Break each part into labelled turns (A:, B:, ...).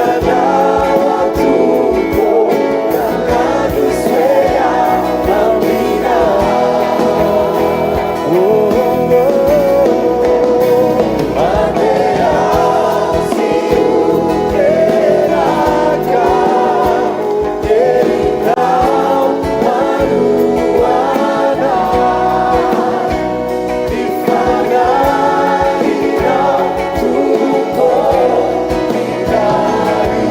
A: Miandry anao aho Tompo ka androso ery aho aminao. Oh, oh, oh. Andeha tsy ho reraka, herinao manohana. Ny fanahinao Tompo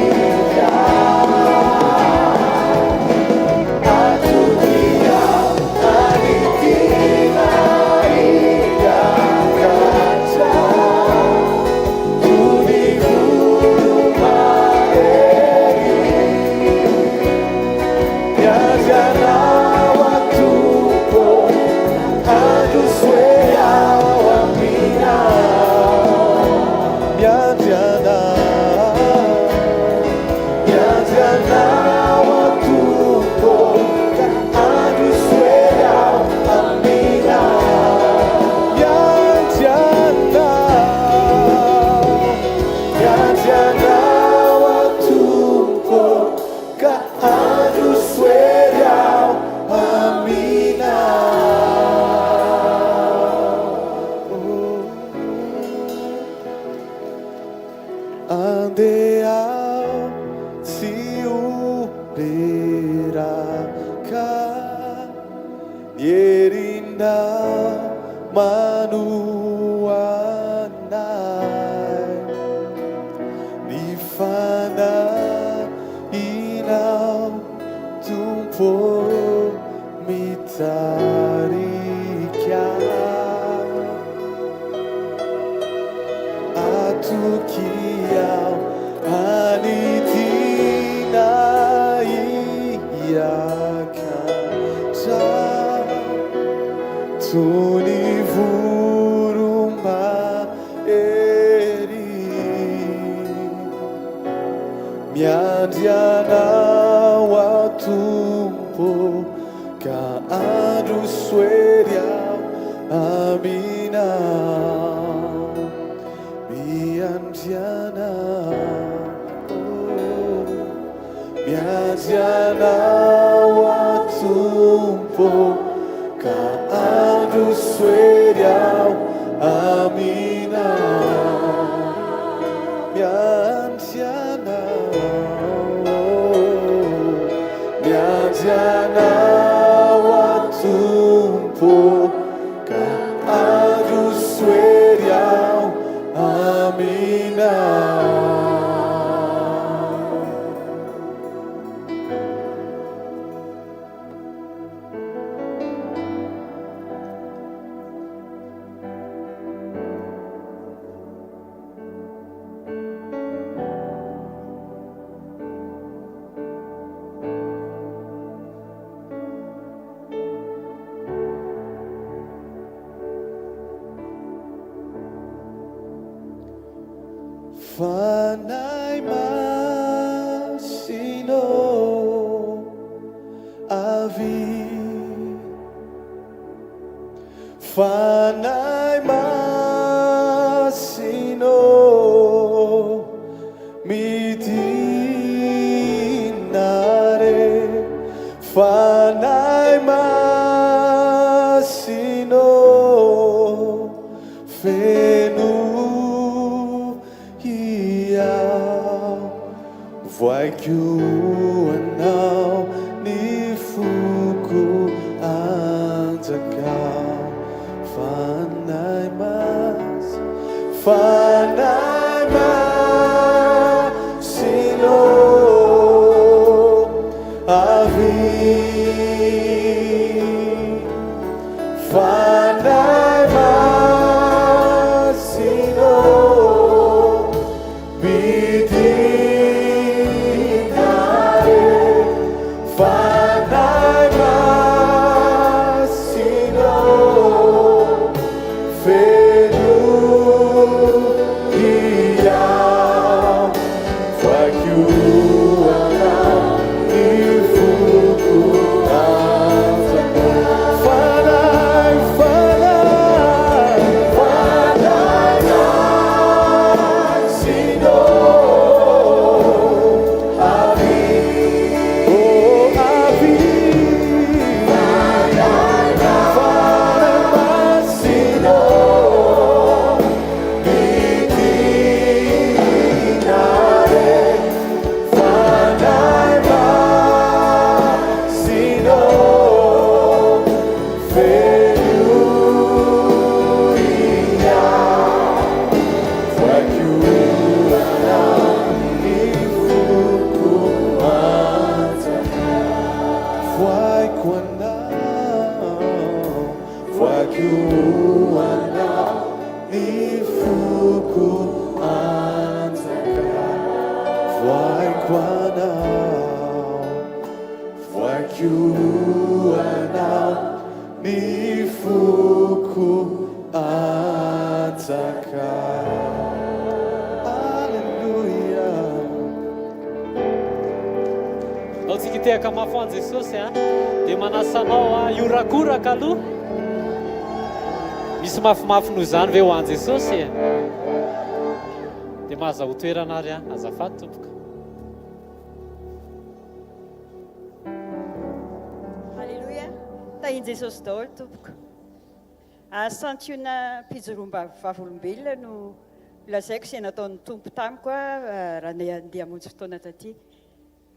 A: mitarika. Atokia an'ity hiakatra toy ny voromahery. Miandry anao aho Tompo, androso ery aho aminao. Miandry anao, miandry anao aho Tompo, androso ery aho aminao. Miandry anao, miandry anao aho Tompo, ka androso ery aho aminao. Oh. Andeha tsy ho reraka, ny herinao manohana ahy. Ny fanahinao Tompo mitarika. Atokia an'ity hiakatra toy ny voromahery. Miandry anao aho Tompo ka androso ery aho aminao. Miandry anao, oh, miandry anao aho Tompo ka androso ery aho aminao. Miandry anao, miandry anao aho Tompo ka androso ery aho aminao. Fanahy Masina avy, Fanahy Masina midina re, Fanahy Masina feno aho, vohaiko anao ny foko anjakao. Fanahy Masina, Fanahy Masina avy, Fanahy Masina midina re, Fanahy Masina feno aho, vohaiko anao ny foko. Vohaiko anao, vohaiko anao, ny foko anjaka. Aleloia.
B: Ndao tsika hitehaka mafy ho an'i Jesosy a. Dia manasa anao a hiorakoraka aloha. Misy mafimafy noho izany ve ho an'i Jesosy e? Dia mahazahoa toerana ary a. Azafady tompoko.
C: Alléluia. Tahin'i Jesosy daholo tompoko. Santiona mpijoroam-bavolombelona no lazaiko izay nataon'ny Tompo tamiko raha nandeha hamonjy fotoana taty.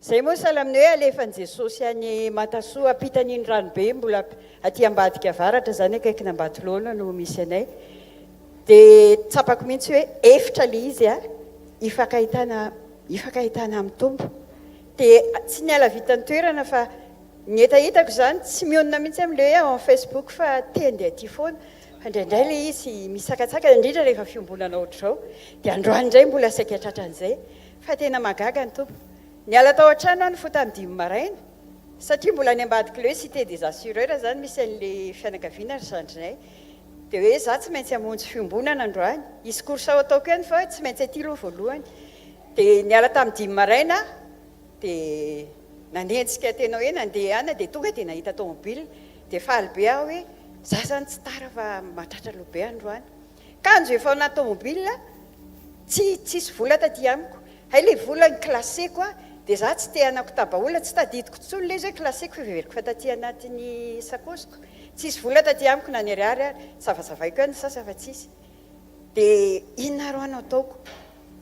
C: Izay moa sahala amin'ny hoe alefan'i Jesosy any Mantasoa ampitan'iny ranobe mbola aty ambadika avaratra izany akaikin'Ambatolaona no misy anay. Dia tsapako mihitsy hoe efitra ilay izy hifankahitana hifankahitana amin'ny Tompo. Dia tsy niala vita ny toerana fa Ny hetahetako izany tsy mionona mihitsy amin'ilay hoe ao amin'ny Facebook fa te handeha aty foana fa indraindray ilay izy misakatsakana indrindra rehefa fiombonana ohatr'izao dia androany indray mbola saika tratran'izay fa tena mahagaga ny Tompo. Niala tao an-trano aho nifoha tamin'ny dimy maraina satria mbola any ambadik'ilay hoe cité des assureurs izany misy an'ilay fianakaviana ry zandrinay dia hoe za tsy maintsy hamonjy fiombonana androany, hisy course ho ataoko ihany fa tsy maintsy aty aloha voalohany dia niala tamin'ny dimy maraina aho Dia nanenjika tena hoe nandeha any dia tonga dia nahita tomobile dia faly be aho hoe za zany tsy tara fa mahatratra aloha be androany. Kanjo efa ao anaty tomobile tsy tsisy vola taty amiko. Hay le vola ny classeko a dia za tsy te hanakotaba olona, tsy tadidiko intsony le izy hoe classeko fa heveriko fa taty anatin'ny sakaosiko. Tsisy vola taty amiko na ny ariary ary, savasavaiko ihany ny sasany fa tsisy. Dia inona ary hoa no ataoko?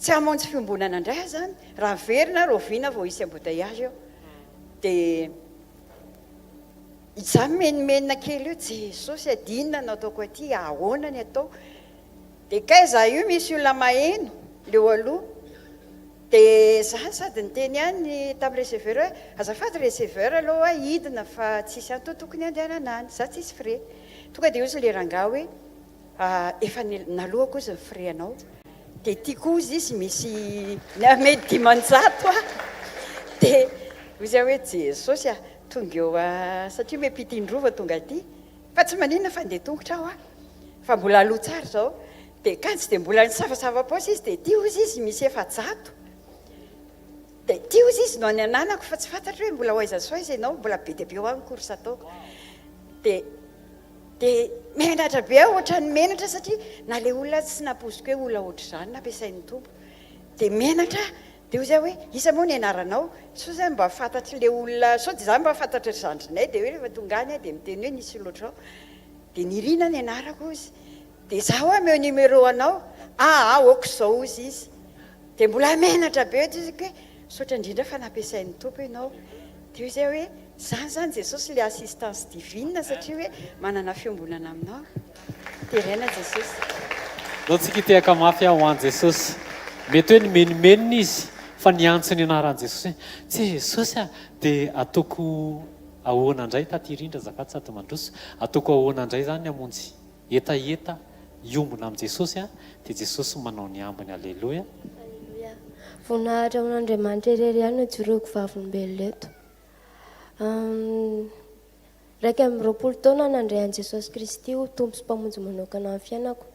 C: Tsy hamonjy fiombonana indray aho izany, raha miverina aho rahoviana vao hisy embouteillage eo. Dia izaho mimenomenona kely eo, Jesosy a, dia inona no ataoko aty, ahoana ny atao? Dia kay izaho io misy olona maheno leo aloha, dia izaho sady niteny ihany tamin'ny receveur hoe, azafady receveur aloha hidina fa tsisy antony tokony handehanana any, izaho tsisy frais. Tonga dia hozy ilay rangahy hoe, Efa naloako ozy ny frais anao dia tiako ozy izy misy miame 500 aho dia ozy aho hoe Jesosy a tonga eo satria miampita indroa vao tonga aty fa tsy maninona fa andeha tongotra aho a fa mbola aloha tsara izao dia kanjo dia mbola nisavasava paosy izy dia ity ozy izy misy 400 dia ity ozy izy no any ananako fa tsy fantatro hoe mbola ho aiza sy ho aiza ianao mbola be dia be ho ahy ny course ataoko dia Dia menatra be aho, ohatran'ny menatra satria na ilay olona aza tsy nampoiziko hoe olona ohatr'izany nampiasain'ny Tompo. Dia menatra aho, dia hoy aho hoe, iza moa ny anaranao? Sao izany mba fantatr'ilay olona, sao dia izany mba fantatry ry zandrinay, dia hoe rehefa tonga any aho dia miteny hoe nisy olona ohatr'izao. Dia Nirina ny anarako hozy. Dia izaho omeo numéro anao. Aa, ok izao hozy izy. Dia mbola menatra be hoy izy hoe, misaotra indrindra fa nampiasain'ny Tompo ianao. Dia hoy izy hoe, izany izany Jesosy ilay assistance divine satria hoe manana fiombonana aminao. Deraina Jesosy.
B: Ndao tsika hitehaka mafy aho ho an'i Jesosy. Mety hoe nimenomenona izy fa niantso ny anaran'i Jesosy hoe, Jesosy a! Dia ataoko ahoana indray taty rindra azafady sady mandroso, ataoko ahoana indray izany ny hamonjy hetaheta hiombona amin'i Jesosy a, dia Jesosy manao ny ambiny Aleloia.
D: Aleloia. Voninahitra ho an'Andriamanitra irery ihany no ijoroako vavolombelona eto. 21 taona nandray an'i Jesosy Kristy ho Tompo sy Mpamonjy manokana ny fiainako.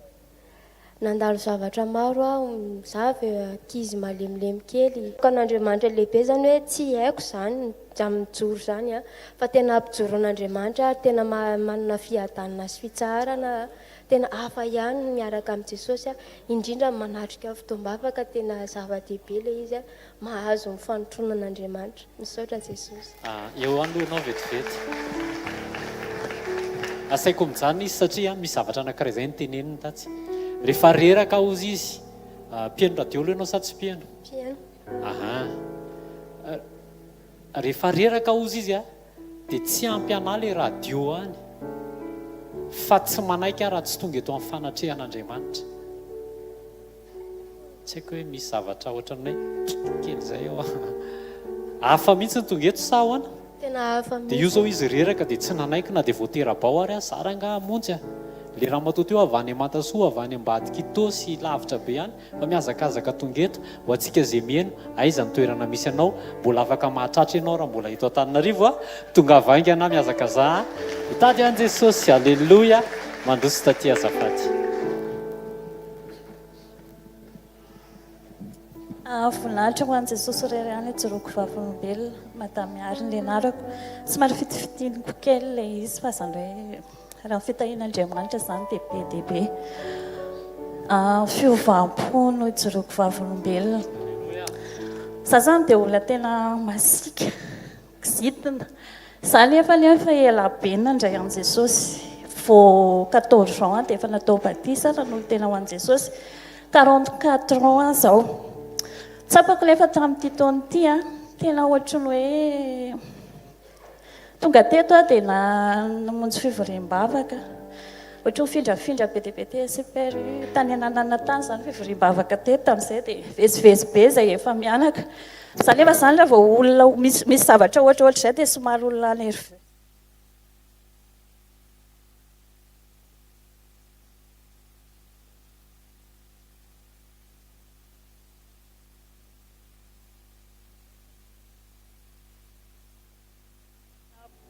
D: Nandalo zavatra maro aho, za avy ankizy malemilemy kely. An'Andriamanitra lehibe zany hoe tsy haiko zany mijoro zany a, fa tena ampijoroan'Andriamanitra ary tena manana fiadanana sy fitsaharana, tena hafa ihany ny miaraka amin'i Jesosy a, indrindra ny manatrika fotoam-bavaka tena zava-dehibe ilay izy a, mahazo ny fanotronan'Andriamanitra. Misaotra Jesosy.
B: Ah, eo aloha ianao vetivety. Asaiko mijanona izy satria misy zavatra anankiray izay noteneniny tatsy. Rehefa reraka hozy izy, mpihaino radio aloha ianao sa tsy mpihaino?
D: Mpihaino.
B: Aha. Rehefa reraka hozy izy dia tsy ampy anah ilay radio any fa tsy manaiky aho raha tsy tonga eto amin'ny fanatrehan'Andriamanitra. Tsy haiko hoe misy zavatra ohatran'ny hoe kely izay ao. Hafa mihitsy ny tonga eto sa ahoana?
D: Tena hafa
B: Dia io
D: mihitsy.
B: izao izy reraka dia tsy nanaiky na dia vao tera-bao ary aho, za rangaha hamonjy a! Ilay ramatoa teo avy any Mantasoa, avy any ambadik'Itaosy lavitra be any, fa mihazakazaka tonga eto. Ho antsika izay miheno, aiza ny toerana misy anao? Mbola afaka mahatratra ianao raha mbola eto Antananarivo a! Tongava haingana, mihazakazaha, hitady an'i Jesosy! Aleloia! Mandroso taty azafady.
E: Voninahitra ho an'i Jesosy irery ihany ijoroako vavolombelona, Madame Miary ny anarako. Somary fitifitiniko kely ilay izy fa izany hoe raha ny fitahian'Andriamanitra izany dia be dia be. Fiovam-po no ijoroako vavolombelona. Izaho izany dia olona tena masiaka. Kizitina. Za nefa nefa ela be nandray an'i Jesosy. Vao 14 ans dia efa natao batisa nanolo-tena ho an'i Jesosy. 44 ans aho zao. Tsapako nefa tamin'ity taona ity an, tena ohatry ny hoe tonga teto aho dia namonjy fivoriam-bavaka. Ohatry ny mifindrafindra be dia be TSPRU tany ananana tany izany fivoriam-bavaka teto tamin'izay dia vezivezy be izay efa mianaka. Za nefa zany raha vao olona misy misy zavatra ohatra ohatr'izay dia somary olona nerveux.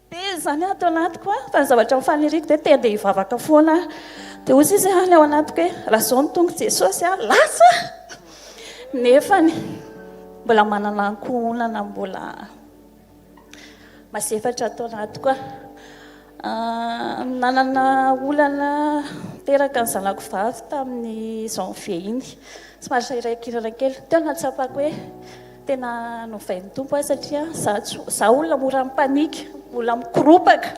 E: Be izany ato anatiko an, fa ny zavatra faniriako dia te handeha hivavaka foana aho. Dia hoy izy any ao anatiko hoe raha izao no tonga Jesosy an, lasa aho. Nefany mbola manana ankohonana mbola masefatra ato anatiko aho. Nanana olana teraka ny zanako vavy tamin'ny janvier iny, somary sahirankirana kely. Teo no nahatsapako hoe Tena novain'ny Tompo ahy satria za tsy za olona mora mi-panique, olona mikoropaka,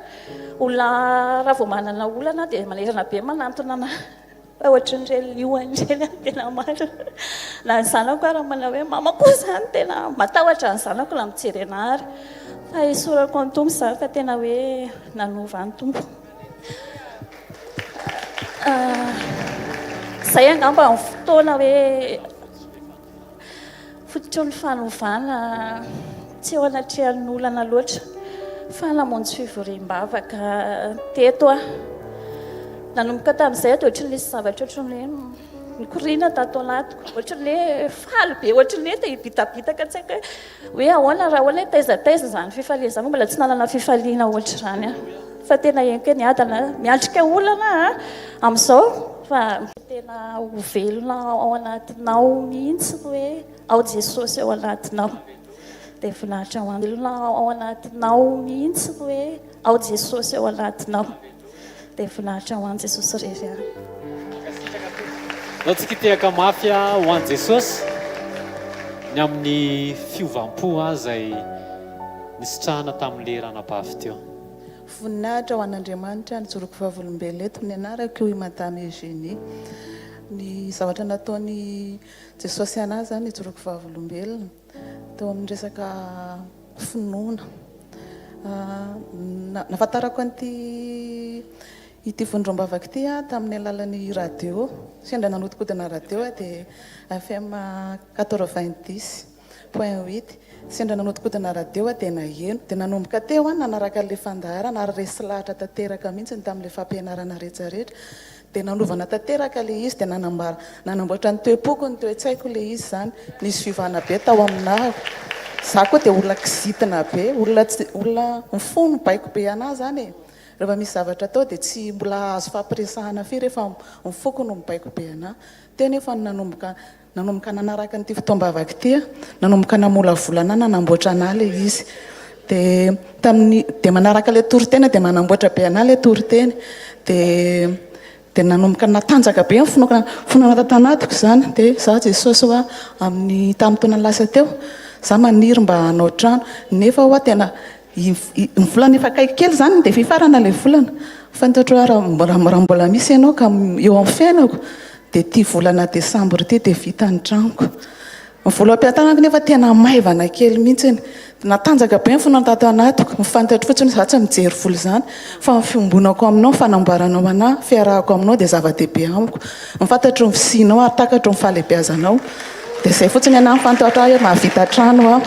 E: olona raha vao manana olana dia manerana be manantona anah fa ohatran'ireny liona ireny aho tena marina. Na ny zanako ary manao hoe mama koa izany tena matahotra ny zanako na mijery anah ary. Fa esorako ny Tompo izany fa tena hoe nanova ny Tompo. Izay angamba ny fotoana hoe Fototry ny fanovana tsy eo anatrehan'ny olana loatra fa namonjy fivoriam-bavaka teto aho. Nanomboka tamin'izay aho dia ohatran'ny nisy zavatra ohatran'ny hoe nikoriana tato anatiko, ohatran'ny hoe faly be, ohatran'ny hoe te hibitabitaka tsy haiko hoe hoe ahoana raha ahoana hoe taiza taiza izany fifaliana izany, mbola tsy nanana fifaliana ohatr'izany aho. Fa tena henoko hoe niadana aho, miatrika olana aho amin'izao fa. Tena ho velona ao anatinao mihitsy ny hoe ao Jesosy ao anatinao. Dia voninahitra ho Velona ao anatinao mihitsy ny hoe ao Jesosy ao anatinao. Dia voninahitra ho an'i Jesosy irery ihany.
B: Ndao tsika hitehaka mafy ho an'i Jesosy ny amin'ny fiovam-po izay nisitrahana tamin'ilay ranabavy teo.
F: Voninahitra ho an'Andriamanitra nijoroako vavolombelona eto ny anarako i Madame Eugénie. Ny zavatra nataon'i Jesosy anah zany nijoroako vavolombelona teo amin'ny resaka finoana. Nahafantarako an'ity ity vondrom-bavaka ity aho tamin'ny alalan'ny radio. Sendra nanodikodina radio aho dia FM 90. Point huit. Sendra nanodikodina radio aho dia naheno. Dia nanomboka teo aho nanaraka an'ilay fandaharana ary resy lahatra tanteraka mihitsy tamin'ilay fampianarana rehetrarehetra. Dia nanovana tanteraka ilay izy dia nanambara, nanamboatra ny toe-poko, ny toe-tsaiko ilay izy izany. Nisy fiovana be tao aminahako. Izaho koa dia olona kizitina be, olona tsy, olona mifono baiko be an'ahy izany e. Rehefa misy zavatra atao dia tsy mbola azo ifampiresahana firy fa ny foko no mibaiko be an'ahy. Teo anefa no nanomboka Nanomboka nanaraka an'ity fotoam-bavaka ity aho, nanomboka namolavola anà, nanamboatra anà ilay izy. Dia tamin'ny, dia manaraka ilay toriteny dia manamboatra be anà ilay toriteny. Dia, dia nanomboka natanjaka be ny finoako, finoana tato anatiko izany. Dia izaho Jesosy hoa, amin'ny, tamin'ny taona lasa teo, izaho maniry mba hanao trano, nefa hoa tena Ny volana efa akaiky kely izany dia efa hifarana ilay volana. Fantatro hoe raha mbola misy ianao ka eo amin'ny fiainako dia ity volana desambra ity dia vita ny tranoko. Ny vola am-pitanako nefa tena maivana kely mihitsy. Natanjaka be ny finoana tato anatiko. Ny fantatro fotsiny izaho tsy mijery vola izany fa ny fiombonako aminao, ny fanamboaranao anà, ny fiarahako aminao dia zava-dehibe amiko. Ny fantatro ny fisianao ary takatro ny fahalehibeazanao. Dia izay fotsiny anà ny fantatro ahy hoe mahavita trano aho.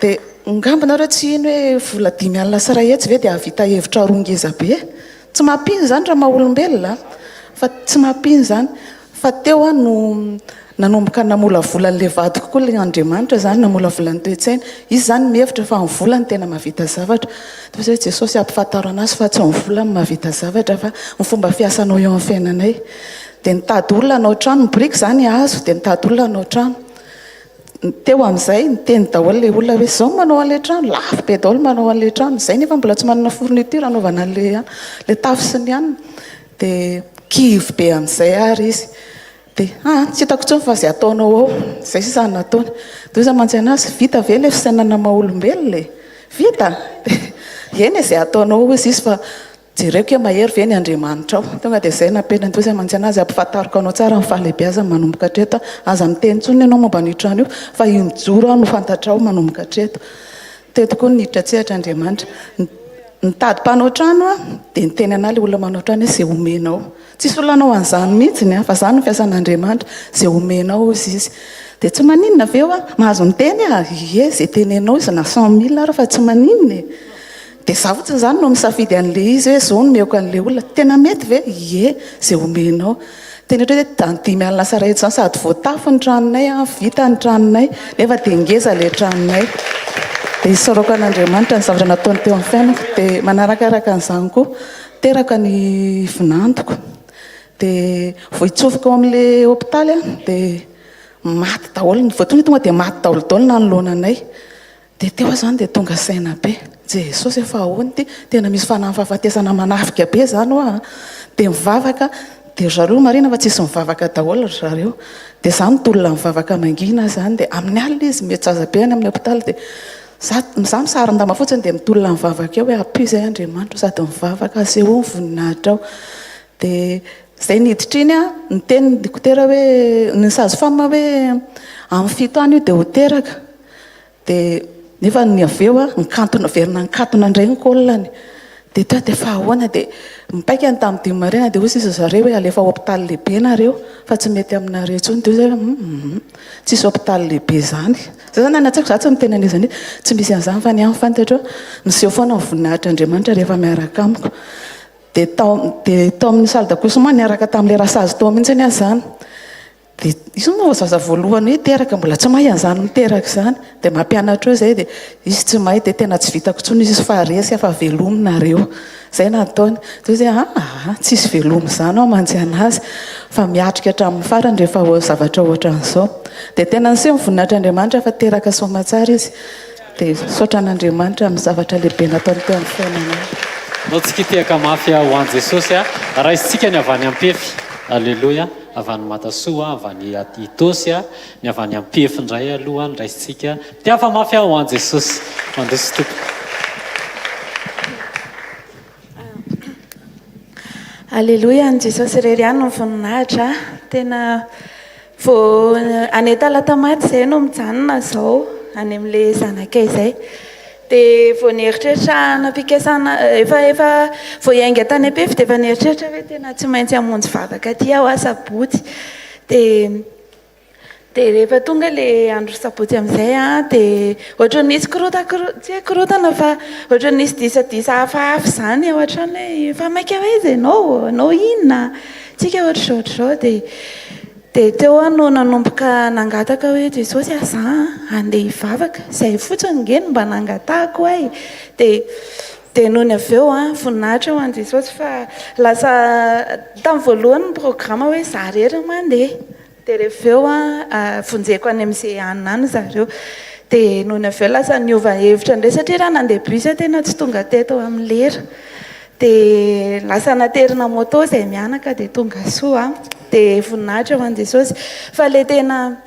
F: Dia. Angamba nareo tsy hino hoe vola 750 ve dia hahavita hevitra roa ngeza be? Tsy mampino izany raha maha olombelona fa tsy mampino izany. Fa teo aho no nanomboka namolavola an'ilay vadiko koa ilay Andriamanitra izany, namolavola ny toe-tsainy. Izy izany mihevitra fa ny vola no tena mahavita zavatra. Dia hoy izy hoe Jesosy ampifantaro an'azy fa tsy ny vola no mahavita zavatra fa ny fomba fiasanao eo amin'ny fiainanay. Dia nitady olona hanao trano, ny biriky izany azo dia nitady olona hanao trano. Teo amin'izay, niteny daholo ilay olona hoe izao no manao an'ilay trano, lafo be daholo manao an'ilay trano. Izay nefa mbola tsy manana fourniture hanaovana an'ilay ilay tafo sy ny anona. Dia kivy be amin'izay ary izy. Dia aa, tsy hitako intsony fa izay ataonao ao. Izay sisa no nataony. Dia hoy izaho mantsy an'azy, vita ve ilay fisainana maha olombelona e? Vita? Dia eny e, izay ataonao ao hozy izy fa jereko hoe mahery ve ny Andriamanitrao. Tonga dia izay napetrany. Dia hoy izaho mantsy an'azy, ampifantariko anao tsara ny fahalehibiazany manomboka hatreto. Aza miteny intsony ianao momba an'io trano io fa io mijoro aho no fantatrao manomboka hatreto. Teto koa niditra an-tsehatra Andriamanitra. Nitady mpanao trano aho, dia niteny an'ahy ilay olona manao trano hoe izay omenao. Tsisy olona hanao an'izany mihitsy an, fa izany no fiasan'Andriamanitra, izay omenao hozy izy. Dia tsy maninona ve hoa? Mahazo miteny aho? Ie, izay tenenao izy na 100 mille ary fa tsy maninona e. Dia izaho fotsiny izany no misafidy an'ilay izy hoe izao no omeko an'ilay olona. Tena mety ve? Ie, izay omenao. Tena ohatra hoe izany 50 lasa iray hetsy izany sady voatafo ny tranonay an, vita ny tranonay, nefa dia ngeza ilay tranonay. Dia isaorako an'Andriamanitra ny zavatra nataony teo amin'ny fiainako. Dia manarakaraka an'izany koa, teraka ny vinantoko. Dia vao hitsofoka ao amin'ilay hopitaly aho, dia maty daholo, vao tonga tonga dia maty daholo daholo nanoloana anay. Dia teo aho izany dia tonga saina be, Jesosy efa ahoana ity, tena misy fanahy fahafatesana manafika be izany hoa an! Dia mivavaka, dia ry zareo marina fa tsisy mivavaka daholo ry zareo, dia izaho mitolona mivavaka mangina izany, dia amin'ny alina izy mihetsaza be any amin'ny hopitaly dia za za misaron-damba fotsiny dia mitolona mivavaka eo hoe ampio izay Andriamanitra sady mivavaka asehoy ny voninahitrao. Dia izay niditra iny an, niteny ny dokotera hoe, ny sage femme hoe amin'ny fito any io dia ho teraka. Dia nefa ny avy eo an, nikantona, niverina nikatona indray ny col-ny. Dia teo dia fa ahoana? Dia mipaika ny tamin'ny dimy maraina dia hoy sisa zareo hoe alefa hôpital lehibe nareo fa tsy mety aminareo intsony. Dia hoy zahay hoe hum, tsisy hôpital lehibe izany. Zay zany any an-tsaiko, za tsy miteny an'iza n'iza, tsy misy an'izany fa ny ahy ny fantatro, miseho foana ny voninahitr'Andriamanitra rehefa miaraka amiko. Dia tao, dia tao amin'ny salle d'accouchement niaraka tamin'ilay rasazy tao mihitsy aho izany. Dia izy moa vao zaza voalohany hoe teraka, mbola tsy mahay an'izany miteraka izany. Dia mampianatra eo izay dia izy tsy mahay dia tena tsy vitako intsony izy fa resy aho fa velomy nareo. Izay no nataony. Dia hoy izy hoe aa tsisy velomy izany aho mantsy an'azy fa miatrika hatramin'ny farany rehefa zavatra ohatran'izao. Dia tena niseho ny voninahitr'Andriamanitra fa teraka soamatsara izy. Dia misaotra an'Andriamanitra amin'ny zavatra lehibe nataony teo amin'ny fiainanay.
B: Nao tsy kitehaka mafy ho an'i Jesosy a! Raisintsika ny avy any Ampefy. Aleloia! Avy any Madasoa, avy any Itaosy a! Ny avy any Ampefy indray aloha no raisintsika. Mitehafa mafy ho an'i Jesosy. Mandroso tompoko.
E: Aleloia, an'i Jesosy irery ihany no voninahitra. Tena vao any Talatamaty izay no mijanona izao, any amin'ilay zanakay izay. Dia vao nieritreritra hanam-pikasana, efa efa vao hiainga tany Ampefy dia efa nieritreritra hoe tena tsy maintsy hamonjy vavaka aty aho asabotsy. Dia Dia rehefa tonga ilay andro sabotsy amin'izay an, dia ohatran'ny nisy korotakoro-, tsy hoe korontana fa ohatran'ny nisy disadisa hafahafa izany ao an-trano hoe fa maika ho aiza ianao? Hanao inona? Tsika ohatr'izao ohatr'izao. Dia dia teo aho no nanomboka nangataka hoe Jesosy a, za handeha hivavaka, izay fotsiny ange no mba nangatahako ahy. Dia dia nony avy eo an, voninahitra ho an'i Jesosy fa lasa tamin'ny voalohany ny programa hoe za irery no mandeha. Dia rehefa avy eo an, vonjeko any amin'izay hanina any zareo. Dia nony avy eo lasa niova hevitra indray satria raha nandeha bus aho tena tsy tonga teto amin'ny lera. Dia lasa naterina moto izay mianaka dia tonga soa an. Dia voninahitra ho an'i Jesosy. Fa ilay tena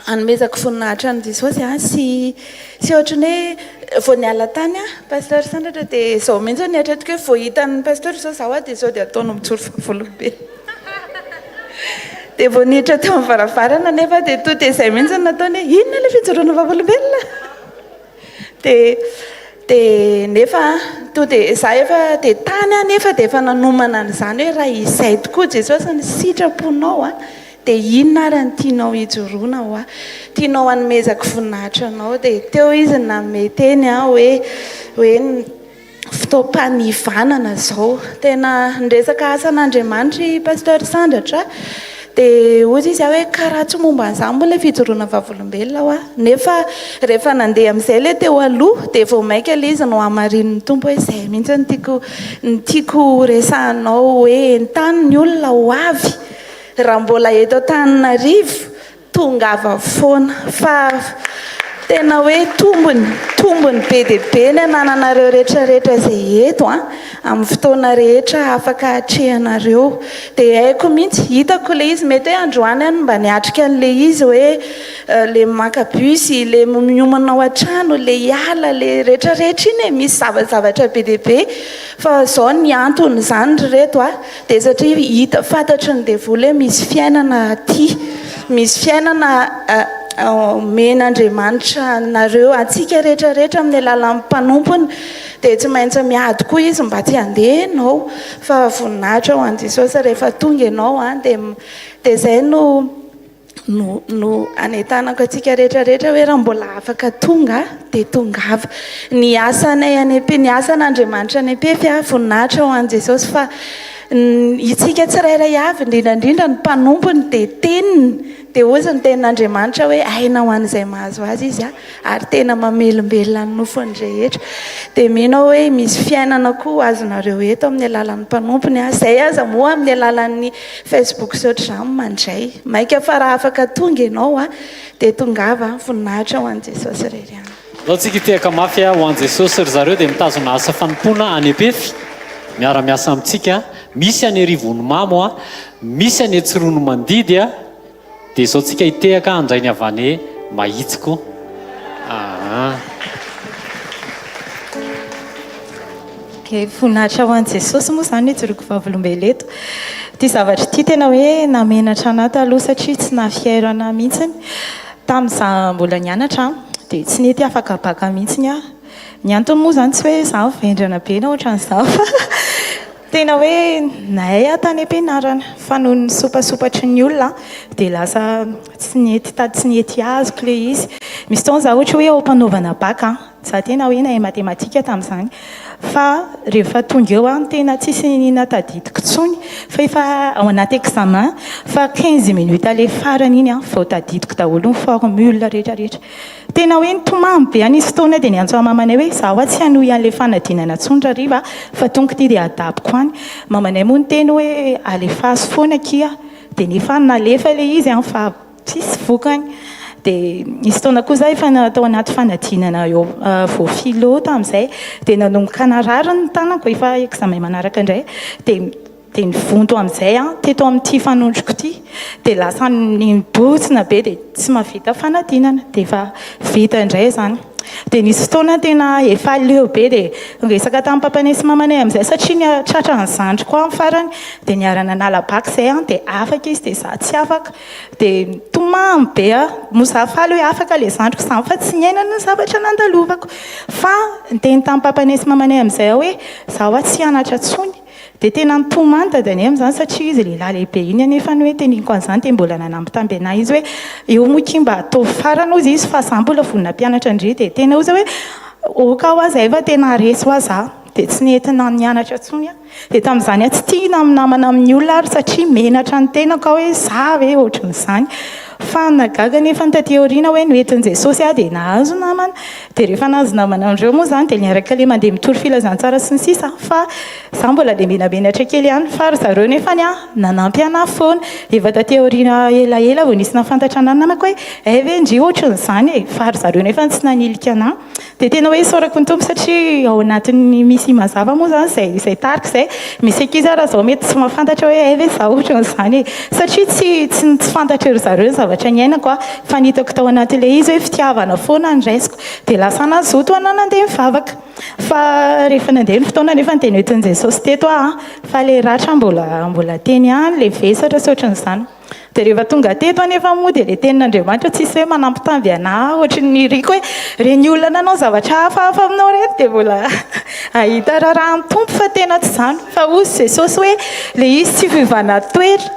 E: anomezako voninahitra an'i Jesosy an, sy sy ohatran'ny hoe vao niala tany aho, Pasteur Sandratra, dia izao mihitsy no eritreretiko hoe vao hitan'ny Pasteur izao izaho dia sao dia ataony mijoro vavolombelona. Dia vao niditra teo amin'ny varavarana anefa dia toa dia izay mihitsy no nataony hoe inona ilay fijoroana vavolombelona? Dia dia nefa toa dia izaho efa dia tany aho nefa dia efa nanomana an'izany hoe raha izay tokoa Jesosy ny sitraponao an, dia inona ary ny tianao hijoroana ho ahy? Tianao hanomezako voninahitra anao? Dia teo izy nanome teny aho hoe hoe. Fotoam-panivanana izao. Tena niresaka asan'Andriamanitra i Pasteur Sandratra dia hozy izy hoe karaha tsy momba an'izany moa ilay fijoroana vavolombelona hoa. Nefa rehefa nandeha amin'izay ilay teo aloha dia vao mainka ilay izy nohamarinin'ny Tompo hoe izay mihitsy no tiako no tiako horesahanao hoe entano ny olona ho avy raha mbola eto Antananarivo Tongava foana fa tena hoe tombony, tombony be dia be ny anananareo rehetra rehetra izay eto an, amin'ny fotoana rehetra afaka atrehanareo. Dia haiko mihitsy, hitako ilay izy, mety hoe androany aho no mba niatrika an'ilay izy hoe ilay maka bus, ilay miomana ao an-trano, ilay hiala, ilay rehetra rehetra iny e, misy zavazavatra be dia be. Fa izao ny anton'izany ry reto a. Dia satria hita, fantatry ny devoly hoe misy fiainana aty, misy fiainana omen'Andriamanitra anareo, antsika rehetra rehetra amin'ny alalan'ny mpanompony, dia tsy maintsy miady koa izy mba tsy handeha ianao, fa voninahitra ho an'i Jesosy rehefa tonga ianao an, dia dia izay no no no anentanako antsika rehetra rehetra hoe raha mbola afaka tonga dia tongava. Ny asanay any am ny asan'Andriamanitra any am-pefy a, voninahitra ho an'i Jesosy fa isika tsirairay avy indrindra indrindra ny mpanompony dia teniny dia hozy ny tenin'Andriamanitra hoe aina ho an'izay mahazo azy izy a. Ary tena mamelombelona ny nofony rehetra. Dia mino aho hoe misy fiainana koa ho azonareo eto amin'ny alalan'ny mpanompony. Izay aza moa amin'ny alalan'ny Facebook sy ohatr'izany mandray. Maika fa raha afaka tonga ianao dia tongava, voninahitra ho an'i Jesosy irery ihany.
B: Ndao tsika hitehaka mafy ho an'i Jesosy ry zareo dia mitazona asa fanompoana any Ampefy miara miasa amintsika misy any Arivonimamo a misy any Tsiroanomandidy a Dia izao tsika hitehaka handray ny avy any Mahitsy koa. Aa.
G: Dia voninahitra ho an'i Jesosy moa izany no ijoroako vavolombelona eto. Ity zavatra ity tena hoe nahamenatra anà taloha satria tsy naha-fier anà mihitsiny. Tamin'izaho mbola nianatra dia tsy nety afaka bacc mihitsiny aho. Ny antony moa izany tsy hoe izaho vendrana be na ohatran'izany fa Tena hoe nahay aho tany am-pianarana fa noho ny sopasopatry ny olona dia lasa tsy nety tady tsy nety azoko ilay izy. Misy fotoana izaho ohatra hoe eo am-panaovana bac an, izaho tena hoe nahay matematika tamin'izany fa rehefa tonga eo aho tena tsisy n'inona tadidiko intsony fa efa ao anaty examen fa quinze minutes aleha farany iny an vao tadidiko daholo ny formule rehetra rehetra. Tena hoe nitomany be aho nisy fotoana dia niantso an'i mamanay hoe izaho aho tsy hanohy an'ilay fanadinana intsony Rariva a, fa tonga ity dia adaboko any. Mamanay moa niteny hoe alefaso foana akia, dia nefa nalefa ilay izy an fa tsisy vokany. Dia nisy fotoana koa izaho efa tao anaty fanadinana eo vao philo tamin'izay dia nanomboka narary ny tanako, efa examen manaraka indray, dia Dia nivonto amin'izay aho teto amin'ity fanondroko ity. Dia lasa nibontsina be dia tsy mahavita fanadinana. Dia efa vita indray izany. Dia nisy fotoana tena efa leo be dia niresaka tamin'i papanay sy mamanay amin'izay satria ny tratran'ny zandriko aho ny farany. Dia niara-nanala bac izay an, dia afaka izy dia izaho tsy afaka. Dia nitomany be aho. Moa izaho faly hoe afaka ilay zandriko izany fa tsy niainana ny zavatra nandalovako. Fa niteny tamin'i papanay sy mamanay amin'izay aho hoe izaho aho tsy hianatra intsony. Dia tena nitomany dadanay amin'izany satria izy lehilahy lehibe iny anefa ny hoe teneniko an'izany dia mbola nanambitamby anah izy hoe eo moa akia mba ataovy farany hozy izy fa za mbola vonona hampianatra an-dry dia tena hozy hoe ok hoa zay fa tena resy hoa za dia tsy nety nianatra intsony aho dia tamin'izany aho tsy tia naminamana amin'ny olona ary satria menatra ny tenako aho hoe za ve ohatran'izany fa nahagaga anefa ny taty aoriana hoe noentin'i Jesosy aho dia nahazo namana Dia rehefa nahazo namana an'ireo moa izany dia niaraka ilay mandeha mitory filazantsara sy ny sisa fa za mbola le menamenatra kely ihany fa ry zareo nefany an nanampy anah foana. Efa taty aoriana elaela vao nisy nahafantatra anah ny namako hoe hay ve ndry ohatran'izany e! Fa ry zareo nefany tsy nanilika anah. Dia tena hoe isaorako ny Tompo satria ao anatin'ny misy mazava moa izany izay izay tarika izay. Misy ankizy ara izao mety tsy mahafantatra hoe hay ve za ohatran'izany e! Satria tsy tsy tsy fantatry ry zareo ny zavatra niainako a! Fa ny hitako tao anatin'ilay izy hoe fitiavana foana no raisiko. Dia lasa nazoto aho nandeha nivavaka. Fa rehefa nandeha ny fotoana anefa dia noentin'i Jesosy teto aho an! Fa ilay ratra mbola mbola teny ihany, ilay vesatra sy ohatran'izany. Dia rehefa tonga teto anefa moa dia ilay tenin'Andriamanitra tsisy hoe manambitamby anà ohatry ny iriko hoe ireny olona nanao zavatra hafahafa aminao ireny dia mbola. Hahita raharaha amin'ny Tompo fa tena tsy izany. Fa hozy Jesosy hoe le izy tsy fiovana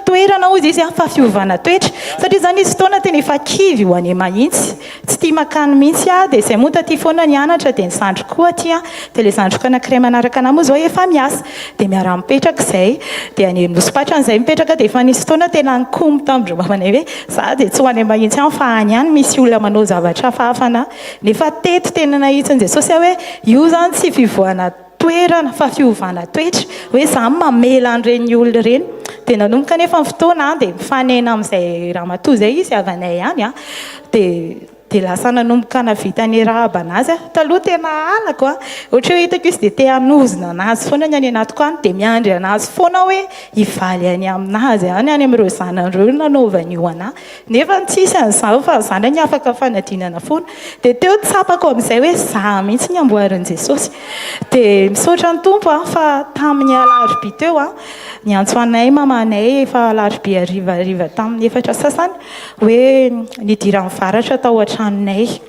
G: toerana hozy izy fa fiovana toetra. Satria izany izy fotoana tena efa kivy ho any Mahitsy. Tsy tia makany mihitsy aho dia izay moa taty foana nianatra dia ny zandriko koa aty an. Dia le zandriko anankiray manaraka anah moa izao efa miasa. Dia miara-mipetraka izay. Dia any Anosipatrana izay mipetraka dia efa nisy fotoana tena nikomy tamin-dry mamanay hoe za dia tsy ho any Mahitsy any fa any ihany misy olona manao zavatra hafahafa anah. Nefa teto tena nahitsin'i Jesosy aho hoe io izany tsy fivoahana toerana fa fiovana toetra, hoe za mamela an'ireny olona ireny. Dia nanomboka anefa ny fotoana dia mifanena amin'izay ramatoa izay izy havanay ihany an, dia dia lasa nanomboka nahavita niarahaba an'azy aho. Taloha tena halako an, ohatra hoe hitako izy dia te hanozona an'azy foana ny any anatiko any, dia miandry an'azy foana aho hoe hivaly any amin'azy any, any amin'ireo zanany ireo no nanaovany io an'ahy. Nefa ny tsisy an'izany fa zany anie afaka fanadinana foana. Dia teo tsapako amin'izay hoe za mihitsy ny amboarin'i Jesosy. Dia misaotra ny Tompo aho fa tamin'ny alarobia teo aho, niantso anay mamanay efa alarobia harivariva tamin'ny efatra sasany hoe nidiran'ny varatra tao an-tranonay.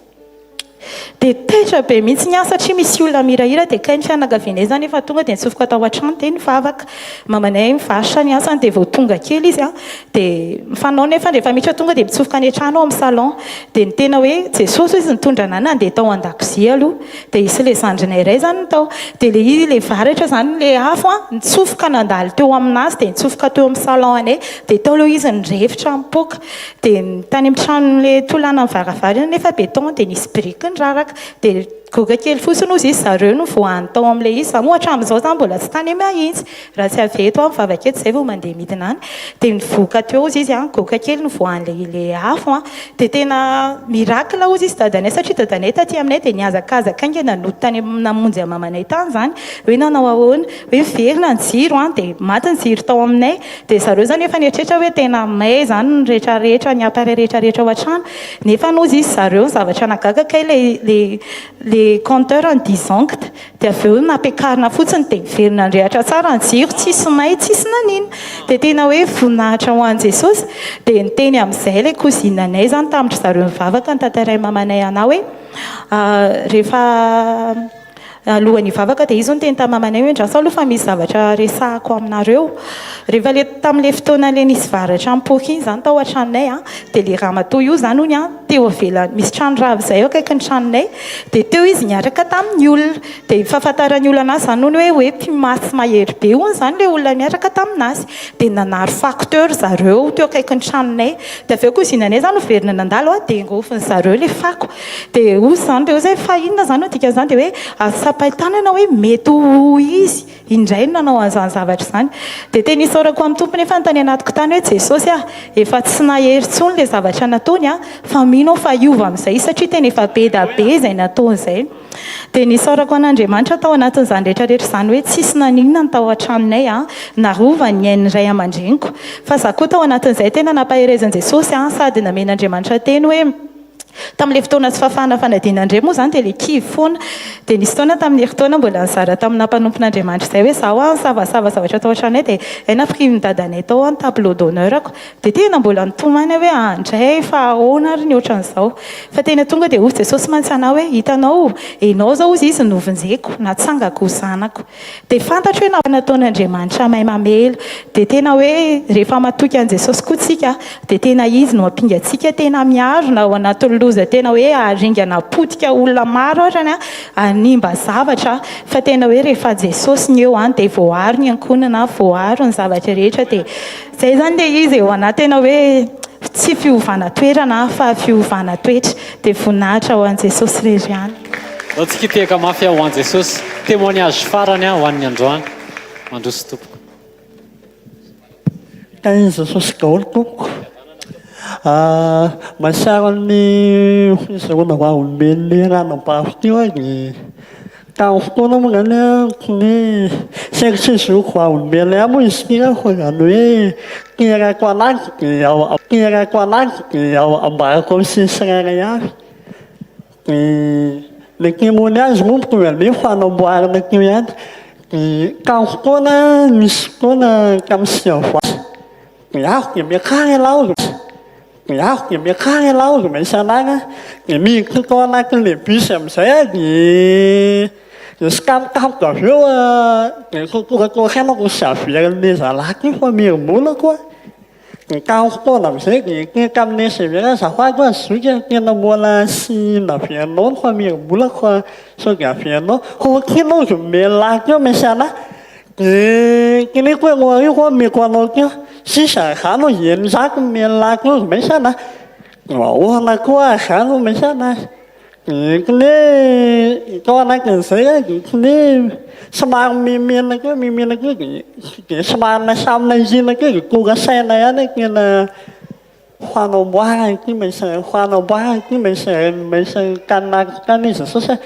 G: Dia taitra be mihitsy ny ahy satria misy olona mihirahira dia kay ny fianakavianay izany efa tonga dia nitsofoka tao an-trano dia nivavaka. Mamanay mivarotra ny asany dia vao tonga kely izy dia mifanao nefa rehefa miditra tonga dia mitsofoka any an-trano ao amin'ny salon. Dia ny tena hoe Jesosy hoy izy nitondra anah nandeha tao an-dakozia aloha dia hisy ilay zandrinay iray izany no tao. Dia ilay izy ilay varatra izany ilay afo nitsofoka nandalo teo aminazy dia nitsofoka teo amin'ny salon anay dia tao aloha izy nirefotra nipoaka. Dia tany amin'ny tranon'ilay tolàna ny varavarana nefa béton dia nisy biriky niraraka. Dia goaka kely fotsiny hozy izy zareo no voahany tao amin'ilay izy. Za moa hatramin'izao za mbola tsy tany Mahitsy. Raha tsy avy eto aho mivavaka eto izay vao mandeha midina any. Dia nivoaka teo hozy izy an, goaka kely nivoahan'ilay ilay afo an. Dia tena miracle hozy izy dadanay satria dadanay taty aminay dia nihazakazaka haingana nody tany namonjy an'i mamanay tany izany. Hoe nanao ahoana? Hoe miverina ny jiro an, dia maty ny jiro tao aminay. Dia zareo zany efa nieritreritra hoe tena may zany ny retraretra, ny appareil retraretra ao an-trano. Nefa hozy izy zareo ny zavatra nahagaga kay ilay ilay ilay compteur ny disjoncte. Dia avy eo nampiakarina fotsiny dia niverina nirehatra tsara ny jiro, tsisy may, tsisy naninona. Dia tena hoe voninahitra ho an'i Jesosy. Dia niteny amin'izay ilay cousine anay zany tamin-dry zareo nivavaka notantarain'i mamanay anah hoe rehefa Alohan'ny hivavaka dia izy niteny tamin'ny mamanay hoe andraso aloha fa misy zavatra resahako aminareo. Rehefa ilay tamin'ilay fotoana ilay nisy varatra nipoaka iny izany tao an-tranonay an, dia ilay ramatoa io izany hono an, teo ivelany, misy trano rava izay eo akaikin'ny tranonay, dia teo izy niaraka tamin'ny olona. Dia ny fahafantaran'ny olona anazy izany hono hoe hoe mpimasy mahery be hono izany ilay olona niaraka taminazy. Dia nanary fako teo ry zareo teo akaikin'ny tranonay. Dia avy eo cousine anay izany niverina nandalo an, dia noraofin'ny zareo ilay fako. Dia hoy izany ireo izay, fa inona izany no dikan'izany? Dia hoe azo tsapain-tanana hoe mety ho izy indray no nanao an'izany zavatra izany. Dia tena isaorako amin'ny Tompo nefa ny tany anatiko tany hoe Jesosy ah, efa tsy nahery intsony ilay zavatra nataony ah, fa mino aho fa hiova amin'izay izy satria tena efa be da be izay nataony izay. Dia nisaorako an'Andriamanitra tao anatin'izany rehetra rehetra izany hoe tsisy naninona ny tao an-tranonay ah, narovany ny ain'ny ray aman-dreniko. Fa za koa tao anatin'izay tena nampaherezan'i Jesosy ah, sady namen'Andriamanitra teny hoe, Tamin'ilay fotoana tsy fahafahana fanadinana indray moa izany dia ilay kivy foana. Dia nisy fotoana tamin'ny herintaona mbola nizara tamina mpanompon'Andriamanitra izay hoe izaho aho nisavasava zavatra tao an-tranonay dia hay nampirimin'i dadanay tao aho ny tableau d'honneur-ko. Dia tena mbola nitomany aho hoe andray fa ahoana ary ny ohatran'izao. Fa tena tonga dia hoy Jesosy mantsy anah hoe hitanao, enao izao hozy izy novonjeko, natsangako ho zanako. Dia fantatro hoe nataon'Andriamanitra mahay mamela. Dia tena hoe rehefa matoky an'i Jesosy koa tsika dia tena Izy no ampingantsika, tena miaro na ao anatin'ny loza tena hoe haharingana potika olona maro arany hanimba zavatra fa tena hoe rehefa Jesosy ny eo dia voaaro ny ankohonana, voaaro ny zavatra rehetra dia izay izany ilay izy eo anaty tena hoe tsy fiovana toerana fa fiovana toetra dia voninahitra ho an'i Jesosy irery ihany.
B: Ndao tsika hitehaka mafy ho an'i Jesosy. Témoignage farany ho an'ny androany. Mandroso tompoko.
H: Tahin'i Jesosy daholo tompoko. Mahatsiaro an'ny fizarana vavolombelon'ny ranabavy teo aho dia tamin'ny fotoana moa izany an, tsy hoe saika tsy hijoro vavolombelona ihany moa izy ity an, fa izany hoe terako anazy dia terako anazy dia ambarako amin'ny tsirairay avy. Dia ny témoignage moa mitovy amin'io fanamboarana teo ihany. Dia tamin'ny fotoana, nisy fotoana tamin'ny siavoasy, dia avy dia miakara ialahy hozy, dia avy dia miakara ialahy hozy mba isan'andro, dia miditra tao anatin'ilay bus amin'izay aho dia. Nisikamokamoka avy eo dia korakorainako sy averin'ny zalahy io fa mirim-bola koa. Dia tamin'ny fotoana amin'izay dia niteny tamin'ny SVR azafady hoa zoky a, tena mbola tsy naverinao ny famerim-bolako fa sao dia averinao. Fa ohatrinona hozy ny mail teo misy anah? Dia teneniko hoe 2000 hoa omeko anao teo. Sisa, izany hozy 600 ny mail teo hozy misy anah. Dia ahoana koa ary izany hoy misy anah. Dia ohatran'ny hoe tao anatin'izay aho dia ohatran'ny hoe somary mimena kely mimena kely dia dia somary samy nangina kely dia tonga saina ihany aho tena fanamboarana ity misy fanamboarana ity misy misy kanako tany izy Jesosy a.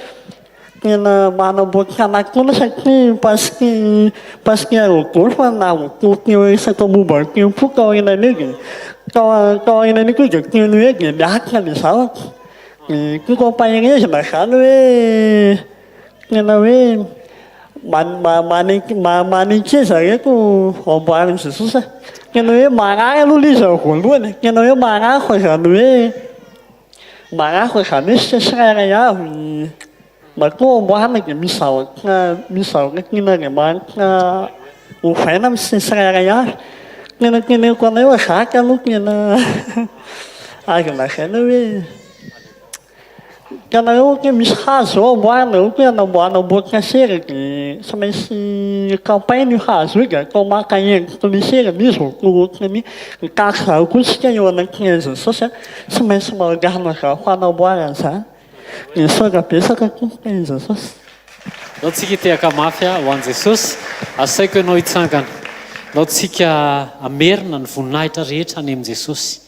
H: Tena manamboatra kanako foana satria parce que parce que golf navoako teo resaka momba ny tempo tao aorianan'io dia tao tao aorianan'io koa dia teny hoe dia miakatra ny zavatra. Ny tiako ampaherezina izany hoe tena hoe manekeza reto amboarin'i Jesosy e. Tena hoe marary aloha ilay izy amin'ny voalohany e. Tena hoe marary fa izany hoe marary fa izany hoe isika tsirairay avy matoa amboarina dia misy zavatra misy zavatra tian'Andriamanitra ovaina amin'ny tsirairay avy. Tena teneniko anay hoe zaka aloha tena azo lazaina hoe hitanareo ohatra hoe misy hazo zao amboarina ohatra hoe anamboaramboatra sera dia tsy maintsy kapaina io hazo io dia atao maka endrika ny sera dia izy vao korontana iny. Tahaka izany koa isika eo anatrehan'i Jesosy a, tsy maintsy mandalo an'izany fanamboarana izany. Misaotra betsaka tompoko i Jesosy.
B: Ndao tsika hitehaka mafy ho an'i Jesosy. Asaiko ianao hitsangana. Ndao tsika hamerina ny voninahitra rehetra any amin'i Jesosy.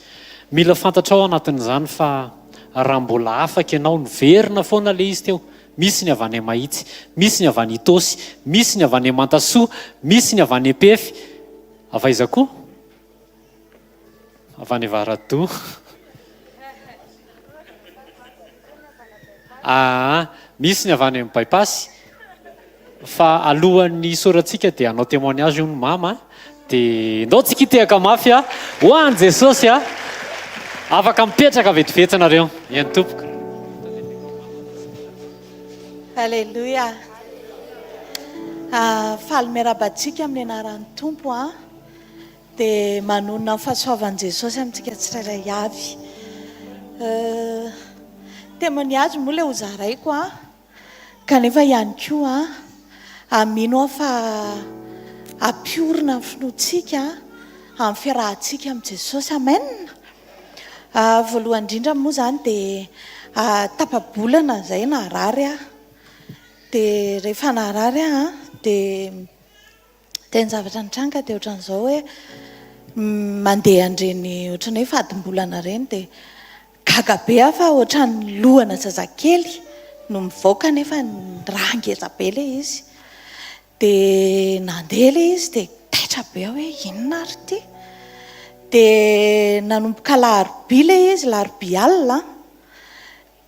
B: Mila fantatrao anatin'izany fa raha mbola afaka ianao, niverina foana ilay izy teo. Misy ny avy any Mahitsy, misy ny avy any Itaosy, misy ny avy any Mantasoa, misy ny avy any Ampefy. Avy aiza koa? Avy any Avaradoha. Aa, misy ny avy any amin'ny bypass. Fa alohan'ny hisorantsika dia hanao témoignage hono mama. Dia ndao tsika hitehaka mafy a. Ho an'i Jesosy a. Afaka mipetraka vetivety nareo. Eny tompoko.
I: Alléluia. Faly miarahaba antsika amin'ny anaran'ny Tompo a. Dia manonona ny fahasoavan'i Jesosy amintsika tsirairay avy. Témoignage moa ilay hozaraiko an, kanefa ihany koa an, mino aho fa hampiorina ny finoantsika amin'ny fiarahantsika amin'i Jesosy. Amen. Voalohany indrindra moa izany dia tapa-bolana izay naharary aho. Dia rehefa naharary aho an, dia Dia ny zavatra nitranga dia ohatran'izao hoe mandeha an'ireny ohatran'ny hoe fadimbolana ireny dia gaga be aho fa ohatran'ny lohana zazakely no mivoaka nefa rà ngeza be ilay izy. Dia nandeha ilay izy dia taitra be aho hoe inona ary ity? Dia nanomboka alarobia ilay izy, alarobia alina an.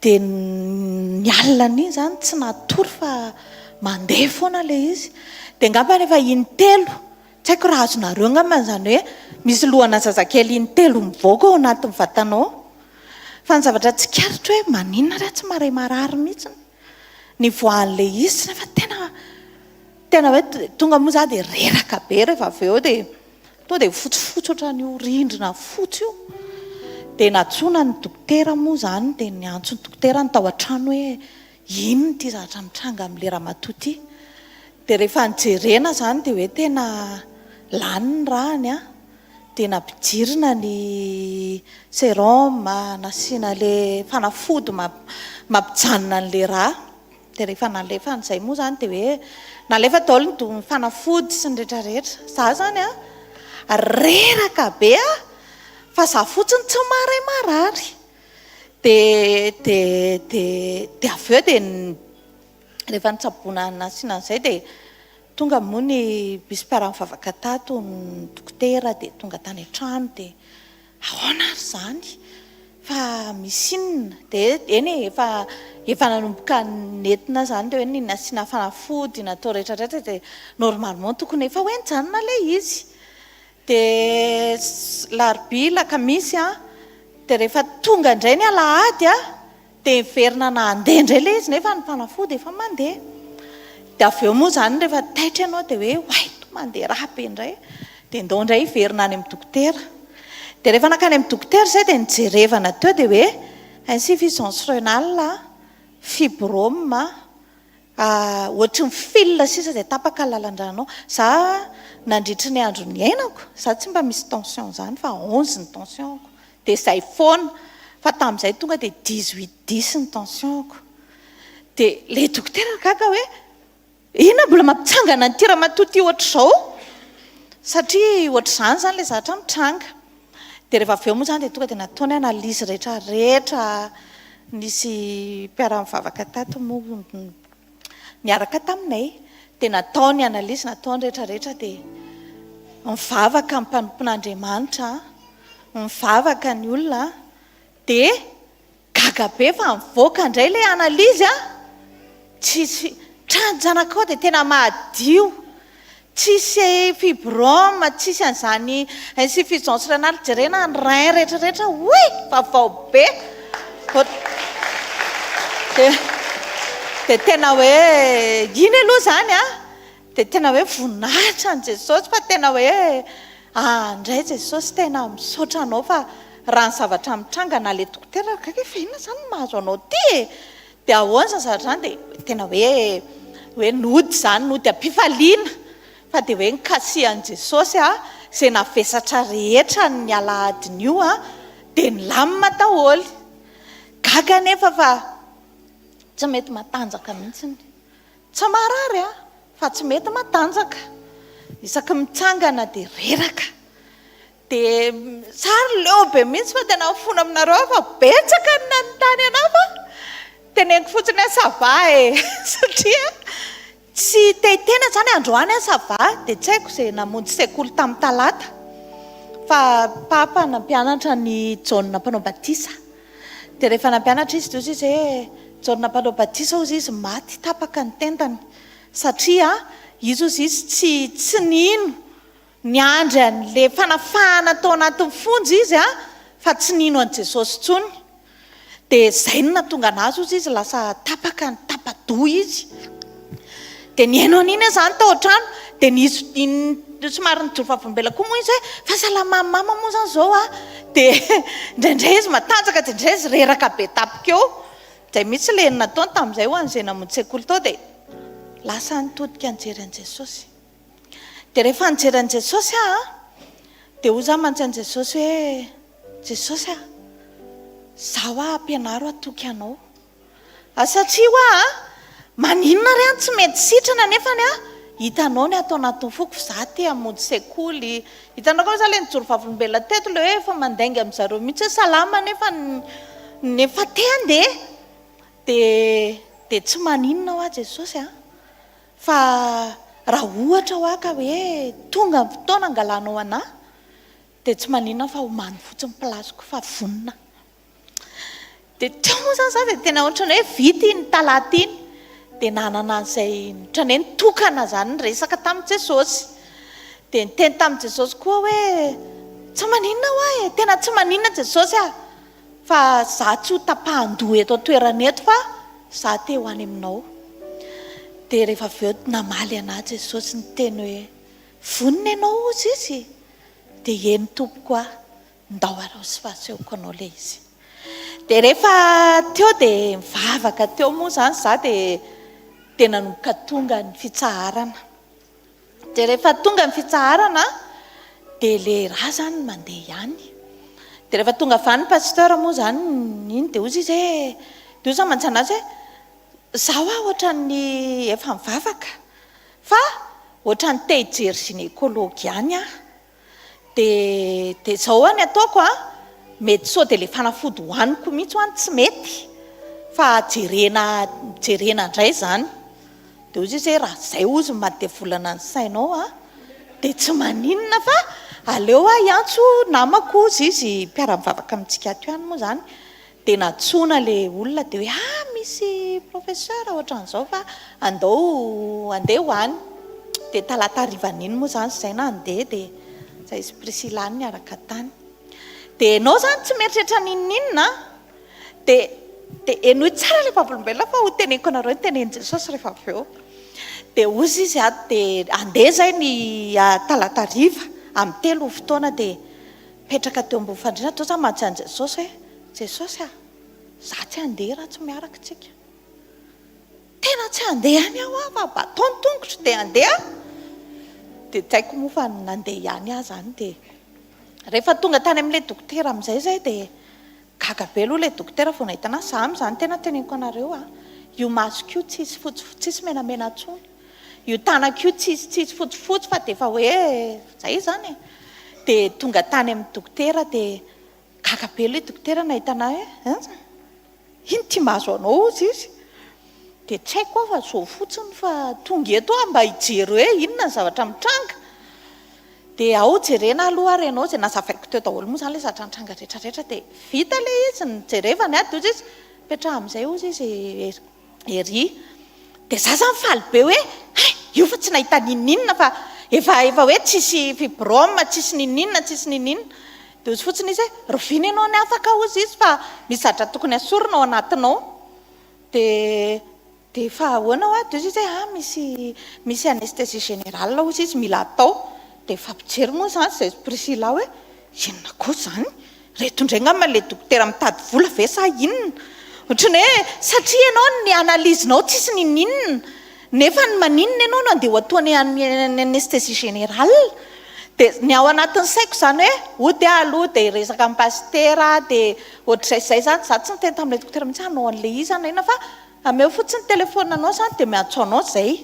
I: Dia ny alina an'iny izany tsy natory fa mandeha foana ilay izy. Dia angambany efa intelo, tsy haiko raha azonareo angambany izany hoe misy lohana zazakely intelo mivoaka ao anatin'ny vatanao. Fa ny zavatra tsikaritro hoe maninona ary aho tsy maharay marary mihitsy nivoahan'ilay izy nefa tena tena hoe tonga moa izaho dia reraka be rehefa avy eo dia Tonga dia fotsifotsy ohatran'io rindrina fotsy io. Dia nantsoina ny dokotera moa izany, dia niantso ny dokotera ny tao an-trano hoe inona ity zavatra mitranga amin'ilay ramatoa ity. Dia rehefa nojerena izany dia hoe tena lany ny ràny an, dia nampidirina ny sérum, nasiana ilay fanafody mampijanona an'ilay rà. Dia rehefa nalefa an'izay moa izany dia hoe nalefa daholo ny do- ny fanafody sy ny rehetra rehetra. Za izany an, reraka be aho fa za fotsiny tsy maharay marary. Dia dia dia dia avy eo dia rehefa nitsaboana nasiana an'izay dia tonga moa ny misy mpiara-mivavaka tato, ny dokotera dia tonga tany an-trano dia Ahoana ary izany? Fa misy inona? Dia eny e, efa efa nanomboka nentina izany ilay hoe ny nasiana fanafody natao rehetra rehetra dia normalement tokony efa hoe nijanona ilay izy. Dia alarobia, alakamisy an, dia rehefa tonga indray ny alahady an, Dia niverina nandeha indray ilay izy nefa ny fanafody efa mandeha. Dia avy eo moa izany rehefa taitra ianao dia hoe oay toa mandeha rà be indray. Dia ndao indray hiverina any amin'ny dokotera. Dia rehefa nankany amin'ny dokotera izay dia nijerevana teo dia hoe insuffisance renale, fibrome, ohatry ny fil sisa dia tapaka ny lalan-drànao. Za nandritry ny andro niainako, za tsy mba misy tension izany fa 11 ny tension-ko. Dia izay foana. Fa tamin'izay tonga dia 18 dix ny tension-ko. Dia ilay dokotera gaga hoe Inona mbola mampitsangana an'ity ramatoa ity ohatr'izao? Satria ohatr'izany izany ilay zavatra mitranga. Dia rehefa avy eo moa izany dia tonga dia natao ny analyse rehetra rehetra, nisy mpiara-mivavaka tato moa niaraka taminay. Dia natao ny analyse, natao ny rehetra rehetra dia mivavaka ny mpanompon'Andriamanitra, mivavaka ny olona dia Gaga be fa mivoaka indray ilay analyse a! Tsisy, tranon-janakao dia tena madio, tsisy fibrome, tsisy an'izany insuffisance rénale, jerena ny rein rehetra rehetra, oay! Vaovao be! Dia, dia tena hoe iny aloha izany a! Dia tena hoe voninahitra an'i Jesosy fa tena hoe ah ndray Jesosy tena misaotra anao fa raha ny zavatra mitranga na le dokotera ary gaga hoe fa inona izany no mahazo anao ity e! Dia ahoana izany zavatra izany dia tena hoe hoe nody izany nody am-pifaliana fa dia hoe nikasihan'i Jesosy ah izay navesatra rehetra ny alahadin'io ah dia nilamina daholo. Gaga anefa fa tsy mety matanjaka mihitsiny. Tsy marary aho fa tsy mety matanjaka. Isaky ny mitsangana dia reraka. Dia sary leo be mihitsy fa tena mifona aminareo aho fa betsaka ny nanontany anah fa teneniko fotsiny hoe ça va e! Satria tsy te hiteny aho izany androany aho ça va dia tsy haiko izay namonjy sekoly tamin'ny talata fa papa nampianatra an'i Jaona mpanao batisa. Dia rehefa nampianatra izy dia hozy izy hoe, Jaona mpanao batisa hozy izy maty tapaka ny tendany satria izy hozy izy tsy tsy nino niandry an'le fanafahana tao anatin'ny fonja izy a fa tsy nino an'i Jesosy intsony. Dia izay no nahatonga anazy hozy izy lasa tapaka ny tapa-doha izy. Dia nihaino an'iny aho izany tao an-trano, dia nisy somary nijoro vavolombelona koa moa izy hoe fahasalaman'i mama moa izany izao an, dia indraindray izy matanjaka, dia indraindray izy reraka be tampoka eo. Izay mihitsy ilay nataony tamin'izay ho an'izay namonjy sekoly tao, dia lasa nitodika nijery an'i Jesosy. Dia rehefa nijery an'i Jesosy aho an, dia hoy izaho mantsy an'i Jesosy hoe, Jesosy a, izaho aho ampianaro hatoky anao. A satria hoa a, maninona re an tsy mety sitrana nefany a, hitanao ny ato anatin'ny foko fa za te hamonjy sekoly, hitanao koa za le nijoro vavolombelona teto le hoe efa mandainga amin zareo mihitsy hoe salama nefa nefa te handeha, de de tsy maninona hoa Jesosy a, fa raha ohatra hoa ka hoe tonga ny fotoana angalanao anah de tsy maninona fa omany fotsiny place-ko fa vonona. Dia teo moa izany izaho dia tena ohatran'ny hoe vita iny talata iny. Dia nanana an'izay ohatran'ny hoe nitokana izany niresaka tamin'i Jesosy. Dia niteny tamin'i Jesosy koa hoe tsy maninona hoa e, tena tsy maninona Jesosy a, fa izaho tsy ho tapahan-doha eto an-toerana eto fa izaho te ho any aminao. Dia rehefa avy eo namaly an'ahy Jesosy niteny hoe vonona ianao hozy izy? Dia eny tompoko a. Ndao aroso fa asehoko anao ilay izy. Dia rehefa teo dia nivavaka teo moa izany izaho dia dia nanomboka tonga ny fitsaharana. Dia rehefa tonga ny fitsaharana dia ilay rà izany mandeha ihany. Dia rehefa tonga avy any pasteur moa izany iny dia hoy izy hoe, dia hoy izaho mantsy an'azy hoe, izaho aho ohatran'ny efa nivavaka fa ohatran'ny te hijery gynécologue ihany aho. Dia dia izao hoa ny ataoko a, mety sao dia ilay fanafody hohaniko mihitsy hoa no tsy mety fa jerena jerena indray izany. Dia hozy izy hoe raha izay hozy no maha-devolana ny sainao a, dia tsy maninona fa aleo aho hiantso namako hozy izy mpiara-mivavaka amintsika ato ihany moa izany. Dia nantsoina ilay olona dia hoe ah misy professeur ohatran'izao fa andao andeha ho any. Dia talata harivan'iny moa izany izay nandeha dia izay sy Priscilla niaraka tany. Dia ianao izany tsy mieritreritra n'inon'inona an! Dia dia henoy tsara ilay vavolombelona fa ho teneniko anareo ny tenenin'i Jesosy rehefa avy eo. Dia hozy izy a, dia handeha izay ny talata hariva amin'ny telo ny fotoana dia mipetraka teo ambony fandriana teo za mantsy an'i Jesosy hoe, Jesosy a, za tsy handeha raha tsy miaraka tsika. Tena tsy handeha any aho fa mba atao ny tongotro dia handeha aho. Dia tsy haiko moa fa nandeha ihany aho izany dia rehefa tonga tany amin'ilay dokotera amin'izay izay dia gaga be aloha ilay dokotera vao nahita an'ahy. Izaho amin'izany tena teneniko anareo a, io masoko io tsisy fotsifotsy, tsisy menamena intsony. Io tanako io tsisy tsisy fotsifotsy fa dia efa hoe izay izany e. Dia tonga tany amin'ny dokotera dia gaga be ilay dokotera nahita an'ahy hoe, an? Ino ty mahazo anao hozy izy? Dia tsy haiko aho fa zao fotsiny fa tonga eto aho mba hijery hoe inona ny zavatra mitranga. Dia ao jerena aloha ary ianao izay nazavaiko teo daholo moa izany ilay zavatra nitranga rehetra rehetra dia vita ilay izy nijerevany aho dia hozy izy mipetraha amin'izay hozy izy ery. Dia za zany faly be hoe hay io fa tsy nahita n'inon'inona fa efa efa hoe tsisy fibrome, tsisy n'inon'inona, tsisy n'inon'inona. Dia hozy fotsiny izy hoe rovina ianao ny afaka hozy izy fa misy zavatra tokony asorina ao anatinao. Dia dia fa ahoana hoa? Dia hozy izy hoe ah misy misy anesthésie générale hozy izy mila atao. Dia nifampijery moa izany izahay sy Priscilla hoe inona koa izany? Reto indray angamba ilay dokotera mitady vola ve sa inona? Ohatran'ny hoe satria ianao ny analyse-nao tsisy n'inon'inona nefa ny maninona ianao no andeha ho ataony any anesthésie générale? Dia ny ao anatin'ny saiko izany hoe hody aho aloha dia hiresaka amin'ny pasitera dia ohatr'izay sy izay izany, izaho tsy niteny tamin'ilay dokotera mihitsy hoe hanao an'ilay izy aho na inona fa ameo fotsiny ny téléphone-nao izany dia miantso anao izay.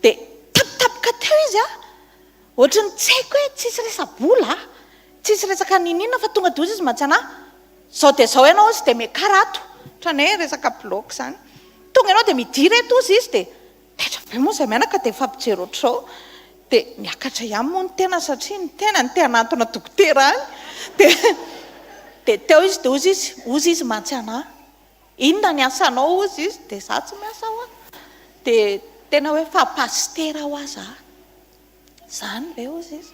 I: Dia tampotampoka teo izy an! Ohatry ny tsy haiko hoe tsisy resa-bola a! Tsisy resaka niniana fa tonga dia hozy izy mantsy anah, zao dia zao ianao hozy dia miakara ato, ohatran'ny hoe resaka bloc izany. Tonga ianao dia midira eto hozy izy dia taitra be moa izay mianaka dia mifampijery ohatr'izao. Dia miakatra ihany moa ny tena satria ny tena no te hanantona dokotera any. Dia dia teo izy dia hozy izy, hozy izy mantsy anah, inona ny asanao hozy izy, dia za tsy miasa hoa. Dia tena hoe fa pasitera hoa za. Izany ve hozy izy?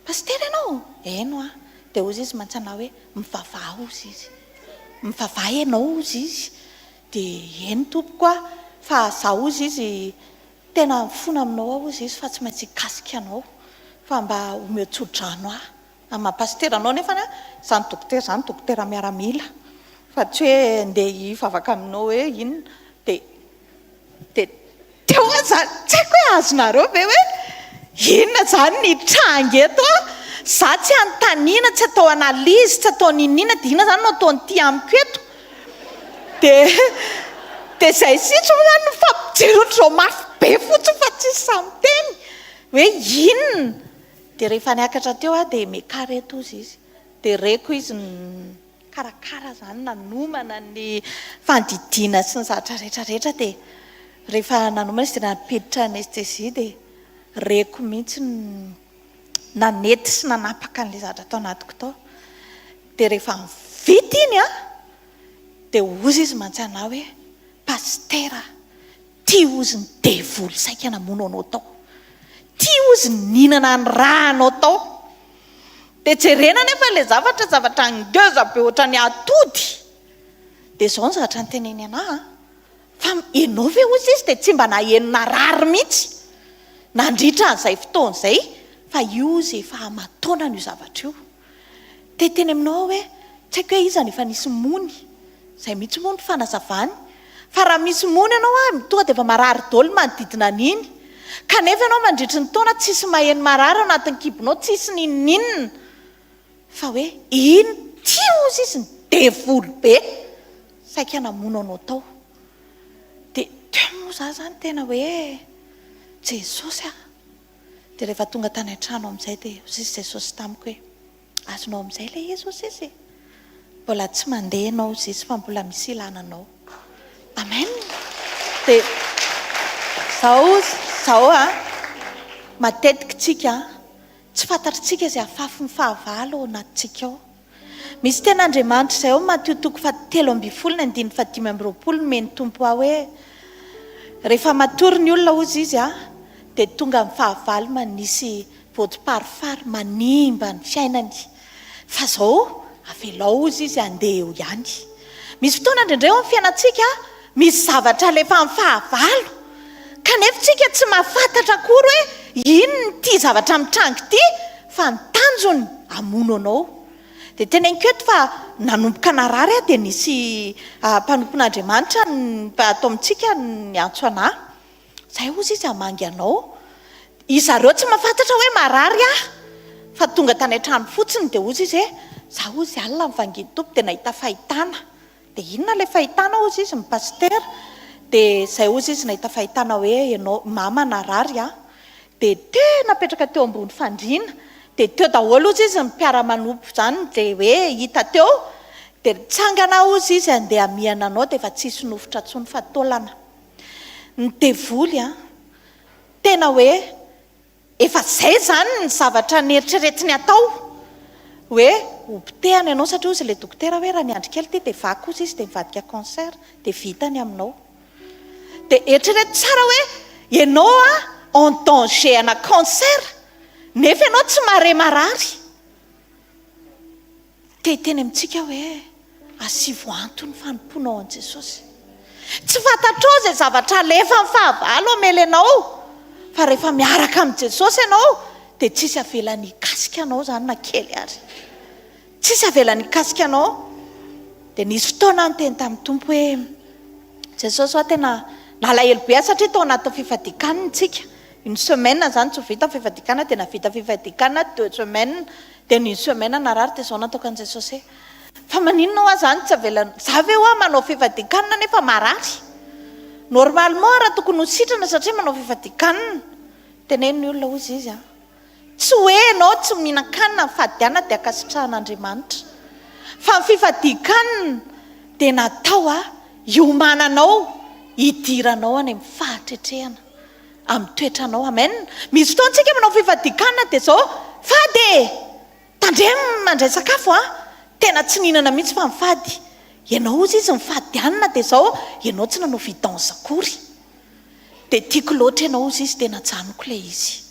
I: Pasitera ianao? Eny hoa. Dia hozy izy mantsy anah hoe, mivavaha hozy izy. Mivavaha ianao hozy izy. Dia eny tompoko a, fa izaho hozy izy tena mifona aminao aho hozy izy fa tsy maintsy hikasika anao. Fa mba omeo tso-drano ahy. Amin'ny maha pasitera anao nefany an, izany dokotera izany dokotera miaramila. Fa tsy hoe ndeha hivavaka aminao hoe inona. Dia Dia teo aho izany, tsy haiko hoe azonareo ve hoe inona izany ny hitranga eto an? Izaho tsy anontaniana, tsy atao analyse, tsy atao n'inon'inona, dia inona izany no ataon'ity amiko eto? Dia dia izay sisa moa izany no mifampijery ohatr'izao mafy be fotsiny fa tsisy sahy miteny hoe inona. Dia rehefa niakatra teo aho dia miakara eto hozy izy. Dia reko izy Nikarakara izany, nanomana ny fandidiana sy ny zavatra rehetra rehetra dia rehefa nanomana izy dia nampiditra anesthésie dia reko mihitsy ny nanety sy nanapaka an'ilay zavatra tao anatiko tao. Dia rehefa vita iny an, dia hozy izy mantsy anah hoe pasitera Ty ozy ny devoly saika namono anao tao. Ty ozy nihinana ny ra anao tao. Dia jerena anefa ilay zavatra, zavatra ngeza be ohatran'ny atody. Dia izao ny zavatra noteneniny anah an, fa ianao ve ozy izy dia tsy mba naheno narary mihitsy nandritra an'izay fotoana izay, fa io ozy efa aman-taonany io zavatra io. Te hiteny aminao aho hoe tsy haiko hoe iza no efa nisy mony. Izay mihitsy moa ny fanazavany. Fa raha misy mony ianao ary tonga dia efa marary daholo ny manodidina an'iny. Kanefa ianao mandritry ny taona tsisy maheno marary ao anatin'ny kibonao, tsisy n'inon'inona. Fa hoe iny ity hozy izy ny devoly be saika namono anao tao. Dia teo moa izaho izany tena hoe Jesosy a! Dia rehefa tonga tany an-trano amin'izay dia hoy Jesosy tamiko hoe, Azonao amin'izay ilay izy hoy izy e! Mbola tsy mandeha ianao hoy izy fa mbola misy ilana anao. Amen! Dia izao, izao an, matetika tsika tsy fantatritsika izay afafin'ny fahavalo ao anatintsika ao. Misy teny Andriamanitra izay ao Matio toko fahatelo ambin'ny folo ny andininy fahadimy amby roapolo nomen'ny Tompo ahy hoe, Rehefa matory ny olona hozy izy dia tonga ny fahavalo manisy voatsiparifary manimba ny fiainany. Fa izao avelao hozy izy handeha eo ihany. Misy fotoana indraindray ao amin'ny fiainantsika misy zavatra alefan'ny fahavalo. Kanefa tsika tsy mahafantatra akory hoe inona ity zavatra mitranga ity fa ny tanjony hamono anao. Dia teneniko eto fa nanomboka narary aho dia nisy mpanompon'Andriamanitra ato amintsika niantso anà. Zay hozy izy hamangy anao. Izareo tsy mahafantatra hoe marary aho fa tonga tany an-trano fotsiny dia hozy izy hoe za hozy alina nivangian'ny Tompo dia nahita fahitana. Dia inona ilay fahitana hozy izy ny pasitera? Dia izay hozy izy nahita fahitana hoe ianao mama narary an! Dia tena napetraka teo ambony fandriana. Dia teo daholo hozy izy ny mpiara-manompo izany dia hoe hita teo. Dia nitsangana hozy izy handeha hamihana anao dia efa tsisy nofotra intsony fa taolana. Ny devoly an! Tena hoe Efa zay zany ny zavatra neritreretiny atao hoe ho potehana ianao satria hozy ilay dokotera hoe raha miandry kely ity dia vaky hozy izy dia mivadika cancer dia vita ny aminao. Dia eritrereto tsara hoe ianao en danger ana cancer nefa ianao tsy mahare marary. Te hiteny amintsika hoe asivo antony fanompoanao an'i Jesosy. Tsy fantatrao izay zavatra alefan'ny fahavalo hamely anao, fa rehefa miaraka amin'i Jesosy ianao dia tsisy avelany hikasika anao izany na kely ary. Tsisy avelany hikasika anao. Dia nisy fotoana aho niteny tamin'ny Tompo hoe, Jesosy hoa tena nalahelo be aho satria tao anatin'ny fifadian-kanina isika. Une semaine izany tsy ho vita ny fifadian-kanina dia nahavita fifadian-kanina deux semaines. Dia ny une semaine narary dia zao nataoko an'i Jesosy hoe, fa maninona hoa zany tsy avelanao, za ve hoa manao fifadian-kanina nefa marary? Normalement raha tokony ho sitrana satria manao fifadian-kanina. Teneno ny olona hozy izy an. Tsy hoe ianao tsy mihinan-kanina mifady hanina dia ankasitrahan'Andriamanitra. Fa ny fifadian-kanina dia natao hiomananao hidiranao any amin'ny fahatretrehana. Amin'ny toetranao. Amen. Misy fotoana tsika manao fifadian-kanina dia zao, fady e! Tandremo mandray sakafo an! Tena tsy nihinana mihitsy fa mifady. Ianao hozy izy mifady hanina dia zao, ianao tsy nanao vidange akory. Dia tiako loatra ianao hozy izy dia najanoko ilay izy.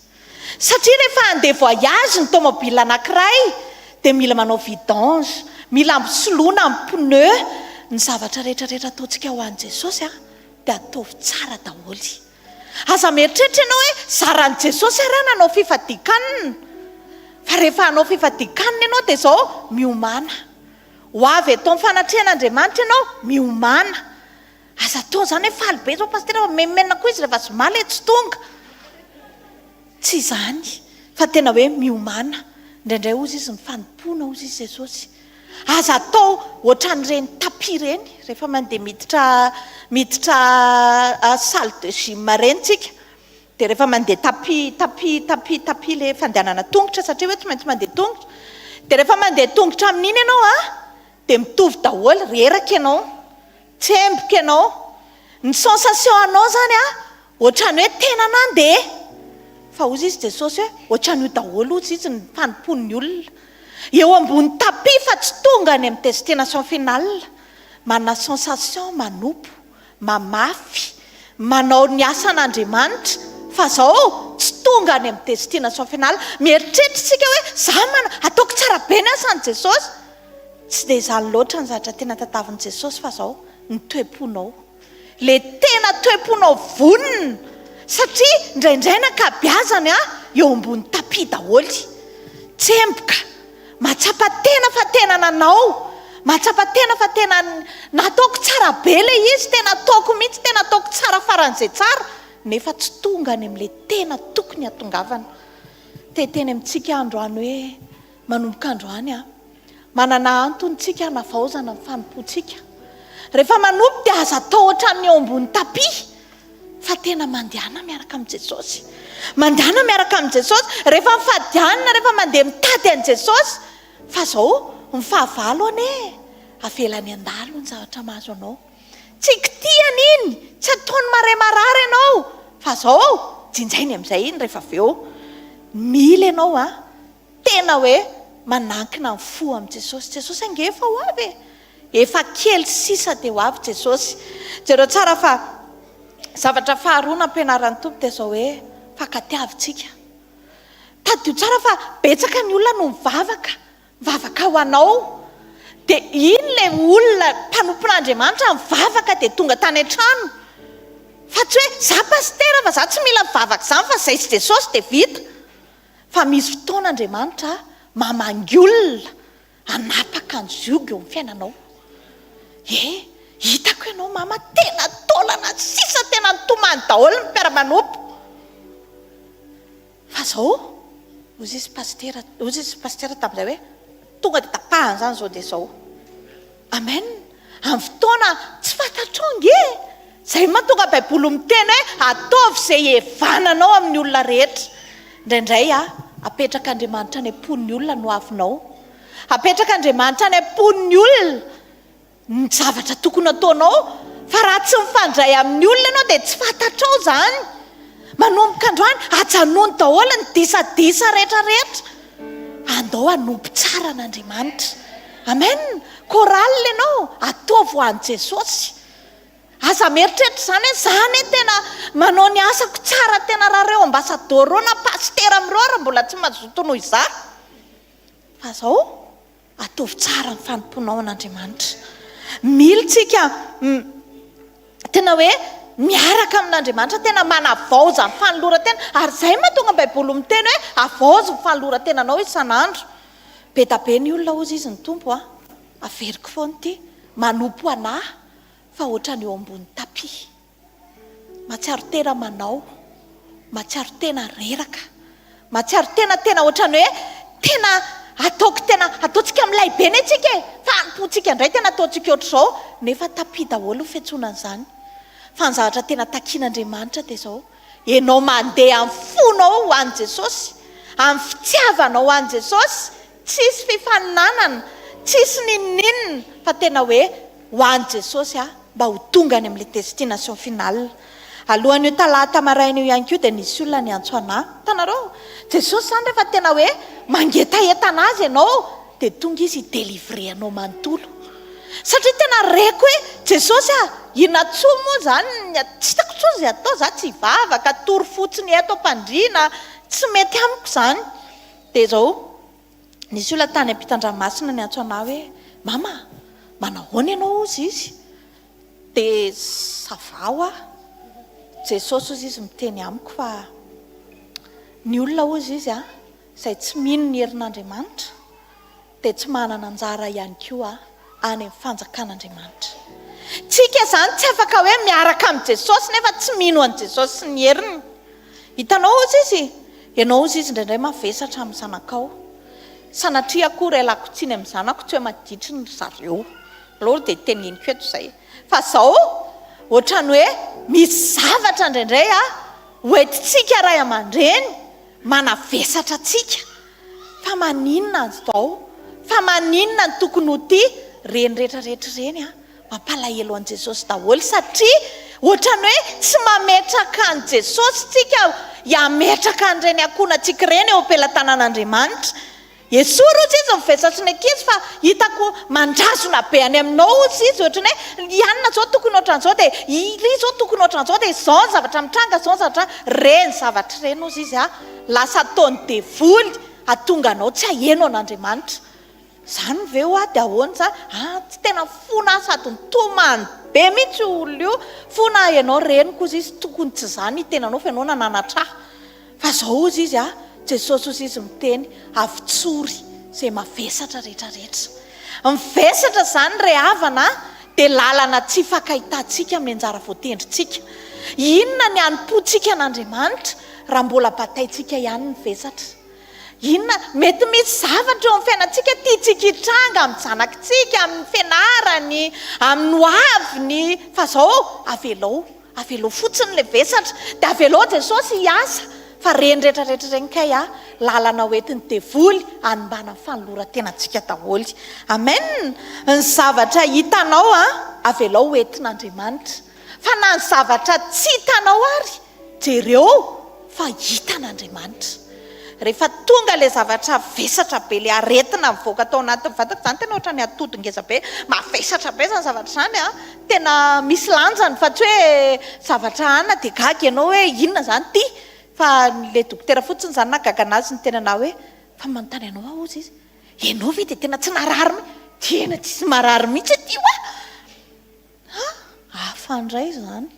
I: Satria rehefa handeha voyage ny tomobile anankiray dia mila manao vidange, mila ampisoloana ny pneu, ny zavatra rehetra rehetra ataontsika ho an'i Jesosy an, dia ataovy tsara daholo. Aza mieritreritra ianao hoe zaran'i Jesosy ary aho nanao fifadian-kanina. Fa rehefa hanao fifadian-kanina ianao dia izao, miomàna. Ho avy eto amin'ny fanatrehan'Andriamanitra ianao, miomàna. Aza atao izany hoe faly be izao pasitera fa mimenomenona koa izy rehefa zoma ilay tsy tonga. Tsy izany, fa tena hoe miomàna. Indraindray hozy izy ny fanompoana hozy izy Jesosy. Aza atao ohatran'ireny tapis ireny, rehefa mandeha miditra miditra salle de gym ireny tsika, dia rehefa mandeha tapis tapis tapis tapis ilay fandehanana tongotra satria hoe tsy maintsy mandeha tongotra, dia rehefa mandeha tongotra amin'iny ianao an, dia mitovy daholo, reraka ianao, tsemboka ianao, ny sensation anao izany an, Ohatrany hoe tena nandeha. Fa hozy izy Jesosy hoe ohatran'io daholo hozy izy ny fanompoan'ny olona. Eo ambony tapis fa tsy tonga any amin'ny destination finale. Manana sensation manompo, mamafy, manao ny asan'Andriamanitra fa zao tsy tonga any amin'ny destination finale. Mieritreritra isika hoe za mana, ataoko tsara be ny asan'i Jesosy. Tsy dia izany loatra ny zavatra tena tadavin'i Jesosy fa zao ny toe-ponao. Le tena toe-ponao vonona satria indraindray ny ankabeazany a eo ambony tapis daholo, tsemboka, mahatsapa tena fa tena nanao, mahatsapa tena fa tena nataoko tsara be le izy, tena ataoko mihitsy, tena ataoko tsara faran'izay tsara, nefa tsy tonga any amin'le tena tokony hatongavana. Te hiteny amintsika aho androany hoe Manomboka androany an. Manana antony tsika hanavaozana ny fanompoantsika. Rehefa manompo dia aza atao ohatran'ny eo ambony tapis fa tena mandehana miaraka amin'i Jesosy. Mandehana miaraka amin'i Jesosy. Rehefa mifady hanina, rehefa mandeha mitady an'i Jesosy. Fa zao, ny fahavalo anie avelany handalo ny zavatra mahazo anao. Tsy kitihany iny, tsy ataony mare marary ianao. Fa zao, jinjainy amin'izay iny rehefa avy eo. Mila ianao an. Tena hoe manankina ny fo amin'i Jesosy. Jesosy ange efa ho avy e! Efa kely sisa dia ho avy Jesosy. Jereo tsara fa zavatra faharoa nampianaran'ny Tompo dia izao hoe fankatiavintsika. Tadidio tsara fa betsaka ny olona no mivavaka, mivavaka ho anao. Dia iny ilay olona mpanompon'Andriamanitra mivavaka dia tonga tany an-trano. Fa tsy hoe za pasitera. pasitera fa za tsy mila mivavaka izany fa zay sy Jesosy dia vita. Fa misy fotoana Andriamanitra mamangy olona hanapaka ny zioga eo amin'ny fiainanao. E, hitako ianao mama tena taolana sisa tena nitomany daholo ny mpiara-manompo. Fa zao, hozy izy pasitera, hozy izy pasitera tamin'izay hoe, tonga dia tapahana izany izao dia izao. Amen. Amin'ny fotoana tsy fantatrao ange e! Izay no mahatonga Baiboly miteny hoe ataovy izay hihevananao amin'ny olona rehetra. Indraindray apetrak'Andriamanitra any am-pon'ny olona ny hoavinao. Apetrak'Andriamanitra any am-pon'ny olona ny zavatra tokony hataonao fa raha tsy mifandray amin'ny olona ianao dia tsy fantatrao izany. Manomboka androany, ajanony daholo ny disadisa rehetra rehetra. Andao hanompo tsara an'Andriamanitra. Amen. Chorale ianao, ataovy ho an'i Jesosy. Aza mieritreritra izany hoe za anie tena manao ny asako tsara tena raha ireo ambassador ireo na pasitera amin'ireo ary mbola tsy mazoto noho izaho. Fa zao, ataovy tsara ny fanompoanao an'Andriamanitra. Mila tsika tena hoe miaraka amin'Andriamanitra, tena manavaoza ny fanoloran-tena. Ary izay mahatonga ny Baiboly miteny hoe avaozy ny fanoloran-tenanao isan'andro. Be da be ny olona hozy izy ny Tompo a, averiko foana ity, manompo anah fa ohatrany eo ambony tapis. Mahatsiaro tena manao, mahatsiaro tena reraka, mahatsiaro tena tena ohatran'ny hoe tena ataoko tena ataontsika milay be anie tsika e, fa anompoantsika indray tena ataontsika ohatr'izao, nefa tapis daholo ny fiantsoana an'izany. Fa ny zavatra tena takian'Andriamanitra dia izao, ianao mandeha amin'ny fonao ho an'i Jesosy, amin'ny fitiavanao ho an'i Jesosy, tsisy fifaninanana, tsisy n'inon'inona fa tena hoe ho an'i Jesosy aho mba ho tonga any amin'ilay destination finale. Alohan'io talata maraina io ihany koa dia nisy olona niantso anà. Hitanareo? Jesosy izany rehefa tena hoe mangetaheta an'Azy ianao dia tonga Izy hi-delivrer anao manontolo. Satria tena reko hoe Jesosy ah, inona intsony moa izany, tsy hitako intsony izay atao, za tsy hivavaka, hatory fotsiny eto am-pandriana, tsy mety amiko izany. Dia izao, Nisy olona tany ampitan-dranomasina niantso anà hoe, Mama a! Manahoana ianao hozy izy? Dia ça va hoa. Jesosy hozy izy miteny amiko fa ny olona hozy izy a, izay tsy mino ny herin'Andriamanitra dia tsy manana anjara ihany koa any amin'ny fanjakan'Andriamanitra. Tsika izany tsy afaka hoe miaraka amin'i Jesosy nefa tsy mino an'i Jesosy sy ny heriny. Hitanao hozy izy? Ianao hozy izy indraindray mavesatra amin'ny zanakao. Sanatria akory ialako tsiny amin'ny zanako tsy hoe maditry ny ry zareo. Aleo dia teneniko eto izay. Fa izao, ohatran'ny hoe misy zavatra indraindray hoentintsika ray aman-dreny manavesatra antsika. Fa maninona an'izao? Fa maninona no tokony ho tia reny rehetra rehetra ireny an? Mampalahelo an'i Jesosy daholo satria ohatran'ny hoe tsy mametraka an'i Jesosy tsika hiametraka an'ireny ankohonantsika ireny eo am-pelatanan'Andriamanitra. Esory hozy izy ny vesatry ny ankizy fa hitako mandrazona be any aminao hozy izy ohatran'ny hoe i anona izao tokony ohatran'izao dia iry izao tokony ohatran'izao dia izao ny zavatra mitranga izao ny zavatra ireny zavatra ireny hozy izy an. Lasa ataon'ny devoly hatonga anao tsy haheno an'Andriamanitra. Izany ve hoa dia ahoana izany? Ah, tsy tena fona aho sady nitomany be mihitsy io olona io. Fona aho ianao reniko hozy izy, tokony tsy izany ny tenanao fa ianao nananatra ahy. Fa izao hozy izy ah, Jesosy hozy izy miteny, avotsory izay mavesatra rehetra rehetra. Mivesatra izany re havana dia lalana tsy ifankahitantsika amin'ny anjara voatendrintsika. Inona ny hanompoantsika an'Andriamanitra raha mbola bataintsika ihany ny vesatra? Inona? Mety misy zavatra eo amin'ny fiainantsika tiantsika hitranga amin'ny zanakitsika, amin'ny fianarany, amin'ny hoaviny, fa izao avelao, avelao fotsiny ilay vesatra, dia avelao Jesosy hiasa, fa ireny rehetra rehetra ireny kay a, lalana ho entin'ny devoly hanimbana ny fanoloran-tenantsika daholo. Amen! Ny zavatra hitanao a, avelao ho entin'Andriamanitra, fa na ny zavatra tsy hitanao ary, Jereo fa hitan'Andriamanitra. Rehefa tonga ilay zavatra vesatra be, ilay aretina mivoaka tao anatin'ny vatako, izany tena ohatran'ny atody ngeza be, mavesatra be izany zavatra izany an, tena misy lanjany fa tsy hoe zavatra anona dia gaga ianao hoe inona izany ity, fa ilay dokotera fotsiny izany nahagaga an'azy niteny an'ahy hoe fa manontany anao aho hozy izy, ianao ve dia tena tsy narary mihitsy? Tena tsisy marary mihitsy aty hoa! Ha! Hafa indray izany.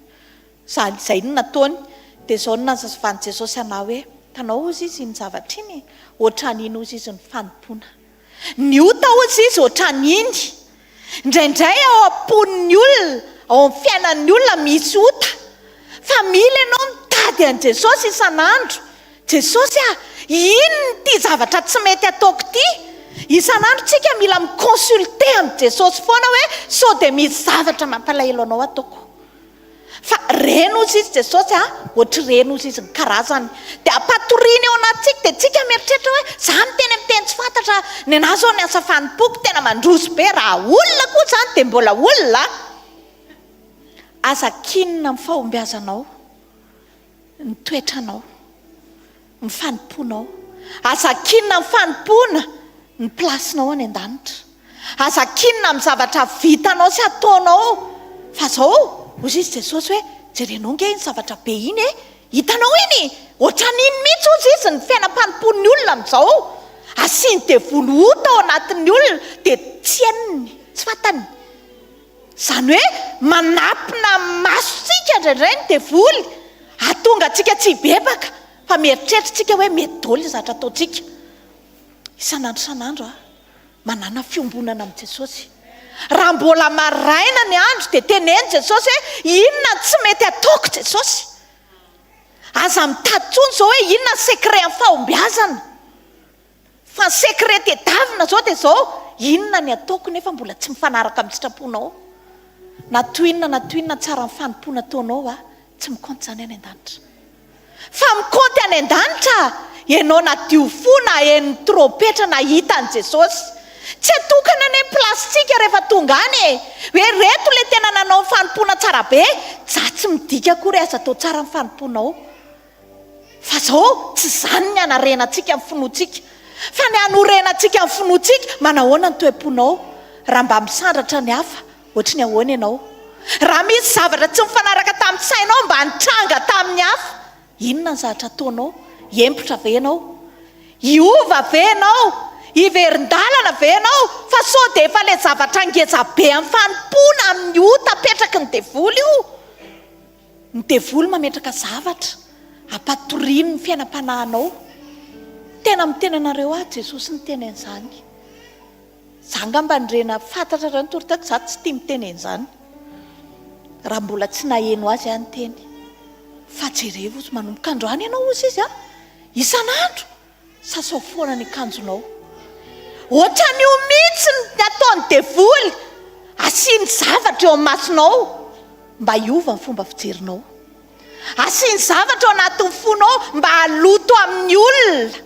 I: Izany, izay no nataony. Dia izao no nazavan'i Jesosy anah hoe, hitanao hozy izy iny zavatra iny e, ohatran'iny hozy izy ny fanompoana. Ny ota hozy izy ohatran'iny. Indraindray ao am-pon'ny olona, ao amin'ny fiainan'ny olona misy ota. Fa mila ianao mitady an'i Jesosy isan'andro. Jesosy a! Inona ity zavatra tsy mety ataoko ity? Isan'andro tsika mila mi-consulter amin'i Jesosy foana hoe sao dia misy zavatra mampalahelo anao ataoko. Fa reny hozy izy Jesosy a, ohatr'ireny hozy izy ny karazany. Dia ampatoriany eo anatintsika, dia tsika mieritreritra hoe za miteny amin'ny teny tsy fantatra, nenaha zao ny asa fanompoako tena mandroso be, raha olona koa zany dia mbola olona a! Aza kinina amin'ny fahombiazanao. ny toetranao, ny fanompoanao. Aza akinina amin'ny fanompoana ny place-nao any an-danitra. Aza akinina amin'ny zavatra vitanao sy ataonao. Fa zao, hozy izy Jesosy hoe, jerenao nge iny zavatra be iny e! Hitanao iny? Ohatran'iny mihitsy hozy izy ny fiainam-panompoan'ny olona amin'izao. Asian'ny devoly ota ao anatin'ny olona dia tsy henony, tsy fantany. Izany hoe manapina ny masontsika indraindray ny devoly hahatonga antsika tsy hibebaka fa mieritreritra isika hoe mety daholo ny zavatra ataontsika. Isan'andro isan'andro aho manana fiombonana amin'i Jesosy. Raha mbola maraina ny andro dia teneno Jesosy hoe inona no tsy mety ataoko Jesosy. Aza mitady intsony izao hoe inona ny secret amin'ny fahombiazana. Fa ny secret tedavina zao dia zao, inona ny ataoko nefa mbola tsy mifanaraka amin'ny sitraponao? Na toy inona na toy inona tsara ny fanompoana ataonao a, tsy mikaonty izany any an-danitra. Fa mikaonty any an-danitra ianao nadio fo naheno ny trompetra nahita an'i Jesosy. Tsy atokana anie ny place-tsika rehefa tonga any e! Hoe reto le tena nanao ny fanompoana tsara be, za tsy midika akory aza atao tsara ny fanompoanao. Fa zao, tsy izany ny hanarenantsika ny finoantsika. Fa ny hanorenantsika ny finoantsika, manahoana ny toe-ponao raha mba misandratra ny hafa, ohatry ny ahoana ianao? Raha misy zavatra tsy mifanaraka tamin'ny sainao mba nitranga tamin'ny hafa, inona ny zavatra ataonao? Hiempotra ve ianao? Hiova ve ianao? Hiverin-dalana ve ianao? Fa sao dia efa ilay zavatra ngeza be amin'ny fanompoana amin'ny ota apetraky ny devoly io? Ny devoly mametraka zavatra hampatoriany ny fiainam-panahinao. Tena miteny anareo aho, Jesosy niteny an'izany. Za angamba ny rena fantatrareo ny toritako, za tsy tia miteny an'izany. Raha mbola tsy naheno azy aho niteny. Fa jerevo ozy, manomboka androany ianao ozy izy an, isan'andro. Sasao foana ny akanjonao. Ohatran'io mihitsy ny ataon'ny devoly, asiany zavatra eo amin'ny masonao mba hiova ny fomba fijerinao. Asiany zavatra ao anatin'ny fonao mba haloto amin'ny olona.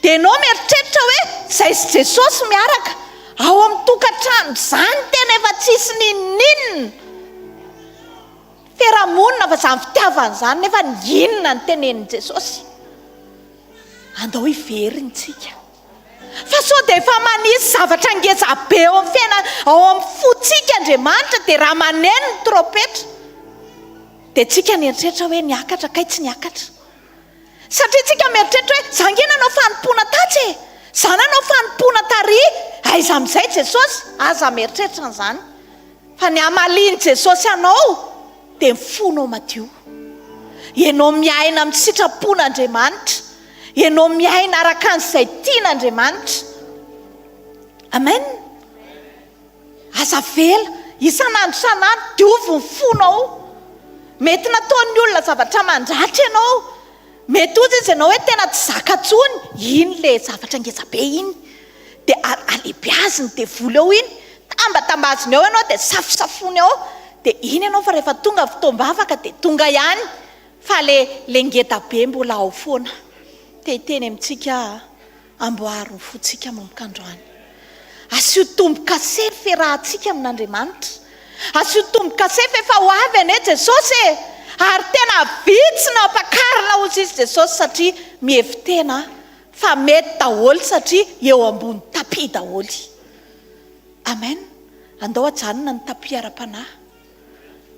I: Dia ianao mieritreritra hoe izay sy Jesosy miaraka ao amin'ny tokantrano izany tena efa tsisy n'inon'inona. Fiarahamonina fa izany fitiavana izany nefa ny inona no tenenin'i Jesosy? Andao hiverina isika. Fa sao dia efa manisy zavatra ngeza be ao amin'ny fiainana, ao amin'ny fontsika Andriamanitra dia raha maneno ny trompetra dia tsika nieritreritra hoe niakatra kay tsy niakatra. Satria tsika mieritreritra hoe za nge nanao fanompoana tatsy e, za nanao fanompoana tary, aiza amin'izay Jesosy? Aza mieritreritra an'izany. Fa ny hamalian'i Jesosy anao dia ny fonao madio. Ianao miaina amin'ny sitrapon'Andriamanitra. Ianao miaina araka an'izay tian'Andriamanitra. Amen. Aza avela, isan'andro isan'andro, diovy ny fonao. Mety nataon'ny olona zavatra mandratra ianao. Mety hozy izy ianao hoe tena tsy zaka intsony, iny le zavatra ngeza be iny. Dia alebiazy ny devoly eo iny, tambatambaziny eo ianao dia safosafony eo. Dia iny ianao fa rehefa tonga ny fotoam-bavaka dia tonga ihany fa le le ngeda be mbola ao foana. Te hiteny amintsika aho. Amboaro ny fontsika manomboka androany. Asio tombo-kase ny fiarahantsika amin'Andriamanitra. Asio tombo-kase fa efa ho avy anie Jesosy e! Ary tena vitsy no ampakarina hozy izy Jesosy satria mihevi-tena fa mety daholo satria eo ambony tapis daholo. Amen. Andao ajanona ny tapis ara-panahy.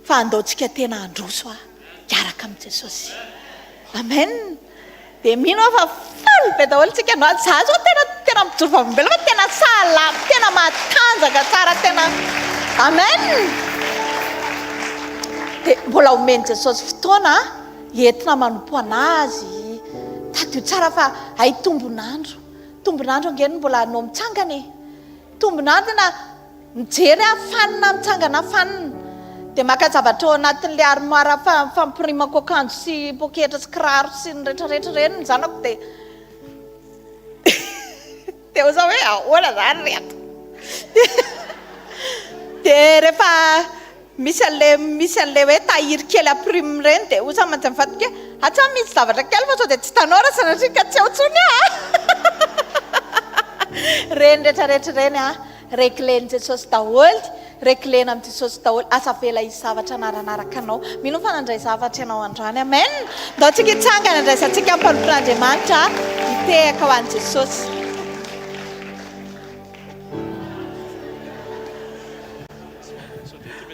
I: Fa andao tsika tena handroso a hiaraka amin'i Jesosy. Amen. Dia mino aho fa faly be daholo tsika androany. Za zao tena tena mijoro vavolombelona fa tena salama, tena matanjaka tsara tena. Amen. Dia mbola omen'i Jesosy fotoana. entina manompo an'Azy. Tadidio tsara fa hay tombon'andro. Tombon'andro ange no mbola anao mitsangana e. Tombon'andro tena mijery aho fanina mitsangana fanina. Dia maka zavatra ao anatin'ilay armoire fampirimako akanjo sy poketra sy kiraro sy ny retraretra ireny ny zanako dia Dia hoy zaho hoe ahoana izany reto? Dia rehefa misy an'ilay misy an'ilay hoe tahiry kely ampirimina ireny dia hoy zaho mantsy mivadika hoe atsy aho misy zavatra kely fa sao dia tsy hitanao raha sanatria ka tsy ao intsony aho. Ireny rehetra rehetra ireny an, reglen'i Jesosy daholo. Reglena amin'i Jesosy daholo, aza avela hisy zavatra hanaranaraka anao. Mino aho fa nandray zavatra ianao androany. Amen! Ndao tsika hitsangana handraisantsika ny mpanompon'Andriamanitra hitehaka ho an'i Jesosy.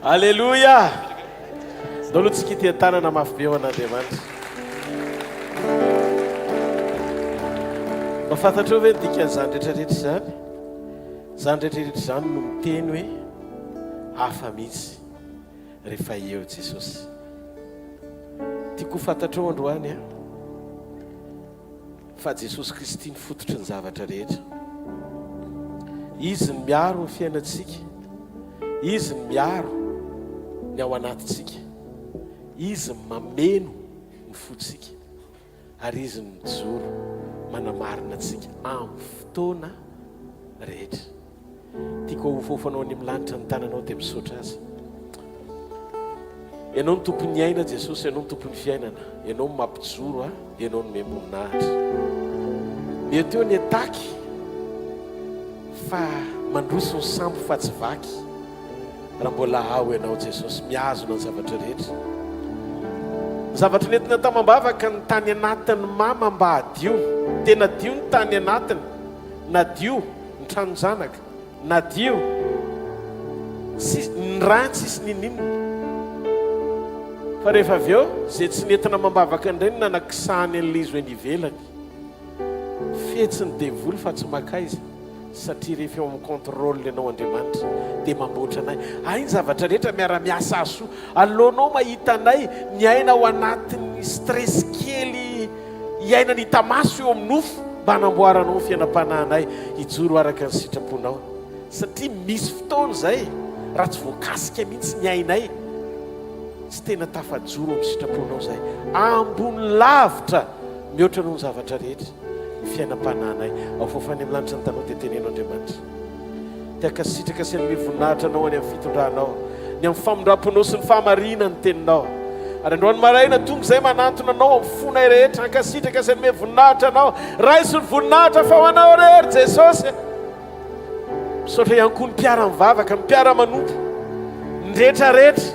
A: Aleloia! Ndao aloha tsika hitia-tanana mafy be ho an'Andriamanitra. Mba fantatrao ve ny dikan'izany rehetra rehetra izany? Izany rehetra rehetra izany no miteny hoe hafa mihitsy rehefa eo Jesosy. Tiako ho fantatrao androany an, fa Jesosy Kristy no fototry ny zavatra rehetra. Izy no miaro ny fiainantsika. Izy no miaro ny ao anatintsika. Izy no mameno ny fontsika. Ary Izy no mijoro manamarina antsika amin'ny fotoana rehetra. Tiako ahofahofanao any amin'ny lanitra ny tananao dia misaotra Azy. Ianao no tompon'ny aina Jesosy, Ianao no tompon'ny fiainana, Ianao no mampijoro ahy, Ianao no omem-boninahitra. Mety eo ny ataky fa mandroso ny sambo fa tsy vaky. Raha mbola ao Ianao Jesosy, mihazona ny zavatra rehetra. Ny zavatra nentina tamam-bavaka ny tany anatin'ny mama mba hadio. Dia nadio ny tany anatiny, nadio ny tranon-janaka, nadio tsy ny rà tsisy ninininona. Fa rehefa avy eo, izay tsy nentina amam-bavaka indray no nanakisahany an'ilay izy ho eny ivelany. Fetsy ny devoly fa tsy makaiza. Satria rehefa eo amin'ny contrôle ianao Andriamanitra dia mamboatra anay. Hay ny zavatra rehetra miara-miasa hahasoa. Aleonao mahita anay miaina ao anatin'ny stress kely iainana hita maso eo amin'ny nofo mba hanamboaranao ny fiainam-panahinay hijoro araka ny sitraponao. Satria misy fotoana izay raha tsy voakasika mihitsy ny ainay tsy tena tafajoro amin'ny sitraponao izay. Ambony lavitra Mihoatra noho ny zavatra rehetra, ny fiainam-panahinay. Ao fahafahany amin'ny lanitra ny tanao dia teneno Andriamanitra. Te hankasitraka sy hanome voninahitra Anao any amin'ny fitondranao, ny amin'ny famindram-ponao sy ny fahamarinan'ny ny teninao. Ary androany maraina, tonga izay manantona Anao amin'ny fonay rehetra, hankasitraka sy hanome voninahitra Anao. Raiso ny voninahitra fa ho Anao irery Jesosy. Misaotra ihany koa ny mpiara-mivavaka, ny mpiara-manompo, ny rehetra rehetra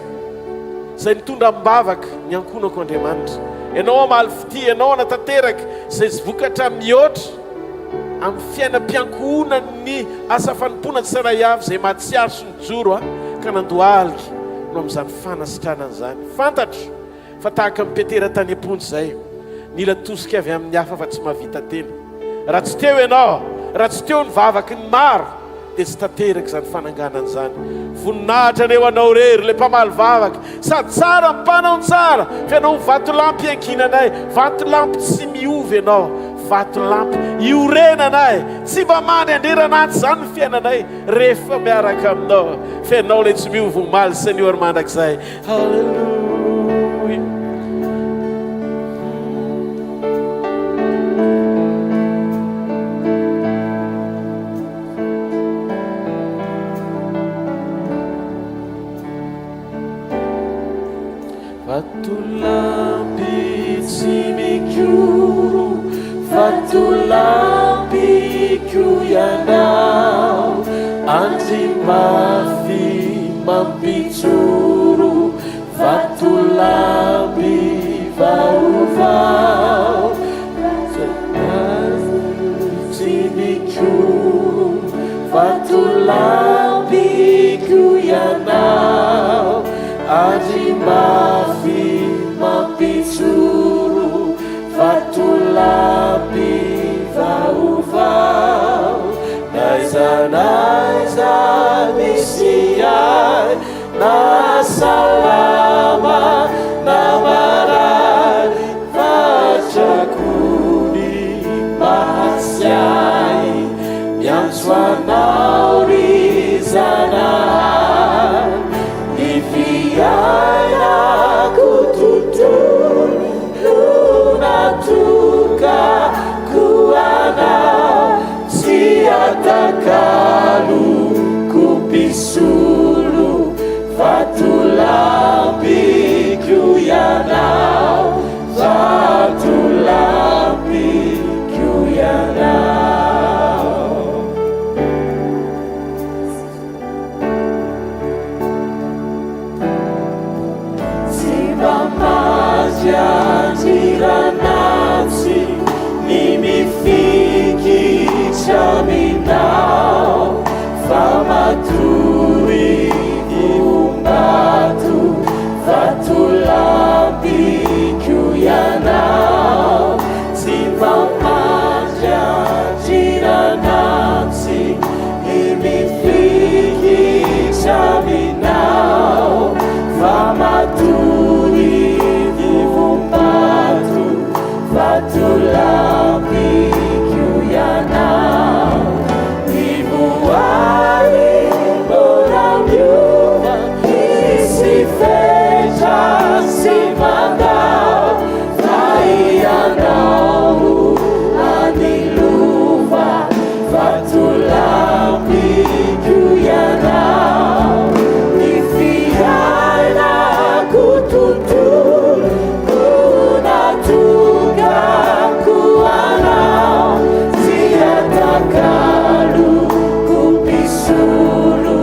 A: izay nitondra am-bavaka ny ankohonako Andriamanitra. Ianao hamaly fitia, Ianao hanatanteraka izay vokatra mihoatra amin'ny fiainam-piankohonan'ny asa fanompoana tsirairay avy izay mahatsiaro sy nijoro ka nandohalika no amin'izany fanasitranana izany. Fantatro Fa tahaka an'i Petera tany am-ponja izay, nila tosika avy amin'ny hafa fa tsy mahavita tena. Raha tsy teo ianao, raha tsy teo ny vavaky ny maro, dia tsy tanteraka izany fananganana izany. Voninahitra anie ho anao re, ry ilay mpamaly vavaka, sady tsara ny mpanao ny tsara, fa ianao no vatolampy iankinanay, vatolampy tsy miova ianao, vatolampy iorenanay, tsy mba mandry andrerana atsy izany ny fiainanay rehefa miaraka aminao, fa ianao ilay tsy miova omaly sy anio ary mandrakizay. Haleloia. Vatolampy tsy mikoro, vatolampiko ianao, andry mafy mampijoro, vatolampy vaovao, tsy mikoro, vatolampiko ianao. Andry mafy mampijoro vatolampy vaovao N'aiza n'aiza misy ahy na salama na marary.
J: mpisolo Vatolampiko Ianao Vatolampiko Ianao Tsy mba maty andriranantsy ny mifikitra aminao fa matory ivom-bato vatolampiko ianao Tsy mba maty andriranantsy Ny mifikitra aminao fa matory ivom-bato vatolampiko ianao Ny voary mbola miova Misy fetra sy mandao Fa ianao no hany lova Vatolampiko ianao Ny fiainako tontolo no natokako anao Tsy atakaloko mpisolo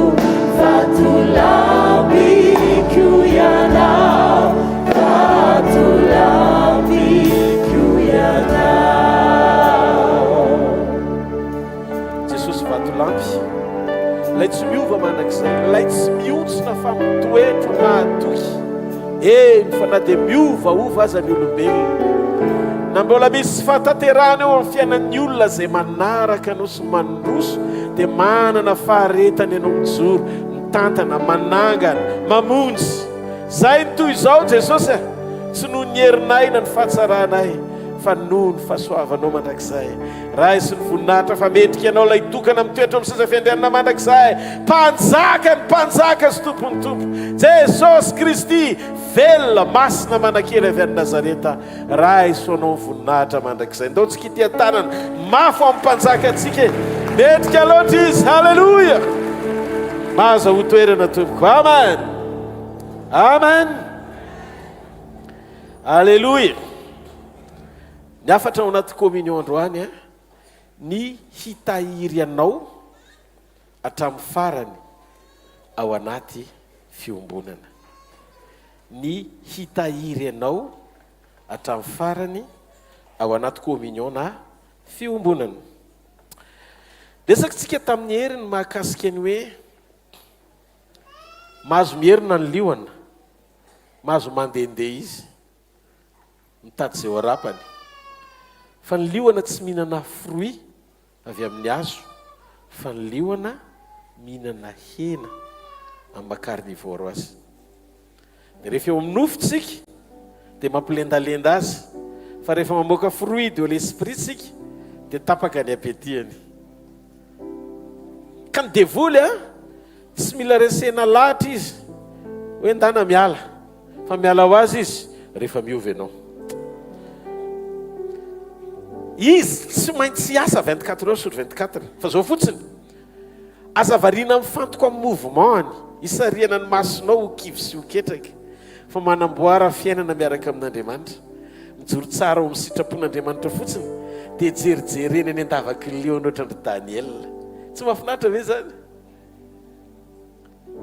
J: Vatolampiko ianao Vatolampiko ianao.
A: Jesosy vatolampy, Ilay tsy miova mandrakizay, Ilay tsy mihontsina fa mitoetra ho mahatoky, eny fa na dia miovaova aza ny olombelona, na mbola misy fahatanterahana eo amin'ny fiainan'ny olona izay manaraka anao sy mandroso, dia manana faharetana ianao mijoro, mitantana, manangana, mamonjy. Izay ny toy izao Jesosy a! Tsy noho ny herinay na ny fahatsaranay, fa noho ny fahasoavanao mandrakizay. Raiso ny voninahitra fa mendrika Ianao ilay tokana mitoetra ao amin'ny seza fiandrianana mandrakizay, Mpanjaka ny mpanjaka sy Tompon'ny tompo, Jesosy Kristy, velona, masina, manan-kery avy any Nazareta. Raiso Anao ny voninahitra mandrakizay. Ndao tsy kitian-tanana mafy ho amin'ny Mpanjaka antsika e! Mendrika loatra Izy! Haleloia! Mahazahoa toerana tompoko. Amen! Amen! Aleloia! Ny hafatra ao anaty communion androany a, ny hitahiry anao hatramin'ny farany ao anaty fiombonana. Ny hitahiry anao hatramin'ny farany ao anaty communion na fiombonana. Resakitsika tamin'ny hery ny mahakasika ny hoe mahazo mierina ny liona, mahazo mandehandeha izy. mitady izay ho arapany. Fa ny liona tsy mihinana fruit avy amin'ny hazo, fa ny liona mihinana hena amin'ny maha carnivore azy. Dia rehefa eo amin'ny nofo tsika dia mampilendalenda azy, fa rehefa mamoaka fruit de l'esprit tsika dia tapaka ny appétit-ny. Ka ny devoly a, tsy mila resena lahatra izy hoe ndana miala. Fa miala ho azy izy rehefa miova ianao. Izy tsy maintsy hiasa 24 heures sur 24. Fa zao fotsiny, aza variana mifantoka amin'ny mouvement-ny, hisarihana ny masonao ho kivy sy ho ketraka, fa manamboara fiainana miaraka amin'Andriamanitra. Mijoro tsara ao amin'ny sitrapon'Andriamanitra fotsiny, dia jerijerena eny an-davaky ny liona ohatran-dry Daniel. Tsy mahafinaritra ve izany?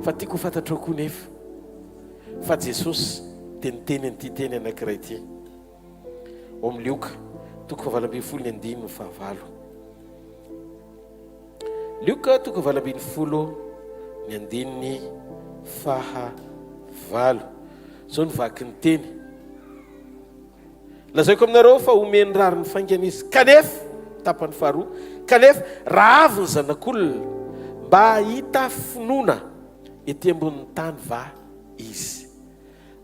A: Fa tiako ho fantatrao koa nefa fa Jesosy dia niteny an'ity teny anankiray ity ao amin'ny Lioka toko fahavalo ambin'ny folo ny andininy fahavalo. Lioka toko 18 ny andininy fahavalo. Izao no vaky ny teny. Lazaiko aminareo fa homeny rariny faingana izy. Kanefa, tapany faharoa, kanefa raha avy ny Zanak'olona, mba hahita finoana ety ambonin'ny tany va izy?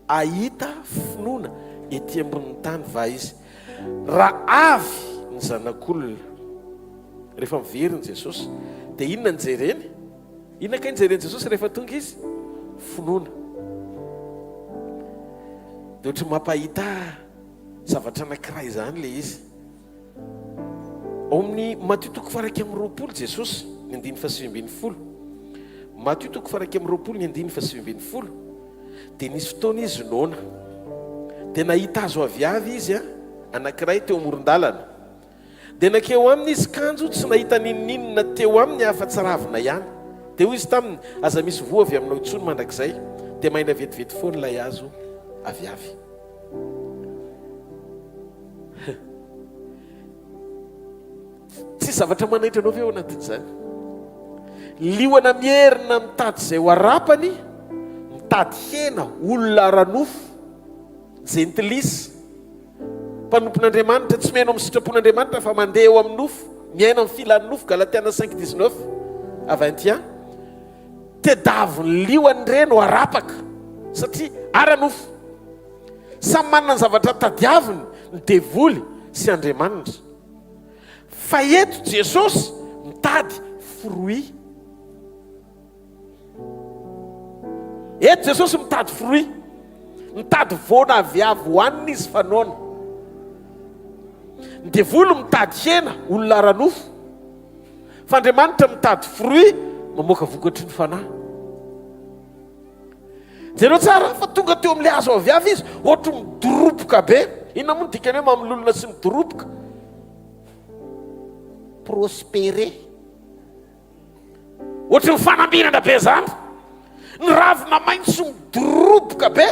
A: Hahita finoana ety ambonin'ny tany va izy? Raha avy ny Zanak'olona, rehefa miverina Jesosy, dia inona no jereny? Inona kay no jeren'i Jesosy rehefa tonga izy? Finoana. Dia ohatry ny mampahita zavatra anankiray izany ilay izy. Ao amin'ny Matio toko faha 21 Jesosy, ny andininy faha 19. Matio toko faha-21 ny andininy faha-19, dia nisy fotoana izy noana. Dia nahita hazo aviavy izy anankiray teo amoron-dalana. Dia nankeo aminy izy kanjo tsy nahita n'inon'inona teo aminy afa-tsy ravina ihany. Dia hoy izy taminy, Aza misy voa avy aminao intsony mandrakizay. Dia maina vetivety foana ilay hazo aviavy. Tsisy zavatra manaitra anao ve ao anatin'izany? Liona mierina mitady izay ho arapany, mitady hena, olona ara-nofo, jentilisa, mpanompon'Andriamanitra, tsy mihaino amin'ny sitrapon'Andriamanitra fa mandeha eo amin'ny nofo, miaina amin'ny filan'ny nofo, Galatiana 5, 19 à 21. Tediavin'ny liona ireny ho arapaka satria ara-nofo. Samy manana ny zavatra tadiaviny ny devoly sy Andriamanitra. Fa eto Jesosy mitady fruit. Eto Jesosy mitady fruit. Mitady voana aviavy hohanina izy fa noana. Ny devoly mitady hena, olona ara-nofo. Fa Andriamanitra mitady fruit mamoaka vokatry ny fanahy. Jereo tsara fa tonga teo amin'ilay hazo aviavy izy, ohatry midoroboka be. Inona moa ny dikany hoe mamololona sy midoroboka? Prospérer. Ohatry ny fanambinana be izany. Ny ravina maitso midoroboka be.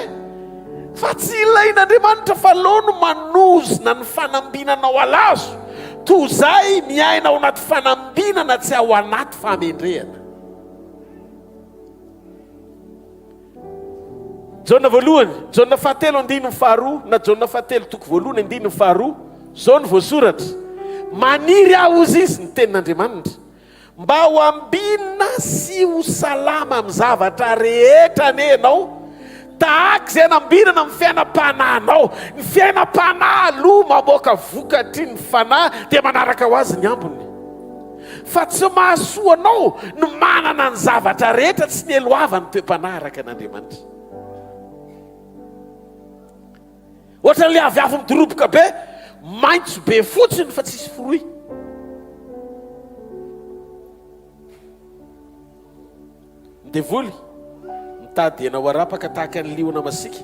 A: Fa tsy ilain'Andriamanitra fa aleo no manozona ny fanambinana ao alazo, toy izay miaina ao anaty fanambinana tsy ao anaty fahamendrehana. Jaona voalohany, Jaona fahatelo andininy faharoa na Jaona fahatelo toko voalohany andininy faharoa, zao no voasoratra, Maniry aho, hozy izy, ny tenin'Andriamanitra, mba ho ambinina sy ho salama amin'ny zavatra rehetra anie ianao, tahaka izay anambinana amin'ny fiainam-panahinao. Ny fiainam-panahy aloha mamoaka vokatry ny fanahy, dia manaraka ho azy ny ambiny. Fa tsy mahasoa anao ny manana ny zavatra rehetra tsy nielohavan'ny toe-panahy araka an'Andriamanitra. Ohatran'ilay aviavy midoroboka be, maitso be fotsiny fa tsisy fruit. Ny devoly mitady hena ho arapaka tahaka ny liona masiaka.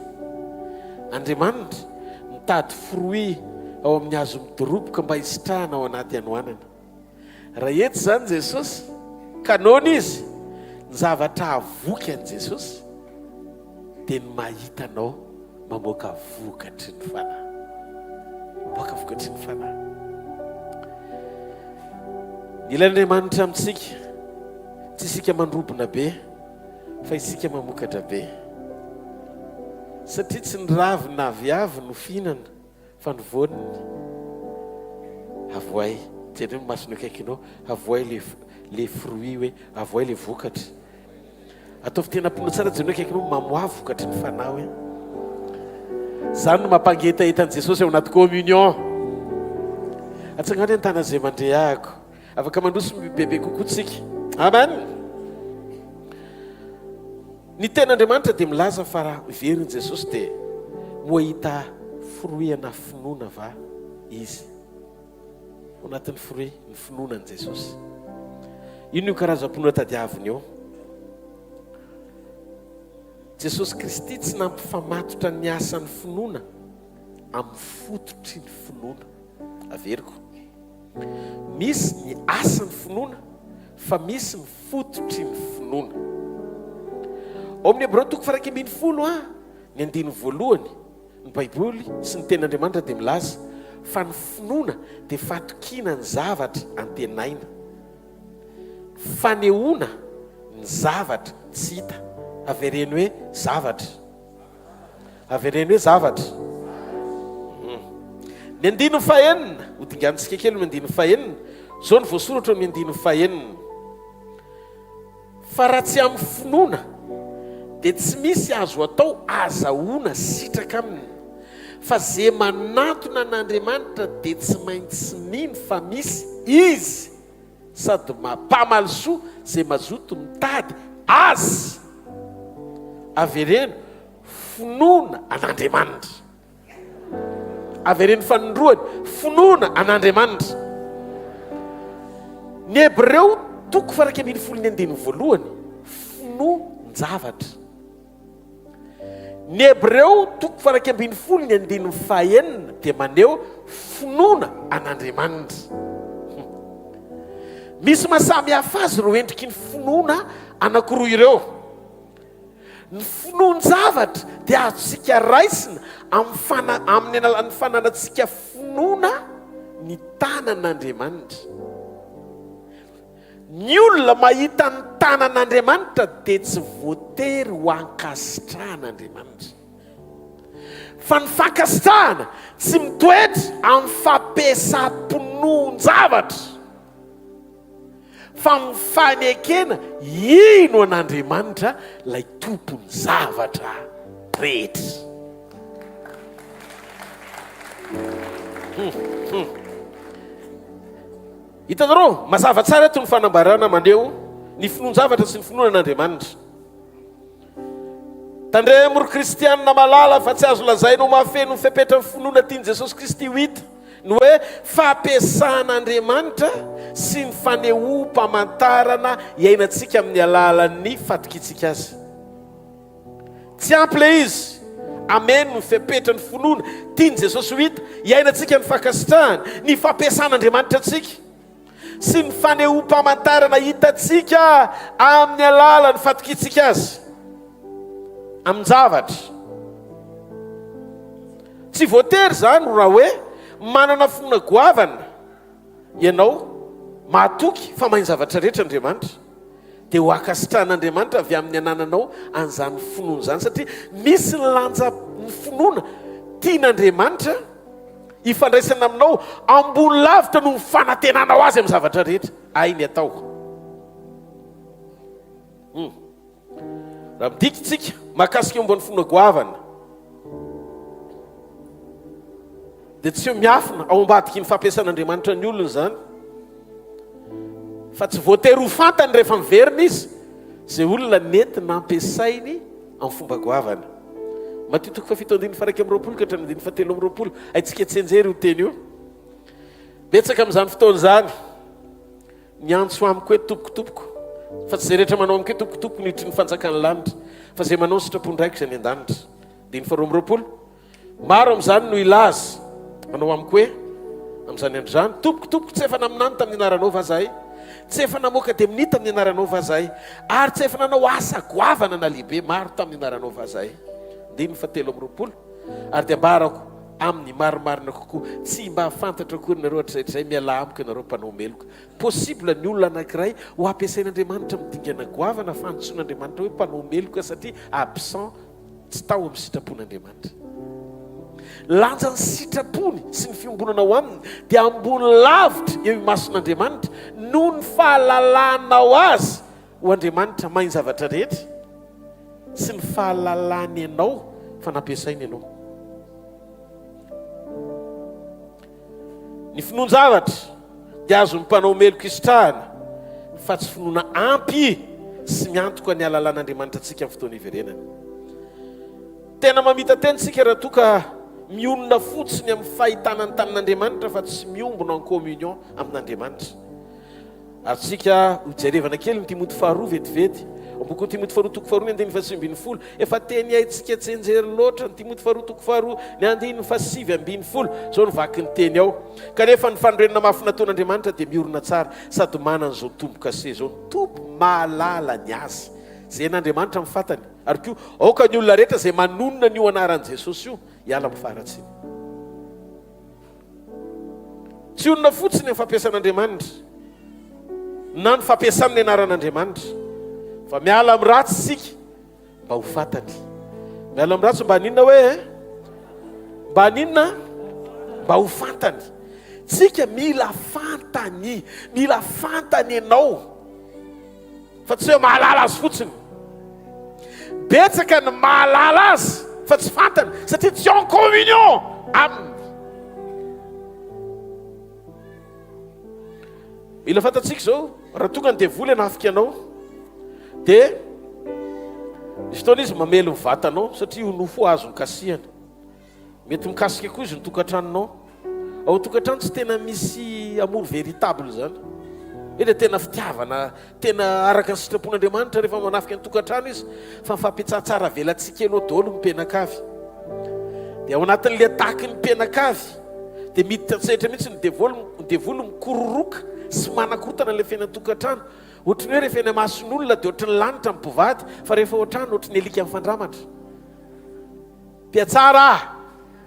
A: Andriamanitra mitady fruit ao amin'ny hazo midoroboka mba hisitrahana ao anaty hanoanana. Raha eto izany Jesosy, ka noana Izy, ny zavatra havoky an'i Jesosy dia ny mahita anao mamoaka vokatry ny Fanahy. Mamoaka vokatry ny Fanahy. Ny ilain'Andriamanitra amintsika, tsy isika mandrobona be, fa isika mamokatra be. Satria tsy ny ravina aviavy no fihinana, Fa ny voaniny, avoay, jereo ny masony akaikinao, avoay le le fruit hoe, avoay le vokatra. Ataovy tena mpino tsara jereo akaikinao, mamoaha vokatry ny fanahy hoe. Zany no mampangetaheta an'i Jesosy ao anaty communion. Atsangano ny tanana izay mandre ahako. Afaka mandroso bebe kokoa tsika. Amen. Ny tenin'Andriamanitra dia milaza fa raha miverina Jesosy dia moa hahita fruit ana finoana va Izy? Ao anatin'ny fruit ny finoana an'i Jesosy. Inona io karazam-pinoana tadiaviny io? Jesosy Kristy tsy nampifamatotra ny asan'ny finoana amin'ny fototry ny finoana. Averiko. Misy ny asan'ny finoana fa misy ny fototry ny finoana. Ao amin'ny Hebreo toko faha 11 a, ny andininy voalohany, ny Baiboly sy ny Tenin'Andriamanitra dia milaza fa ny finoana dia fatokiana ny zavatra antenaina, fanehoana ny zavatra tsy hita. Avereno hoe zavatra. Avereno hoe zavatra. Hmm. Ny andininy fahenina, ho dinganintsika kely ny andininy fahenina. Izao no voasoratra amin'ny andininy fahenina. Fa raha tsy amin'ny finoana dia tsy misy azo atao azahoana sitraka aminy. Fa ze manantona an'Andriamanitra dia tsy maintsy mino fa misy Izy. Sady mampamalisoa zay mazoto mitady Azy. Avereno finoana an'Andriamanitra. Avereno fanindroany finoana an'Andriamanitra. Ny Hebreo toko faha 11 ny andininy voalohany. finoan-javatra. Ny Hebreo toko faha-11 ny andininy fahenina dia maneho finoana an'Andriamanitra. Misy maha samy hafa azy ireo endriky ny finoana anankiroa ireo. Ny finoan-javatra dia azontsika raisina amin'ny fana, amin'ny alalan'ny fananantsika finoana ny tanan'Andriamanitra. Ny olona mahita ny tanan'Andriamanitra dia tsy voatery ho ankasitrahan'Andriamanitra. Fa ny fankasitrahana tsy mitoetra amin'ny fampiasam-pinoan-javatra, fa amin'ny fanekena hino an'Andriamanitra ilay Tompon'ny zavatra rehetra. Hitanareo? Mazava tsara eto ny fanambarana maneho ny finoan-javatra sy ny finoana an'Andriamanitra. Tandremo ry kristianina malala fa tsy azo lazaina ho mahafeno ny fepetran'ny finoana tian'i Jesosy Kristy ho hita ny hoe fampiasan'Andriamanitra sy ny fanehoam-pamantarana iainantsika amin'ny alalan'ny fatokiantsika Azy. Tsy ampy ilay izy. Ameno ny fepetra ny finoana tian'i Jesosy ho hita, hiainantsika ny fankasitrahany, ny fampiasan'Andriamanitra antsika, sy ny fanehoam-pamantarana hitantsika amin'ny alalan'ny fatokiantsika Azy amin-javatra. Tsy voatery izany raha hoe manana finoana goavana ianao, mahatoky fa mahay ny zavatra rehetra Andriamanitra. dia ho ankasitrahan'Andriamanitra avy amin'ny anananao an'izany finoana izany, satria misy ny lanja ny finoana tian'Andriamanitra hifandraisana aminao ambony lavitra noho ny fanantenanao azy amin'ny zavatra rehetra. Hay ny atao. Hmm. Raha midika isika mahakasika momba ny finoana goavana, dia tsy hoe miafina ao ambadiky ny fampiasan'Andriamanitra ny olona izany, fa tsy voatery ho fantany rehefa miverina izy izay olona nety nampiasainy amin'ny fomba goavana. Matio toko fahafito andininy faha-21 ka hatramin'ny andininy faha-23. Haintsika tsianjery io teny io. Betsaka amin'izany fotoana izany. Miantso amiko hoe tompoko, tompoko, fa tsy izay rehetra manao amiko hoe tompoko, tompoko no hiditry ny fanjakan'ny lanitra, fa izay manao ny sitrapon-dRaiko izay any an-danitra. Andininy faharoa-amby-roapolo. Maro amin'izany no hilaza manao amiko hoe, amin'izany andro izany, Tompoko, tompoko, tsy efa naminany tamin'ny anaranao va izahay? Tsy efa namoaka demonia tamin'ny anaranao va izahay? Ary tsy efa nanao asa goavana na lehibe maro tamin'ny anaranao va izahay? Andininy fahatelo amby roapolo. Ary dia ambarako aminy marimarina kokoa, tsy mba fantatro akory nareo hatrizay hatrizay, mialà amiko ianareo mpanao meloka. Possible ny olona anankiray ho ampiasain'Andriamanitra amin'ny dingana goavana fa antsoin'Andriamanitra hoe mpanao meloka satria absent, tsy tao amin'ny sitrapon'Andriamanitra. Lanjan'ny sitrapony sy ny fiombonana ao aminy dia ambony lavitra eo imason'Andriamanitra noho ny fahalalanao azy ho Andriamanitra mahay ny zavatra rehetra sy ny fahalalany anao fa nampiasainy ianao. Ny finoan-javatra dia azon'ny mpanao meloka isitrahana fa tsy finoana ampy sy miantoka ny halalan'Andriamanitra antsika amin'ny fotoana iverenany. Tena mamita-tena isika raha toa ka mionona fotsiny amin'ny fahitana ny tanin'Andriamanitra fa tsy miombona en communion amin'Andriamanitra. Azontsika hojerevana kely ny Timoty faharoa vetivety. Ao bokin'ny Timoty faharoa toko faharoa ny andininy faha-19. Efa teny haintsika tsianjery loatra ny Timoty faharoa toko faharoa ny andininy faha-19. Izao no vaky ny teny ao. Kanefa ny fanorenana mafy nataon'Andriamanitra dia miorina tsara sady manana izao tombo-kase izao. Ny Tompo mahalala ny azy. Izay an'Andriamanitra amin'ny fatany. Ary koa aoka ny olona rehetra izay manonona an'io anaran'i Jesosy io hiala amin'ny faharatsiana. Tsy olona fotsiny ny fampiasan'Andriamanitra na ny fampiasany ny anaran'Andriamanitra fa miala amin'ny ratsy isika mba ho fantany. Miala amin'ny ratsy mba haninona hoe eh? Mba haninona? Mba ho fantany. Tsika mila fantany, mila fantany ianao. Fa tsy hoe mahalala azy fotsiny. Betsaka ny mahalala azy fa tsy fantany satria tsy en communion aminy. Mila fantatsika izao, raha tonga ny devoly hanafika anao dia misy fotoana izy mamely ny vatanao satria io nofo azo nikasihana. Mety mikasika koa izy ny tokantranonao. Ao an-tokantrano tsy tena misy amour véritable izany. Hoe ilay tena fitiavana tena araka ny sitrapon'Andriamanitra rehefa manafika ny tokantrano izy fa mifampitsatsara velatsihy kely eo daholo ny mpianakavy. Dia ao anatin'ilay attaque ny mpianakavy dia miditra an-tsehatra mihitsy ny devoly, ny devoly mikororoka sy manakorontana ilay fiainan-tokantrano. Ohatry ny hoe rehefa eny amason'olona dia ohatry ny lanitra ny mpivady fa rehefa ao an-trano ohatry ny alika mifandramatra. Mpiatsara ah!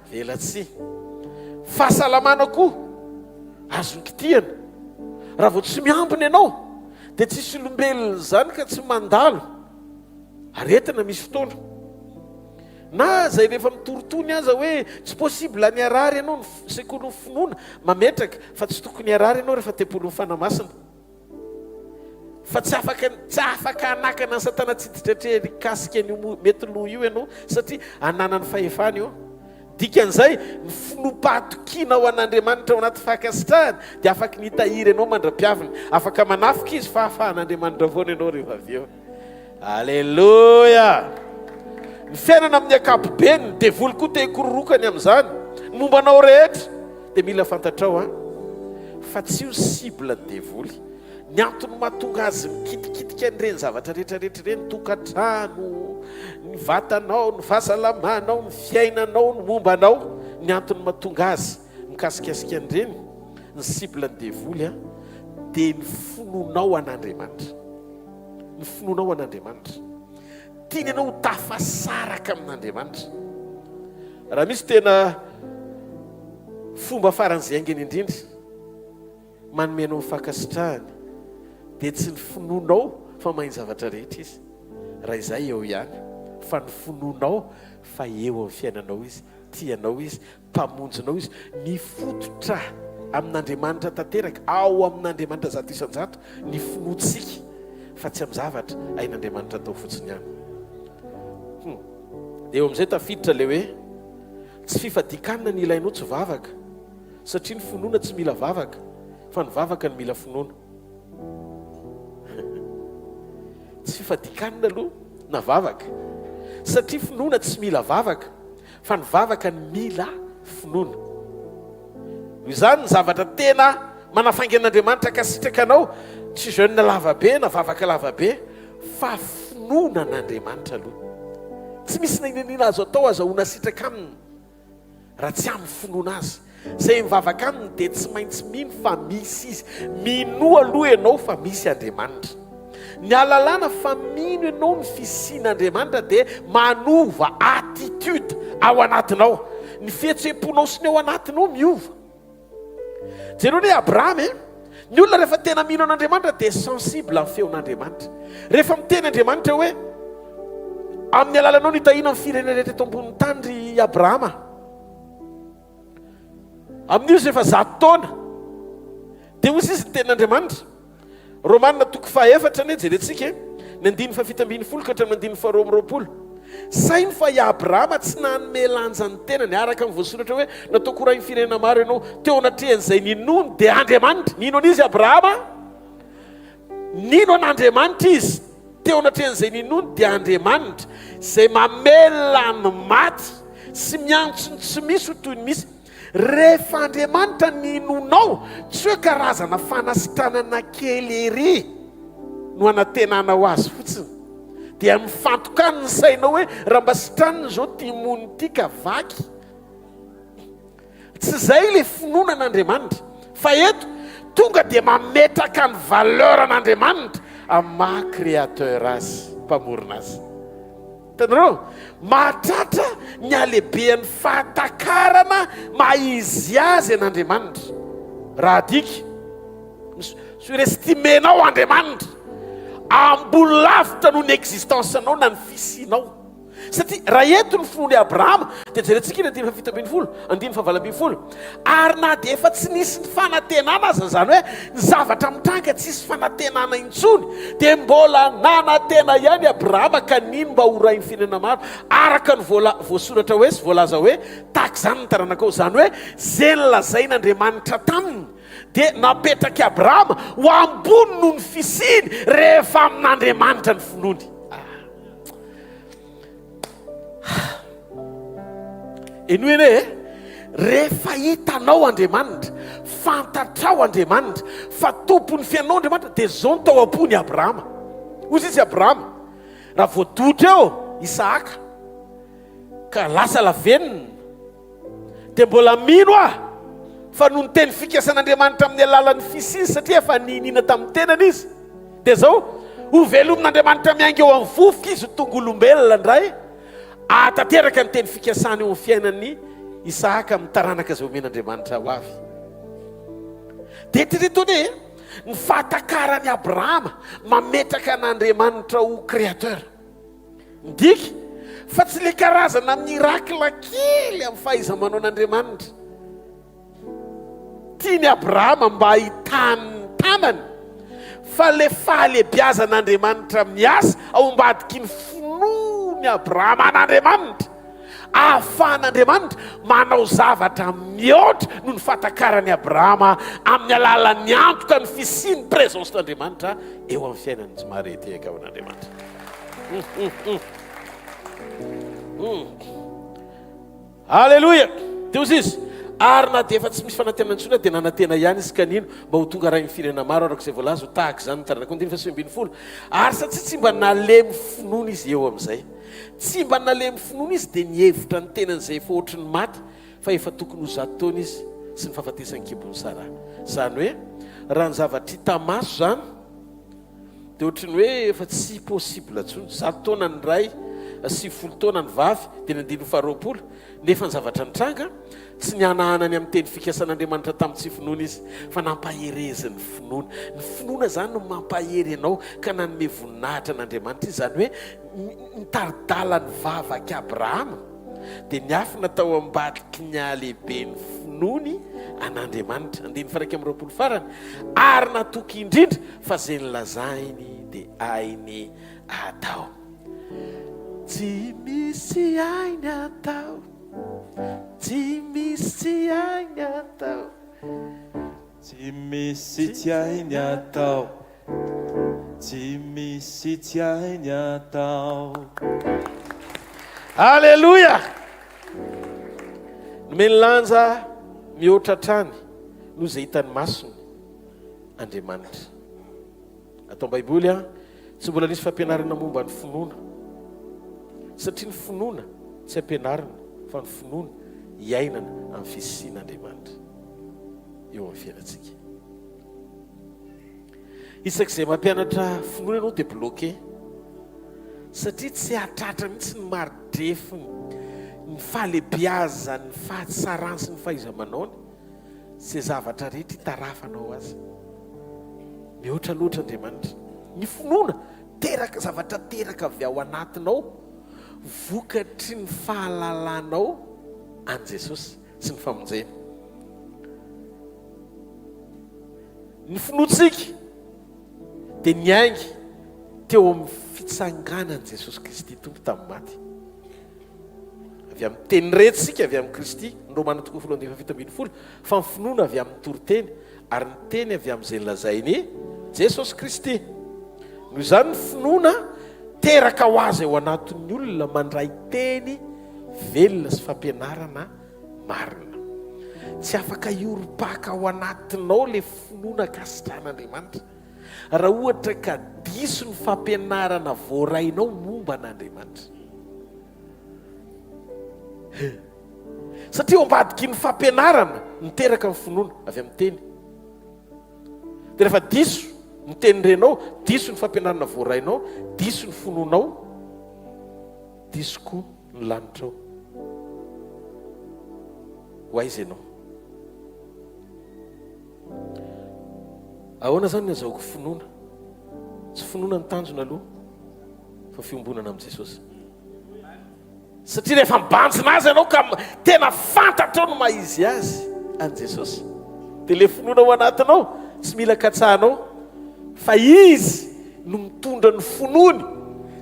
A: Velatsihy. Fahasalamana koa azony kitihana. Raha vao tsy miambina ianao dia tsisy olombelona izany ka tsy mandalo aretina misy fotoana. Na izay rehefa mitorotony aza hoe tsy possible ny harary ianao, ny sekolin'ny finoana mametraka fa tsy tokony harary ianao rehefa tempolin'ny Fanahy Masina. Fa tsy afaka tsy afaka hanakana an'i Satana tsy hiditra hatreny hikasika an'io mety loha io ianao satria ananany fahefana io. Dikan'izay, ny finoam-pahatokiana ao an'Andriamanitra ao anaty fankasitrahana dia afaky ny hitahiry anao mandra-piaviny. Afaka manafika izy fa afahan'Andriamanitra foana ianao rehefa avy eo. Aleloia! Ny fiainana amin'ny ankapobeny, ny devoly koa te hikororokany amin'izany. Ny momba anao rehetra dia mila fantatrao an, fa tsy io cible ny devoly. Ny antony mahatonga azy mikitikitika an'ireny zavatra rehetra rehetra ireny, tokantrano, ny vatanao, ny fahasalamanao, ny fiainanao, ny momba anao, ny antony mahatonga azy mikasikasika an'ireny, ny cible ny devoly an, dia ny finoanao an'Andriamanitra. Ny finoanao an'Andriamanitra. Tiany ianao ho tafasaraka amin'Andriamanitra. Raha misy tena fomba faran'izay haingana indrindra manome anao ny fankasitrahany dia tsy ny finoanao fa mahay ny zavatra rehetra izy. Raha izay eo ihany fa ny finoanao fa eo amin'ny fiainanao izy, tia anao izy, Mpamonjinao izy. Mifototra amin'Andriamanitra tanteraka, ao amin'Andriamanitra 100% ny finoantsika fa tsy amin'ny zavatra hain'Andriamanitra atao fotsiny ihany. Hum. Dia eo amin'izay tafiditra ilay hoe tsy fifadian-kanina ny ilainao tsy vavaka satria ny finoana tsy mila vavaka fa ny vavaka no mila finoana. Tsy fifadian-kanina aloha na vavaka satria finoana tsy mila vavaka Fa ny vavaka no mila finoana. Noho izany ny zavatra tena manafaingana Andriamanitra ankasitraka anao tsy jeune lava be na vavaka lava be fa finoana an'Andriamanitra aloha. Tsy misy na inona inona azo atao azahoana sitraka aminy raha tsy amin'ny finoana azy. Izay mivavaka aminy dia tsy maintsy mino fa misy izy. Minoa aloha ianao fa misy Andriamanitra. Ny ahalalana fa mino ianao ny fisian'Andriamanitra dia manova attitude ao anatinao. Ny fihetseham-ponao sy ny ao anatinao miova. Jereo anie Abrahama e! Ny olona rehefa tena mino an'Andriamanitra dia sensible amin'ny feon'Andriamanitra. Rehefa miteny Andriamanitra hoe amin'ny alalanao no hitahiana ny firenena rehetra eto ambonin'ny tany ry Abrahama. Amin'io izy efa zato taona. Dia hoy izy ny tenin'Andriamanitra. Romana toko fahaefatra anie jerentsika e. Ny andininy faha-17 ka hatramin'ny andininy faha-22. Saino fa i Abrahama tsy nanome lanja ny tenany, araka ny voasoratra hoe, Nataoko ho rain'ny firenena maro ianao. Teo anatrehan'izay ninoany dia Andriamanitra. Nino an'iza i Abrahama? Nino an'Andriamanitra izy. Teo anatrehan'izay ninoany dia Andriamanitra, izay mamelona ny maty sy miantso ny tsy misy ho toy ny misy. Rehefa Andriamanitra no inoanao, tsy hoe karazana fanasitranana kely ery no anantenanao azy fotsiny. Dia mifantoka any ny sainao hoe raha mba sitranina izao ity mony ity ka vaky. Tsy izay ilay finoana an'Andriamanitra. Fa eto, tonga dia mametraka ny valeur an'Andriamanitra amin'ny maha créateur azy, mpamorona azy. Hitanareo? Mahatratra ny halehibehan'ny fahatakarana maha izy azy an'Andriamanitra. Raha adika, surestimenao Andriamanitra, ambony lavitra noho ny existence-nao na ny fisianao. Satria raha eto ny finoan'i Abrahama, dia jerentsika iny andininy faha-17, andininy faha-18. Ary na dia efa tsy nisy ny fanantenana aza, izany hoe ny zavatra mitranga tsisy fanantenana intsony, dia mbola nanantena ihany Abrahama ka nino mba ho rain'ny firenena maro, araka ny voala, voasoratra hoe sy voalaza hoe, tahaka izany ny taranakao. Izany hoe izay nolazain'Andriamanitra taminy dia napetrak'i Abrahama ho ambony noho ny fisiany rehefa amin'Andriamanitra ny finoany. Henoy anie e! Rehefa hitanao Andriamanitra fantatrao Andriamanitra fa tompon'ny fiainanao Andriamanitra dia izao no tao am-pony Abrahama. Hoy izy Abrahama, raha voadotra eo Isahaka ka lasa lavenona dia mbola mino aho fa noho ny teny fikasan'Andriamanitra amin'ny alalan'ny fisiany satria efa niniana tamin'ny tenany izy dia izao hovelomin'Andriamanitra miainga eo amin'ny vovoka izy ho tonga olombelona indray ahatanteraka ny teny fikasany eo amin'ny fiainan'ny Isahaka amin'ny taranaka izay omen'Andriamanitra ho avy. Dia eritrereto anie ny fahatakaran'i Abrahama mametraka an'Andriamanitra ho créateur. Midika fa tsy le karazana miracle kely amin'ny fahaiza-manaon'Andriamanitra. Tian'i Abrahama mba hahitany ny tanany fa le fahalebiazan'Andriamanitra miasa ao ambadiky ny finoan'i Abrahama an'Andriamanitra, ahafahan'Andriamanitra manao zavatra mihoatra noho ny fahatakaran'i Abrahama amin'ny alalan'ny antoka ny fisian'ny présence-n'Andriamanitra eo amin'ny fiainany tsy mahare tehaka ao an'Andriamanitra. Aleloia! Dia hoy izy, Ary na dia efa tsy misy fanantenana intsony aho, dia nanantena ihany izy ka nino mba ho tonga rain'ny firenena maro, araka izay voalaza ho tahaka izany ny taranakao. Andininy faha 19. Ary satria tsy mba nalemy finoana izy eo amin'izay, tsy mba nalemy finoana izy, dia nihevitra ny tenany izay efa ohatry ny maty, fa efa tokony ho zato taona izy, sy ny fahafatesan'ny kibon'i Saraha. Izany hoe, raha ny zavatra hita maso izany, Dia ohatry ny hoe efa tsy possible intsony. Zato taona ny ray, 90 taona ny vavy, dia ny andininy faharoapolo. Nefa ny zavatra nitranga, tsy nihanahana ny amin'ny teny fikasan'Andriamanitra tamin'ny tsy finoana izy, fa nampaherezin'ny finoana. Ny finoana izany no mampahery anao ka nanome voninahitra an'Andriamanitra izy. Izany hoe nitari-dalan'ny vavak'i Abrahama. dia niafina tao ambadiky ny halehiben'ny finoany an'Andriamanitra. Andininy faha 21 farany, ary natoky indrindra fa izay nolazainy dia hainy atao. Tsy misy hainy atao, tsy misy hainy atao.
K: Tsy misy tsy hainy atao. Tsy misy tsy hainy atao.
A: Aleloia! Nomeny lanja mihoatra hatrany noho izay hitan'ny masony Andriamanitra. Ato am-Baiboly, tsy mbola nisy fampianarana momba ny finoana. Satria ny finoana tsy ampianarina fa ny finoana iainana amin'ny fisian'Andriamanitra eo amin'ny fiainantsika. Isak'izay mampianatra finoana ianao dia bloqué. Satria tsy hahatratra mihitsy ny mari-drefiny, ny fahalebiazany, ny fahatsarany sy ny fahaiza-manaony, izay zavatra rehetra itarafanao azy. Mihoatra loatra Andriamanitra. Ny finoana, teraka, zavatra teraka avy ao anatinao, vokatry ny fahalalanao an'i Jesosy sy ny famonjeny. Ny finoantsika dia niainga teo amin'ny fitsanganan'i Jesosy Kristy Tompo tamin'ny maty. Avy amin'ny teny rentsika avy amin'i Kristy, ny Romana toko voalohany andininy faha 17, fa ny finoana avy amin'ny toriteny ary ny teny avy amin'izay nolazain'i Jesosy Kristy. Noho izany ny finoana teraka ho azy ao anatin'ny olona mandray teny velona sy fampianarana Marina. Tsy afaka hiorim-paka ao anatinao ilay finoana ankasitrahan'Andriamanitra, raha ohatra ka diso ny fampianarana voarainao momba an'Andriamanitra. Satria ao ambadiky ny fampianarana miteraka ny finoana avy amin'ny teny. Dia rehefa diso ny teny renao, diso ny fampianarana voarainao, diso ny finoanao, diso koa ny lanitrao. Ho aiza ianao? Ahoana izany ny azahoako finoana? Tsy finoana ny tanjona aloha fa fiombonana amin'i Jesosy. Satria rehefa mibanjina azy ianao ka tena fantatrao ny maha izy azy an'i Jesosy, dia ilay finoana ao anatinao tsy mila katsahanao fa izy no mitondra ny finoany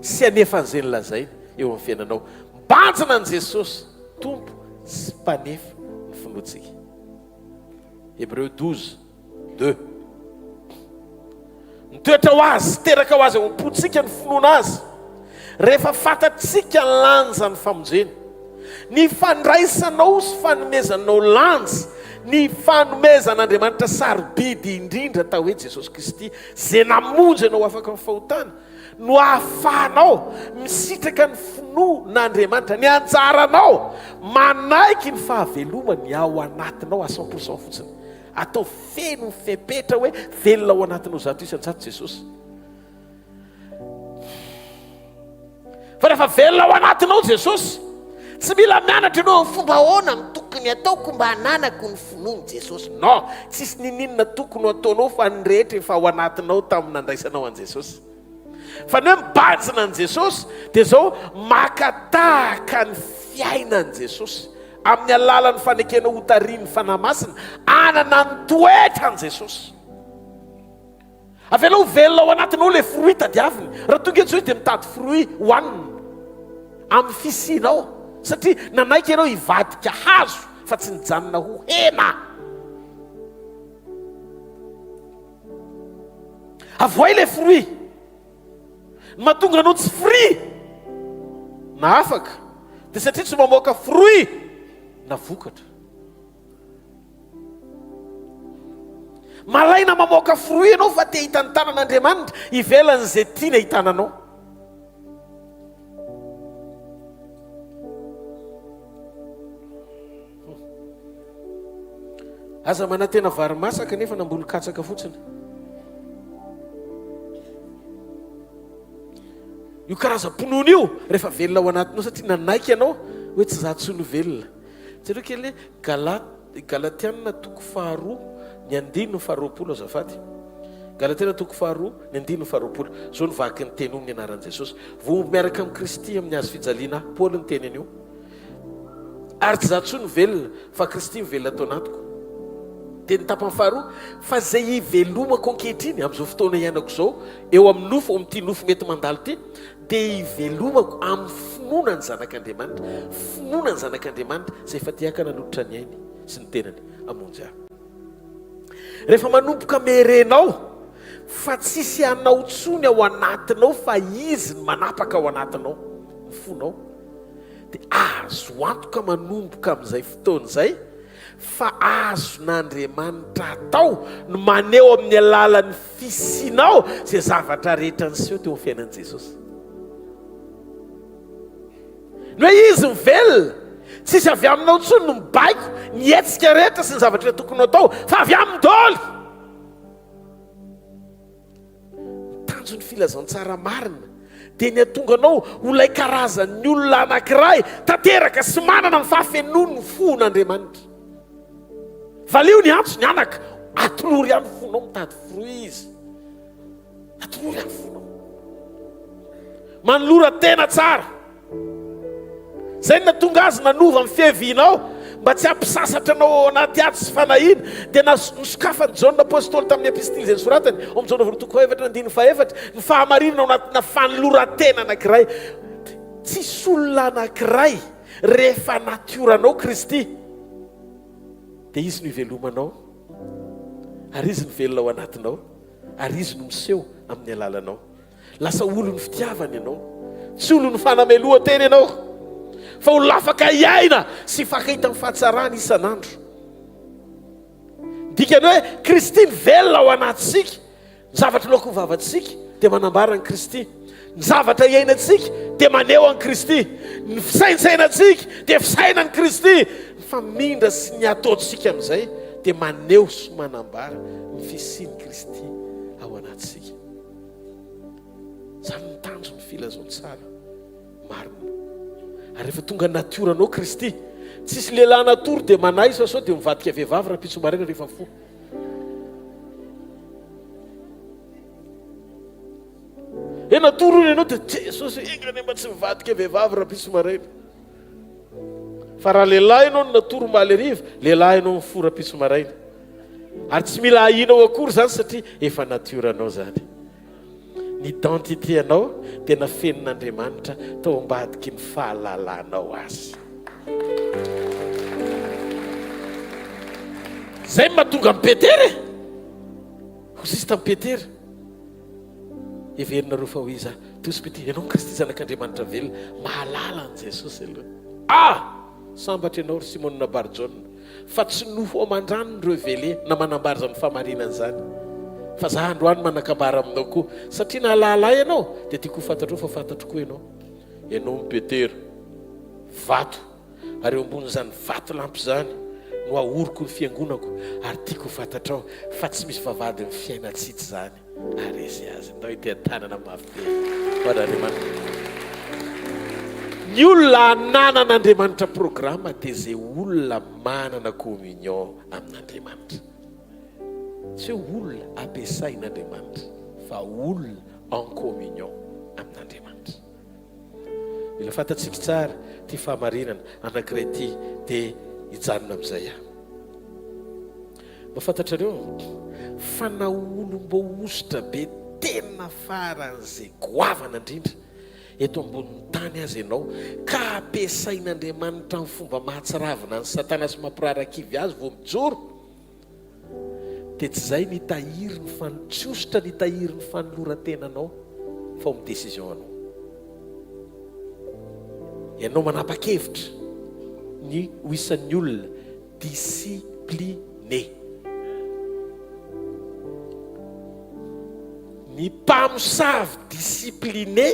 A: sy hanefa an'izay nolazainy eo amin'ny fiainanao. Mibanjina an'i Jesosy Tompo sy Mpanefa ny finoantsika. Hebreo 12, 2. Mitoetra ho azy, teraka ho azy ao am-pontsika ny finoana azy. Rehefa fantatsika ny lanjan'ny famonjena, ny fandraisanao sy fanomezanao lanja. Ny fanomezan'Andriamanitra sarobidy indrindra atao hoe Jesosy Kristy, izay namonjy anao ho afaka amin'ny fahotana, no ahafahanao misitraka ny finoan'Andriamanitra, ny anjaranao, manaiky ny fahavelomany ao anatinao à 100% fotsiny. Ataovy feno ny fepetra hoe velona ao anatinao 100% Jesosy. Fa rehefa velona ao anatinao Jesosy, tsy mila mianatra ianao amin'ny fomba ahoana no tokony ataoko mba hananako ny finoan'i Jesosy. Non, tsisy niniana tokony ho ataonao fa ny rehetra efa ao anatinao tamin'ny nandraisanao an'i Jesosy. Fa ny hoe mibanjina an'i Jesosy dia izao maka tahaka ny fiainan'i Jesosy amin'ny alalan'ny fanekenao hotarihin'ny Fanahy Masina hanana ny toetran'i Jesosy. Avelao ho velona ao anatinao ilay fruit tadiaviny. Raha tonga eto izao izy dia mitady fruit hohanina amin'ny fisianao satria nanaiky ianao hivadika hazo fa tsy nijanona ho hena. Avoay ilay fruit. Ny mahatonga anao tsy fruit na afaka dia satria tsy mamoaka fruit na vokatra. Malaina mamoaka fruit ianao fa te hita ny tanan'Andriamanitra ivelan'izay tiany ahitana anao. Aza manantena vary masaka nefa namboly katsaka fotsiny. Io karazam-pinoana io rehefa velona ao anatinao satria nanaiky ianao hoe tsy za tsony velona. Jereo kely hoe Galat, Galatiana toko faharoa ny andininy faharoapolo azafady. Galatiana toko faharoa ny andininy faharoapolo. Zao no vaky ny teny ny anaran'i Jesosy. Voahombo miaraka amin'i Kristy amin'ny hazo fijaliana aho. Paoly niteny an'io. Ary tsy izaho intsony no velona, fa Kristy mivelona ato anatiko. Teny tapany faharoa, fa izay ivelomako ankehitriny, amin'izao fotoana iainako izao, eo amin'ny nofo, ao amin'ity nofo mety mandalo ity, dia ivelomako amin'ny finoana ny Zanak'Andriamanitra, finoana ny Zanak'Andriamanitra izay efa tiaka nanolotra ny ainy sy ny tenany hamonjy ahy. Rehefa manomboka merenao fa tsisy anao tsony ao anatinao fa Izy no manapaka ao anatinao, ny fonao, dia azo antoka manomboka amin'izay fotoana izay fa azon'Andriamanitra atao ny maneho amin'ny alalan'ny fisianao izay zavatra rehetra niseho teo amin'ny fiainan'i Jesosy. Ny hoe Izy mivelona, tsisy avy aminao intsony no mibaiko ny hetsika rehetra sy ny zavatra rehetra tokony hatao, fa avy aminy daholo. Ny tanjon'ny filazantsara marina dia ny hahatonga anao ho ilay karazan'ny olona anankiray tanteraka sy manana ny fahafenoan'ny fon'Andriamanitra. Valio ny antso ny anaka, atolory ihany fonao mitady fruit izy. Atolory ihany fonao. Manolora tena tsara. Izay no nahatonga azy nanova ny fiavianao mba tsy hampisasatra anao ao anaty ady sy fanahiana. Dia nosokafan'i Jaona Apostoly tamin'ny epistily izay nosoratany, ao amin'ny Jaona voalohany toko fahefatra andininy fahefatra, ny fahamarinana ao anatina fanoloran-tena anankiray. Tsisy olona anankiray rehefa natioranao Kristy, dia Izy no ivelomanao, ary Izy no velona ao anatinao, ary Izy no miseho amin'ny alalanao. Lasa olon'ny fitiavana ianao. Tsy olon'ny fanamelohan-tena ianao, fa olona afaka hiaina sy hifankahita amin'ny fahatsarana isan'andro. Ny dikany hoe Kristy mivelona ao anatintsika. Ny zavatra loaky ny vavantsika dia manambara an'i Kristy. Ny zavatra iainantsika dia maneho an'i Kristy. Ny fisaintsainantsika dia fisainan'i Kristy. Ny famindra sy ny ataontsika amin'izay dia maneho sy manambara ny fisian'i Kristy ao anatintsika. Izany no tanjon'ny filazantsara marina. Ary rehefa tonga natiora anao Kristy, tsisy lehilahy natory dia manahy sao sao dia mivadika vehivavy rahampitso maraina rehefa mifoha. E natory hono ianao dia Jesosy enga anie mba tsy mivadika vehivavy rahampitso maraina. Fa raha lehilahy ianao no natory omaly hariva, lehilahy ianao mifoha rahampitso maraina. Ary tsy mila ahianao akory izany satria efa natioranao izany. Ny identité anao dia nafenin'Andriamanitra tao ambadiky ny fahalalanao azy. Izay no mahatonga an'i Petera e! Hoy izy tamin'i Petera, Heverinareo fa ho iza aho? Tosy Petera, Ianao no Kristy Zanak'Andriamanitra velona. Mahalala an'i Jesosy aloha. Ah! Sambatra ianao ry Simona Barjona. Fa tsy nofo aman-drano ny reveler na manambara izany fahamarinana izany. Fa za androany manakambara aminao koa. Satria nahalala ahy ianao, dia tiako ho fantatrao fa fantatro koa ianao. Ianao no Petera, vato, ary eo ambonin'izany vatolampy izany no ahoriko ny fiangonako, ary tiako ho fantatrao fa tsy misy vavahadin'ny fiainan-tsitsy izany. Haharesy azy. Ndao hiteha-tanana mafy be ho an'Andriamanitra. Ny olona ananan'Andriamanitra programa dia izay olona manana communion amin'Andriamanitra. Tsy hoe olona ampiasain'Andriamanitra fa olona en communion amin'Andriamanitra. Mila fantatsika tsara ity fahamarinana anankiray ity dia hijanona amin'izay aho. Mba fantatrareo fa na olom-boahosotra be tena faran'izay goavana indrindra eto ambonin'ny tany aza ianao ka ampiasain'Andriamanitra amin'ny fomba mahatsiravina an'i Satana sy mampirarakivy azy vao mijoro, dia tsy izay ny hitahiry ny fan, tsy hosotra ny hitahiry ny fanoloran-tenanao fa ao amin'ny décision anao. Ianao manapa-kevitra ny ho isan'ny olona discipliné. Ny mpamosavy discipliné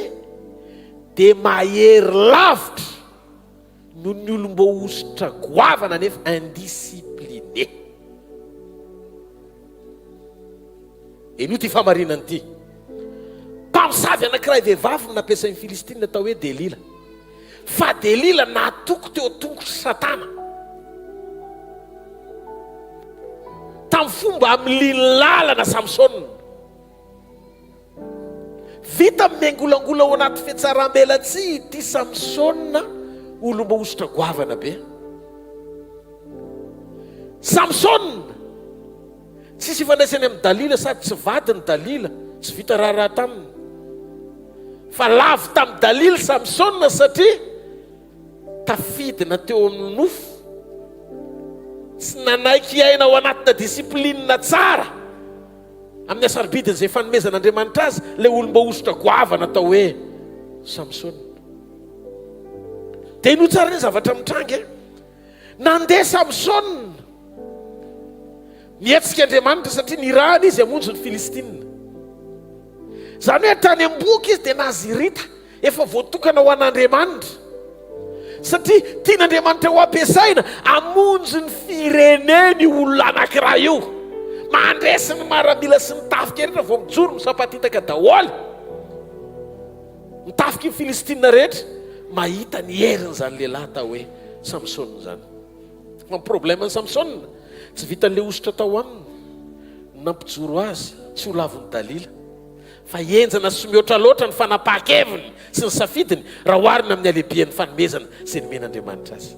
A: dia mahery lavitra noho ny olom-boahosotra goavana nefa indiscipliné. Henoy ity fahamarinana ity. Mpamosavy anankiray vehivavy no nampiasain'ny Filistina atao hoe Delila. Fa Delila natoky teo an-tongotr'i Satana. Tamin'ny fomba hamiliany lalana Samsona. Vita miangolangola ao anaty fihatsaram-belatsihy ity Samsona olom-boahosotra goavana be. Samsona! Tsisy ifandraisany amin'i Dalila sady tsy vadiny Dalila, tsy vita raharaha taminy. Fa lavo tamin'i Dalila Samsona satria tafidina teo amin'ny nofo, tsy nanaiky hiaina ao anatina discipline tsara amin'ny hasarobidin'izay fanomezan'Andriamanitra azy ilay olom-boahosotra goavana atao hoe Samsona. Dia inoa tsara ny zavatra mitranga e. Nandeha Samsona. Nihetsika Andriamanitra satria nirahana izy hamonjy ny Filistina. Izany hoe hatrany am-bohoka izy dia Nazirita, efa voatokana ho an'Andriamanitra. Satria tian'Andriamanitra ho ampiasaina hamonjy ny fireneny io olona anankiray io. Mandresy ny maramila sy ny tafika rehetra vao mijoro misapatitaka daholo. Ny tafiky ny Filistina rehetra mahita ny herin'izany lehilahy atao hoe Samsona izany. Fa ny problème-n'i Samsona, tsy vitan'ilay hosotra tao aminy no nampijoro azy tsy ho lavon'i Dalila, fa henjana sy mihoatra loatra ny fanapahan-keviny sy ny safidiny raha oharina amin'ny halehibian'ny fanomezana izay nomen'Andriamanitra azy.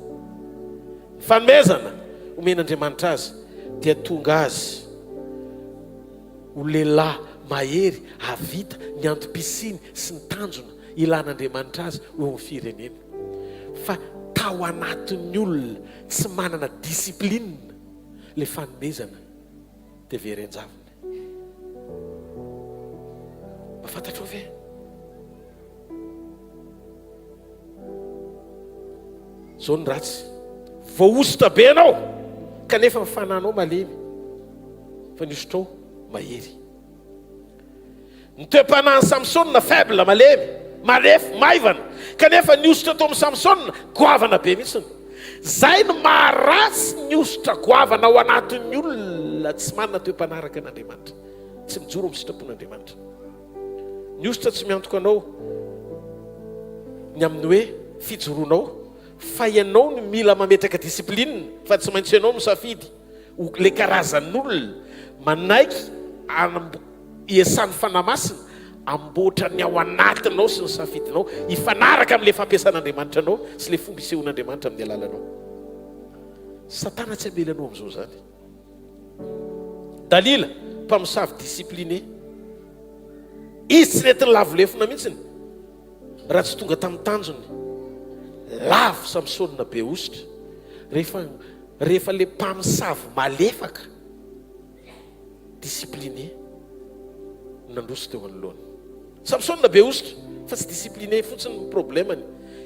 A: Ny fanomezana omen'Andriamanitra azy dia tonga azy ho lehilahy mahery hahavita ny antom-pisiany sy ny tanjona ilan'Andriamanitra azy ho eo amin'ny firenena. Fa tao anatin'ny olona tsy manana discipline ilay fanomezana dia very an-javony. Mba fantatrao ve? Zao ny ratsy. Voahosotra be ianao kanefa ny fananao malemy fa ny hosotrao mahery. Ny toe-panahin'i Samsona faible, malemy, marefo, maivana kanefa ny hosotra tao amin'i Samsona goavana be mihitsy. Zay no maharatsy ny hosotra goavana ao anatin'ny olona tsy manana toe-panahy araka an'Andriamanitra, tsy mijoro amin'ny sitrapon'Andriamanitra. Ny hosotra tsy miantoka anao ny amin'ny hoe fijoroanao fa ianao no mila mametraka discipline fa tsy maintsy ianao misafidy ho le karazan'olona manaiky iasan'ny Fanahy Masina amboatra ny ao anatinao sy ny safidinao hifanaraka amin'ilay fampiasan'Andriamanitra anao sy ilay fomba isehoan'Andriamanitra amin'ny alalanao. Satana tsy hamela anao amin'izao izany. Dalila, mpamosavy discipliné. Izy tsy nety nilavo lefona mihitsiny raha tsy tonga tamin'ny tanjony. Lavo Samsona be hosotra rehefa rehefa le mpamosavy malefaka discipliné nandroso teo anoloany. Samsona be hosotra fa tsy discipliné fotsiny ny problemany.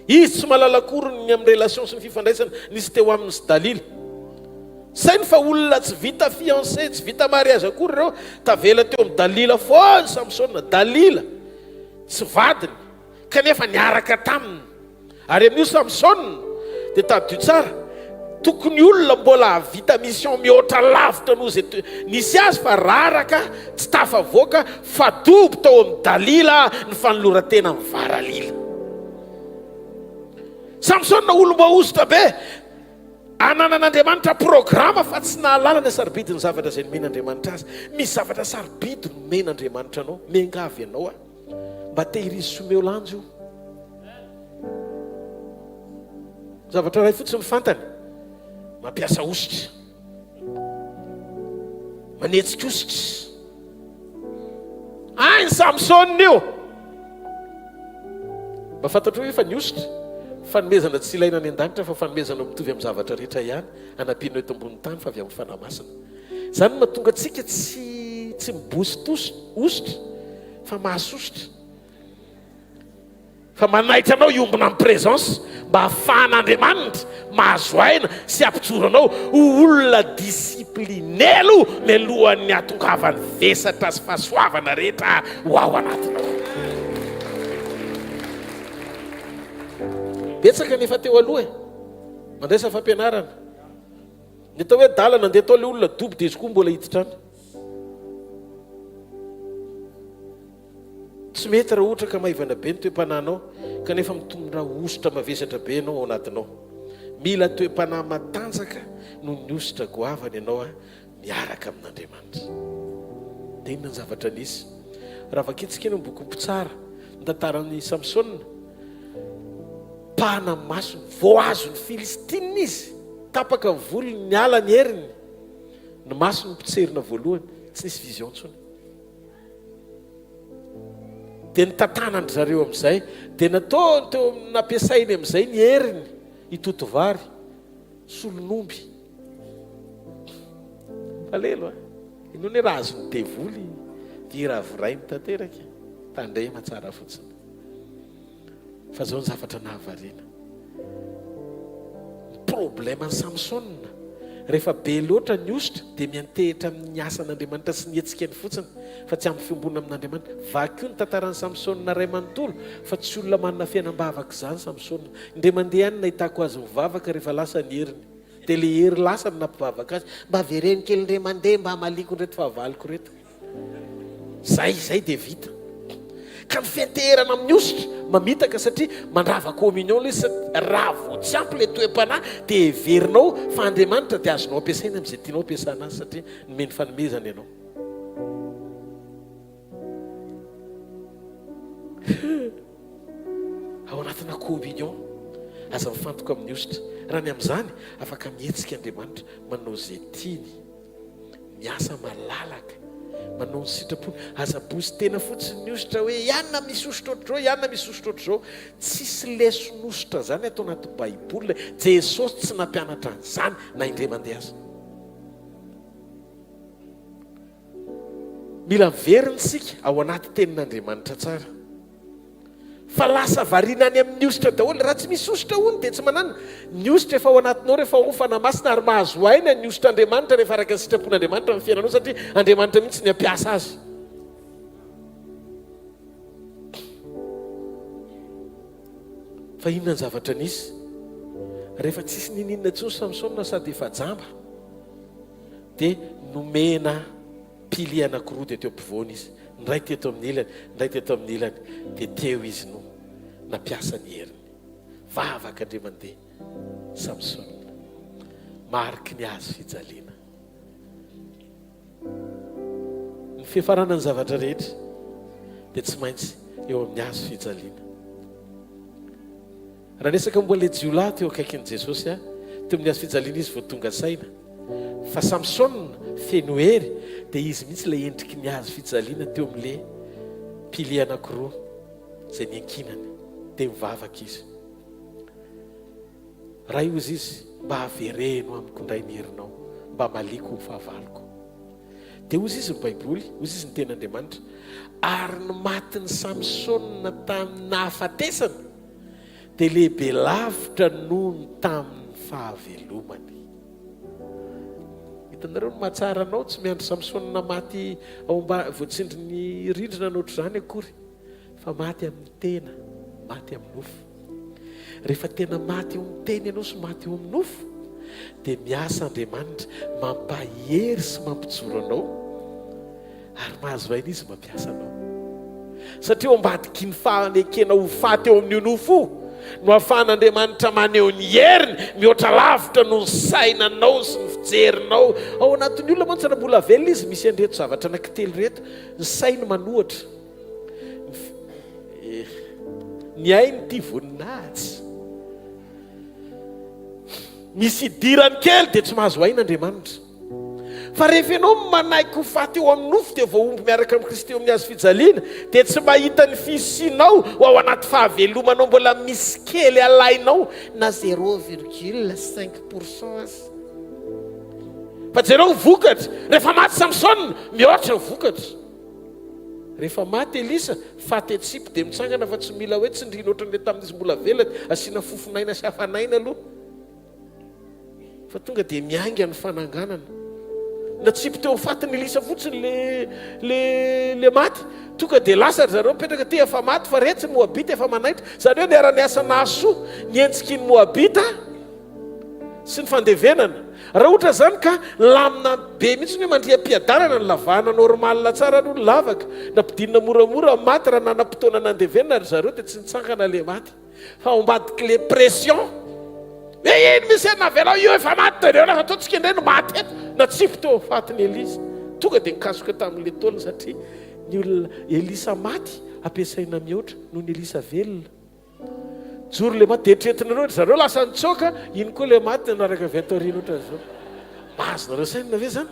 A: Izy tsy mahalala akory ny amin'ny relation sy ny fifandraisana nisy teo aminy sy Dalila. Saino fa olona tsy vita fiancé, tsy vita mariage akory ireo, tavela teo amin'i Dalila foana Samsona, Dalila tsy vadiny kanefa niaraka taminy. Ary amin'io Samsona dia tadidio tsara, tokony olona mbola hahavita mission mihoatra lavitra noho izay nisy azy fa raraka tsy tafavoaka fa dobo tao amin'i Dalila ny fanoloran-tena mivaralila. Samsona olom-boahosotra be, ananan'Andriamanitra programa fa tsy nahalala ny hasarobidin'ny zavatra izay nomen'Andriamanitra azy. Misy zavatra sarobidy nomen'Andriamanitra anao, miangavy anao aho. Mba tehirizo sy omeo lanja io. Zavatra iray fotsiny fantany, mampiasa hosotra. Manetsika hosotra. Any Samsona io. Mba fantatrao ve fa ny hosotra, fanomezana tsy ilaina any an-danitra fa fanomezana mitovy amin'ny zavatra rehetra ihany, hanampianao eto ambonin'ny tany fa avy amin'ny Fanahy Masina. Izany no mahatonga antsika tsy tsy mibositosy hosotra fa mahasosotra. Fa manaitra anao hiombona amin'ny présence mba hahafahan'Andriamanitra mahazo aina sy hampijoro anao ho olona discipliné aloha mialohan'ny hahatongavan'ny vesatra sy fahasoavana rehetra ho ao anatinao. Betsaka ny efa teo aloha e. Mandraisa fampianarana. Ny atao hoe adala nandeha tao ilay olona dobo dia izy koa mbola hiditra any. Tsy mety raha ohatra ka maivana be ny toe-panahinao kanefa mitondra hosotra mavesatra be ianao ao anatinao. Mila toe-panahy matanjaka noho ny hosotra goavana ianao miaraka amin'Andriamanitra. Dia inona ny zavatra nisy? Raha vakintsika eny amin'ny bokin'ny Mpitsara, ny tantaran'i Samsona, mpana masony, vao azon'ny Filistinina izy, tapaka ny volony, niala ny heriny, ny masony mpitserina voalohany, tsy nisy vision intsony. Dia nitantanan-dry zareo amin'izay, dia nataony teo amin'ny nampiasainy amin'izay ny heriny hitoto vary, solon'omby. Malelo a! Inoana hoe raha azon'ny devoly viravirainy tanteraka, tandrema tsara fotsiny. Fa zao ny zavatra nahavariana. Ny problème an'i Samsona, rehefa be loatra ny hosotra dia miantehitra amin'ny asan'Andriamanitra sy ny hetsikany fotsiny fa tsy amin'ny fiombonana amin'Andriamanitra. Vakio ny tantaran'i Samsona iray manontolo fa tsy olona manana fiainam-bavaka izany Samsona. Indray mandeha ihany nahitako azy mivavaka rehefa lasa ny heriny. Dia ilay hery lasa no nampivavaka azy. Mba avereno kely indray mandeha mba hamaliako an'ireto fahavaloko ireto. Zay, zay dia vita. Ka ny fianteherana amin'ny hosotra mamitaka satria mandrava communion ilay izy satria raha vao tsy ampy ilay toe-panahy dia heverinao fa Andriamanitra dia azonao ampiasaina amin'izay tianao ampiasana azy satria nomeny fanomezana ianao. Ao anatina communion, aza mifantoka amin'ny hosotra. Raha ny amin'izany, afaka mihetsika Andriamanitra manao izay tiany. Miasa malalaka, manao ny sitrapony. Aza bozy-tena fotsiny ny hosotra hoe ianona misy hosotra ohatr'izao, ianona misy hosotra ohatr'izao. Tsisy leson'hosotra izany ato anaty Baiboly. Jesosy tsy nampianatra an'izany na indray mandeha aza. Mila miverina isika ao anaty tenin'Andriamanitra tsara. Fa lasa variana any amin'ny hosotra daholo. Raha tsy misy hosotra hono dia tsy mananona. Ny hosotra efa ao anatinao rehefa ao ny Fanahy Masina ary mahazo aina ny hosotr'Andriamanitra rehefa araka ny sitrapon'Andriamanitra ny fiainanao satria Andriamanitra mihitsy ny hampiasa azy. Fa inona ny zavatra nisy? Rehefa tsisy niniana intsony Samsona sady efa jamba dia nomena Pilier anankiroa dia teo ampovoany izy, ny iray teto amin'ny ilany, ny iray teto amin'ny ilany, dia teo izy no nampiasa ny heriny. Vavaka indray mandeha Samsona. Mariky ny hazo fijaliana. Ny fiafarana ny zavatra rehetra dia tsy maintsy eo amin'ny hazo fijaliana. Raha niresaka momba ilay jiolahy teo akaikin'i Jesosy aho, teo amin'ny hazo fijaliana izy vao tonga saina fa Samsona feno hery dia izy mihitsy ilay endriky ny hazo fijaliana teo amin'ilay pilier anankiroa izay niankinany. Dia mivavaka izy. Ray hozy izy, mba avereno amiko indray ny herinao, mba hamaliako ny fahavaloko. Dia hozy izy ny Baiboly, hozy izy ny Tenin'Andriamanitra, ary ny matin'i Samsona tamin'ny nahafatesany dia lehibe lavitra noho ny tamin'ny fahavelomany. Hitanareo ny mahatsara anao, tsy miandry Samsona maty ao amba voatsindrin'ny rindrina na ohatr'izany akory, fa maty amin'ny tena, maty amin'ny nofo. Rehefa tena maty eo amin'ny tena ianao sy maty eo amin'ny nofo, dia miasa Andriamanitra mampahery sy mampijoro anao, ary mahazo aina Izy mampiasa anao. Satria ao ambadiky ny fanekena ho faty eo amin'io nofo io no ahafahan'Andriamanitra maneho ny heriny mihoatra lavitra noho ny sainanao sy ny fijerinao. Ao anatin'ny olona mantsy raha mbola velona izy misy an'ireto zavatra anankitelo ireto, ny sainy manohatra, ny ainy tia voninahitsy. Misy idirany kely dia tsy mahazo aina Andriamanitra. Fa rehefa ianao manaiky ho faty eo amin'ny nofo dia voahombo miaraka amin'i Kristy eo amin'ny hazo fijaliana, dia tsy mahita ny fisianao ho ao anaty fahavelomanao mbola misy kely alainao na zéro virgule cinq pour cent aza. Fa jereo ny vokatra, rehefa maty Samsona, mihoatra ny vokatra. Rehefa maty Elisa, faty atsipy dia mitsangana fa tsy mila hoe tsindriana ohatran'ilay tamin'izy mbola velona, asiana fofon'aina sy hafan'aina aloha. Fa tonga dia miainga ny fananganana. Natsipy teo amin'ny fatin'i Elisa fotsiny le le le maty. Tonga dia lasa ry zareo mipetraka aty efa maty fa retsy ny Moabita efa manaitra. Izany hoe niara-niasa nahasoa ny henjiky ny Moabita sy ny fandevenana. Raha ohatra izany ka lamina be mihitsy ny hoe mandriam-piadanana ny lavahana normal tsara aloha ny lavaka. Nampidinina moramora ny maty raha nanam-potoana nandevenana ry zareo dia tsy nitsangana le maty. Fa ao ambadiky le pression hoe iny misy eny avelao io efa maty dia reo lasa ataontsika indray no maty eto. Natsipy teo amin'ny fatin'i Elisa. Tonga dia nikasoka tamin'le taolana satria ny olona Elisa maty ampiasaina mihoatra noho ny Elisa velona. Joro le maty dia eritreretinareo ry zareo lasa nitsoaka, iny koa le maty nanaraka avy ato aoriana ohatran'izao. Azonareo sainina ve izany?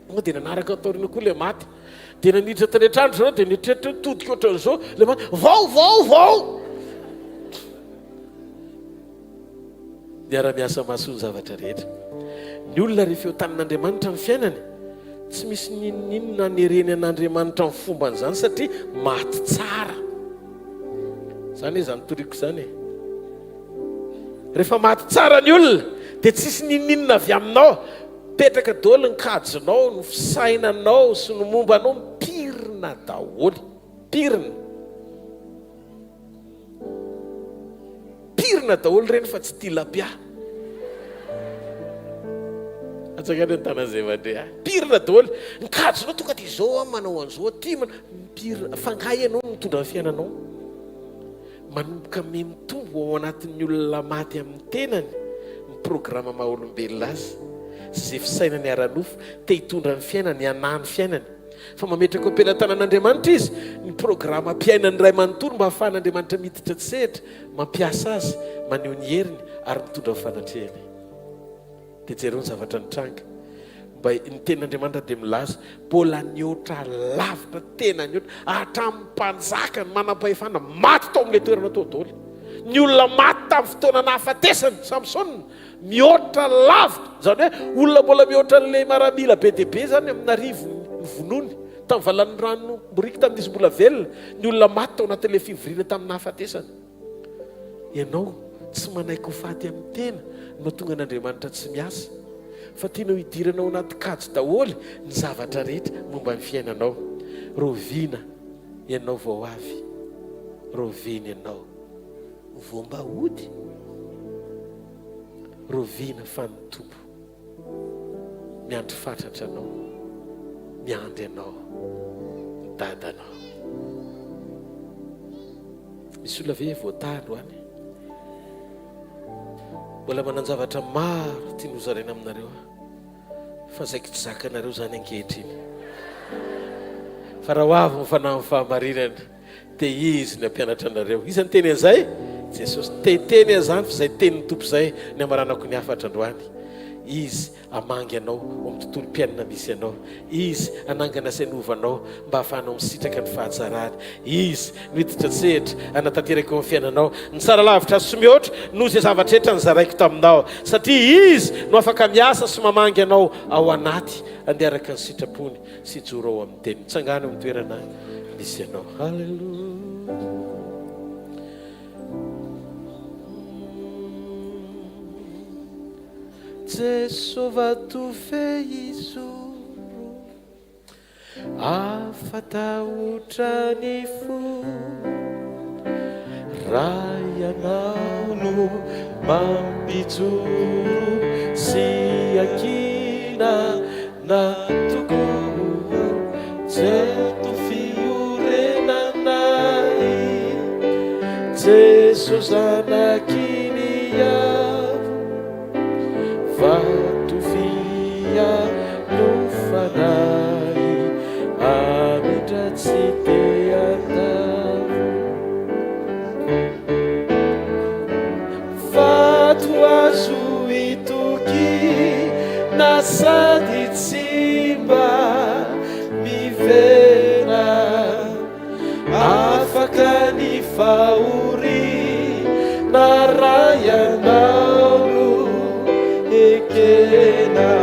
A: Tonga dia nanaraka tao aoriana koa ilay maty. Dia naniditra tany an-trano ry zareo dia nieritreritra hoe todika ohatran'izao ilay maty. Vao, vao, vao! Miara-miasa mahasoa ny zavatra rehetra. Ny olona rehefa eo tanin'Andriamanitra ny fiainany, tsy misy n'inon'inona anereny an'Andriamanitra amin'ny fomban'izany satria maty tsara. Izany hoe izany toriko izany e. Rehefa maty tsara ny olona dia tsisy n'inon'inona avy aminao. Mipetraka daholo ny kajinao, ny fisainanao sy ny momba anao mipirina daholo. Pirina. Pirina daholo ireny fa tsy tilapia. Atsangano ny tanan'izay mandre ahy. Pirina daholo. Ny kajinao tonga dia izao aho manao an'izao aty, mipirina. Fa angaha ianao no mitondra ny fiainanao? Manomboka mihamitombo ao anatin'ny olona maty amin'ny tenany ny programa maha olombelona azy sy izay fisainany ara-nofo te hitondra ny fiainany, hanahy ny fiainany. Fa mametraka eo am-pelatanan'Andriamanitra izy ny programam-piainany iray manontolo mba hahafahan'Andriamanitra miditra an-tsehatra, mampiasa azy, maneho ny heriny ary mitondra ny fanatrehany. Dia jereo ny zavatra nitranga. Mba ny tenin'Andriamanitra dia milaza, mbola nihoatra lavitra, tena nihoatra, hatramin'ny mpanjaka, ny manam-pahefana, maty tao amin'ilay toerana tao daholo. Ny olona maty tamin'ny fotoana nahafatesany, Samsona, mihoatra lavitra, izany hoe olona mbola mihoatra an'ilay maramila be dia be izany amin'arivony novonoiny, tamin'ny valanorano boriky tamin'izy mbola velona, ny olona maty tao anatin'ilay fivoriana tamin'ny nahafatesany. Ianao tsy manaiky ho faty amin'ny tena no mahatonga an'Andriamanitra tsy miasa. Fa tianao hidirana ao anaty kajy daholo ny zavatra rehetra momba ny fiainanao. Rahoviana ianao vao avy? Rahoviana ianao vao mba hody? Rahoviana fa ny Tompo miandry fatratra anao, miandry anao ny dadanao. Misy olona ve voatahy androany? Mbola manan-javatra maro tiany hozaraina aminareo aho, fa saiky tsy zakanareo izany ankehitriny. Fa raha ho avy ny fanahin'ny fahamarinana, dia Izy no hampianatra anareo. Iza niteny an'izay? Jesosy. Te hiteny an'izany fa izay tenin'ny Tompo izay ny hamaranako ny hafatra androany. Izy hamangy anao ao amin'ny tontolom-piainana misy anao. Izy hanangana sy hanova anao mba hahafahanao misitraka ny fahatsarany. Izy no hiditra an-tsehatra hanatanteraka eo amin'ny fiainanao ny tsara lavitra sy mihoatra noho izay zavatra rehetra nozaraiko taminao, satria Izy no afaka miasa sy mamangy anao ao anaty handeha araka ny sitrapony sy hijoro ao amin'ny teniny. Tsangano eo amin'ny toerana misy anao. Haleloia. Jeso vato fehizoro Afa-tahotra ny fo Raha ianao no mampijoro Sy ankinana tokoa Jeto fiorenanay Jeso zanaky ny avo Vato fialofanay Amindra tsy te handavo Vato azo itokiana Sady tsy mba miverina Afaka ny fahoriana raha ianao no ekena.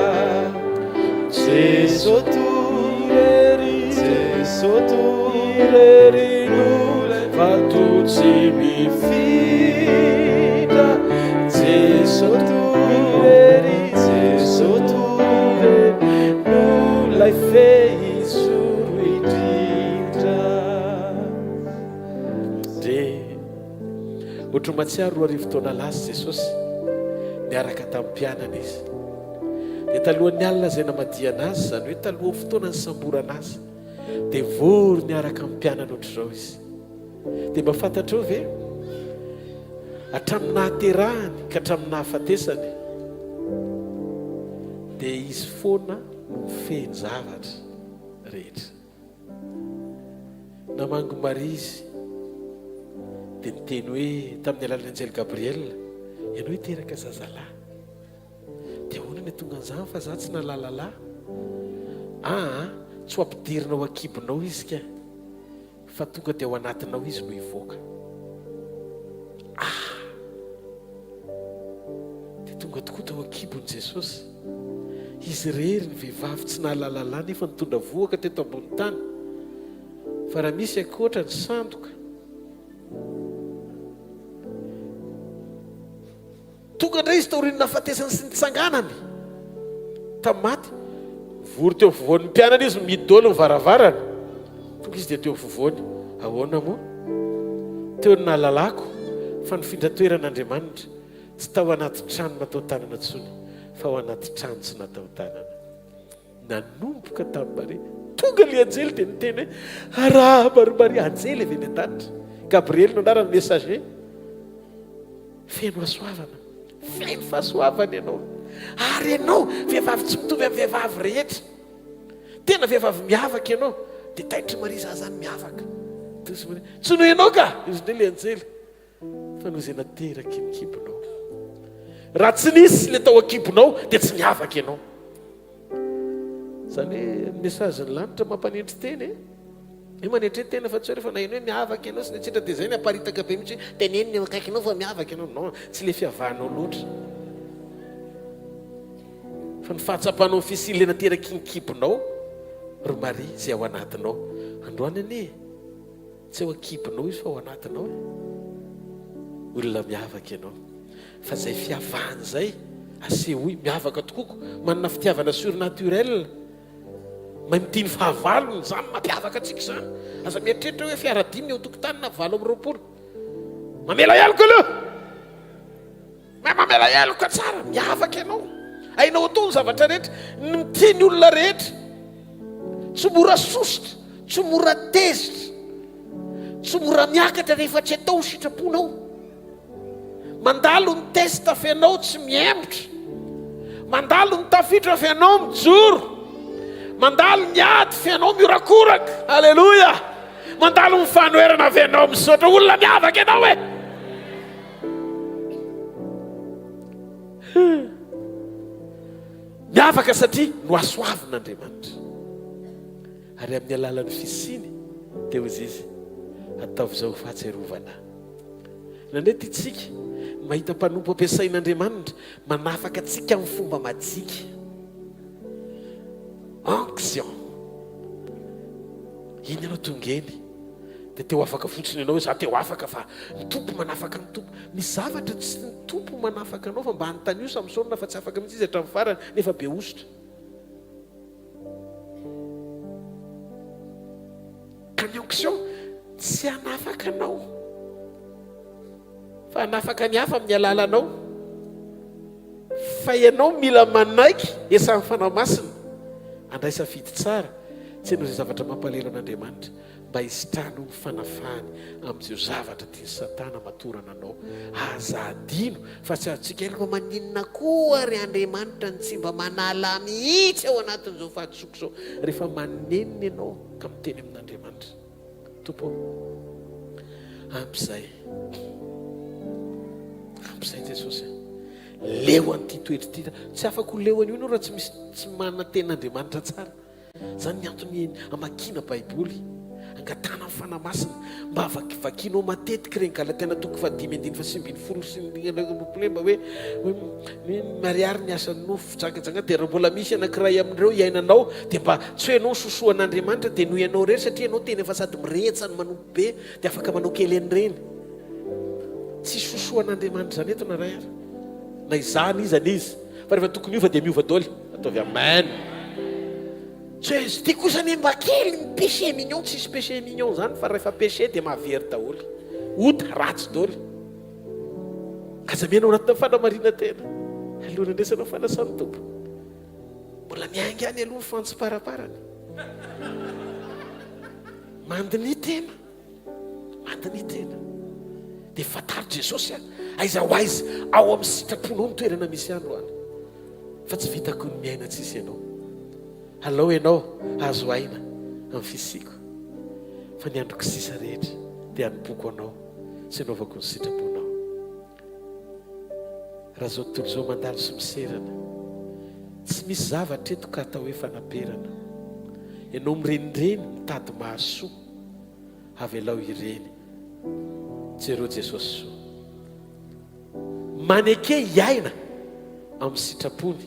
A: Jeso irery, Jeso irery no vato tsy mifindra. Jeso irery, Jeso irery no lay fehizoro indrindra. Dia ohatry ny mahatsiaro 2000 taona lasa Jesosy niaraka tamin'ny mpianany izy. Dia talohan'ny alina izay namadihana azy, izany hoe talohan'ny fotoana nisamborana azy, dia vory niaraka amin'ny mpianany ohatr'izao izy. Dia mba fantatrao ve? Hatramin'ny nahaterahany ka hatramin'ny nahafatesany, dia izy foana no mifehy ny zavatra rehetra. Namangy Maria izy, dia niteny hoe tamin'ny alalan'ny anjely Gabriela, Ianao hiteraka zazalahy. Dia ahoana ny hatonga an'izany fa za tsy nahalala lahy? Aa, tsy ho ampidirina ao an-kibonao izy ka, fa tonga dia ao anatinao izy no hivoaka. Ah! Dia tonga tokoa tao an-kibon'i Jesosy. Izy irery ny vehivavy tsy nahalala lahy nefa nitondra vohoka teto ambony tany. Fa raha misy ankoatra ny sandoka, Tonga indray izy taorian'ny nahafatesany sy nitsanganany tamin'ny maty. Vory teo afovoan'ny mpianany izy, mihidy daholo ny varavarana. Tonga izy dia teo afovoany. Ahoana moa? Teo no nahalalako fa nifindra toerana Andriamanitra, tsy tao anaty trano natao tanana intsony, fa ao anaty trano tsy natao tanana. Nanomboka tamin'i Maria. Tonga ilay anjely dia niteny hoe, Arahaba ry Maria, anjely avy any an-danitra. Gabriely no anarany, messager. Feno hasoavana, feno fahasoavana ianao. Ary ianao, vehivavy tsy mitovy amin'ny vehivavy rehetra. Tena vehivavy miavaka ianao. Dia taitry Maria, za zany miavaka. Tsy noho ianao ka, izy indray ilay anjely. Fa noho izay nateraky ny kibonao. Raha tsy nisy ilay tao an-kibonao dia tsy niavaka ianao. Izany hoe message ny lanitra mampanendry tena e. Io manetry tena fa tsy hoe rehefa naheno hoe miavaka ianao sy ny etsetra dia izay ny aparitaka be mihitsy hoe tenenina eo akaikinao fa miavaka ianao. Non, tsy ilay fiavahanao loatra. Fa ny fahatsapanao ny fisian'ilay nateraky ny kibonao ry Maria izay ao anatinao. Androany anie. Tsy ao an-kibonao izy fa ao anatinao e. Olona miavaka ianao. Fa izay fiavahana izay, asehoy. Miavaka tokoa ko. Manana fitiavana surnaturel. Mahay mitia ny fahavalony. Izany mampiavaka antsika izany. Aza mieritreritra hoe fiara dimy eo an-tokotany na 28. Mamela heloka aloha. Mahay mamela heloka tsara, miavaka ianao. Hainao atao ny zavatra rehetra, ny mitia ny olona rehetra. Tsy mora sosotra, tsy mora tezitra, tsy mora miakatra rehefa tsy atao ny sitraponao. Mandalo ny test fa ianao tsy mihemotra. Mandalo ny tafitra fa ianao mijoro. Mandalo ny ady fa ianao mihorakoraka. Aleloia! Mandalo ny fanoherana fa ianao misaotra. Olona miavaka ianao e! Miavaka satria nohasoavin'Andriamanitra. Ary amin'ny alalan'ny fisiany dia hoy Izy, ataovy izao ho fahatsiarovana Ahy. Indraindray tiantsika ny mahita mpanompo ampiasain'Andriamanitra manafaka antsika amin'ny fomba majika. Onction. Iny ianao tonga eny. Dia te ho afaka fotsiny ianao hoe za te ho afaka fa ny Tompo manafaka ny Tompo. Misy zavatra tsy ny Tompo manafaka anao fa mba anontanio Samsona fa tsy afaka mihitsy izy hatramin'ny farany nefa be hosotra. Ka ny onction tsy hanafaka anao fa hanafaka ny hafa amin'ny alalanao. Fa ianao mila manaiky esan'ny Fanahy Masina handray safidy tsara tsy hanao izay zavatra mampalahelo an'Andriamanitra. mba hisitrahano ny fanafahany amin'izeo zavatra tian'i Satana hamatorana anao. Aza adino fa tsy azontsika heloka maninona koa ry Andriamanitra no tsy mba manala mihitsy ao anatin'izao fahadisoako izao rehefa manenina ianao ka miteny amin'Andriamanitra. Tompo ô, ampy izay. Ampy izay Jesosy a. Leo an'ity toetra ity. Tsy afaka ho leo an'io ianao raha tsy misy tsy manana tenin'Andriamanitra tsara. Izany ny antony hamakiana Baiboly, angatahana ny Fanahy Masina mba vakivakianao matetika ireny Galatiana toko fahadimy andininy faha-19 sy ny 21 mba hoe hoe miharihary ny asan'ny nofo, jangajanga dia raha mbola misy anankiray amin'ireo iainanao dia mba tsy hoe ianao sosoan'Andriamanitra dia noho ianao irery satria ianao tena efa sady mirehetsa no manompo be dia afaka manao kely an'ireny. Tsy sosoan'Andriamanitra izany eto na iray ary. Na izaho na iza na iza. Fa rehefa tokony hiova dia miova daholo. Ataovy amen. Tsy hoe izy ity kosa anie mba kely ny péché mignon, tsisy péché mignon zany fa rehefa péché dia mahavery daholo. Ota, ratsy daholo. Aza miaina ao anatina fanamarinantena. Alohan'ny handraisana ny fanasan'ny Tompo. Mbola miainga any aloha ny fantsimparaparana. Mandiniha tena. Mandiniha tena. Dia fantaro Jesosy a. Aiza ho aiza ao amin'ny sitraponao ny toerana misy ahy androany. Fa tsy vitako ny miaina tsisy ianao. Alao ianao hahazo aina amin'ny fisiako. Fa ny androko sisa rehetra dia hanompoako anao sy hanaovako ny sitraponao. Raha izao tontolo izao mandalo sy miserana, tsy misy zavatra eto ka atao hoe fanaperana. Ianao mirenireny mitady mahasoa. Avelao ireny. Jereo Jesosy soa. Maneke hiaina amin'ny sitrapony.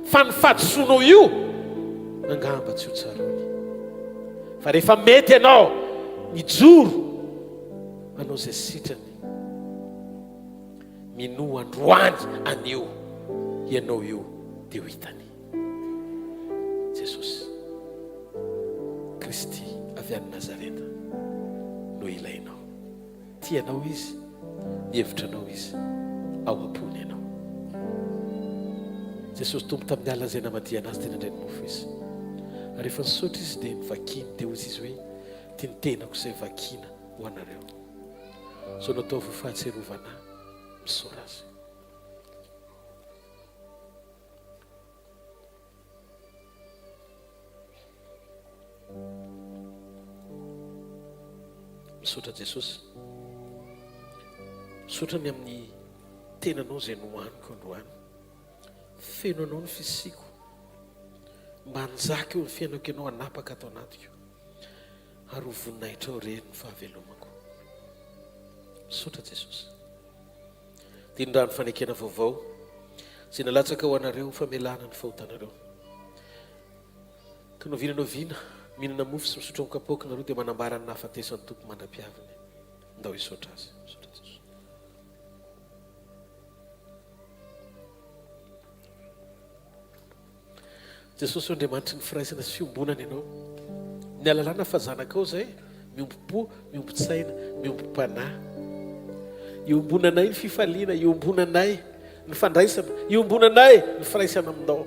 A: Fa ny fahadisoanao io angamba tsy ho tsaroany. Fa rehefa mety ianao mijoro manao izay sitrany, minoa androany anio ianao io dia ho hitany. Jesosy Kristy avy any Nazareta no ilainao. Tia anao Izy, mihevitra anao Izy, ao am-pony ianao. Jesosy Tompo tamin'ny alina izay namadihana Azy dia nandray ny mofo Izy. Ary rehefa nisaotra Izy dia novakiny, dia hoy Izy hoe, Ity ny tenako izay vakiana ho anareo. Izao no ataovy ho fahatsiarovana Ahy. Misaora Azy. Misaotra Jesosy. Misaotra ny amin'ny tenanao izay nohaniko androany. Feno anao ny fisiako. Mba hanjaka eo amin'ny fiainako ianao hanapaka ato anatiko. Ary ho voninahitrao irery ny fahavelomako. Misaotra Jesosy. Dia ny rano fanekena vaovao izay nalatsaka ho anareo ho famelana ny fahotanareo. Ka n'oviana n'oviana mihinana mofo sy misotro amin'ny kapoaka nareo dia manambara ny nahafatesan'ny Tompo mandra-piaviny. Ndao hisaotra Azy. Misaotra Jesosy. Jesosy o Andriamanitry ny firaisana sy fiombonana Ianao. Ny alalana fa zanakao izay, miombom-po, miombon-tsaina, miombom-panahy. Iombonanay ny fifaliana, iombonanay ny fandraisana, iombonanay ny firaisana aminao.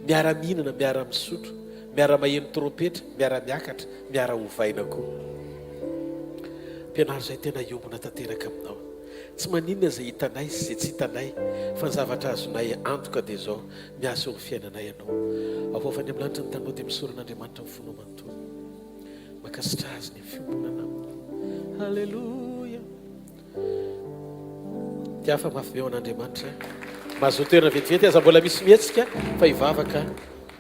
A: Miara-mihinana, miara-misotro, miara-maheno trompetra, miara-miakatra, miara-ovaina koa. Ampianaro izay tena hiombona tanteraka aminao. Tsy maninona izay hitanay sy izay tsy hitanay, fa ny zavatra azonay antoka dia izao, Miasa eo amin'ny fiainanay Ianao. Avoavo any amin'ny lanitra ny taninao dia misaora an'Andriamanitra amin'ny fonao manontolo. Mankasitraha Azy ny fiombonana Aminy. Haleloia. Tiafa mafy be ho an'Andriamanitra. Mahazoa toerana vetivety aza mbola misy mihetsika fa hivavaka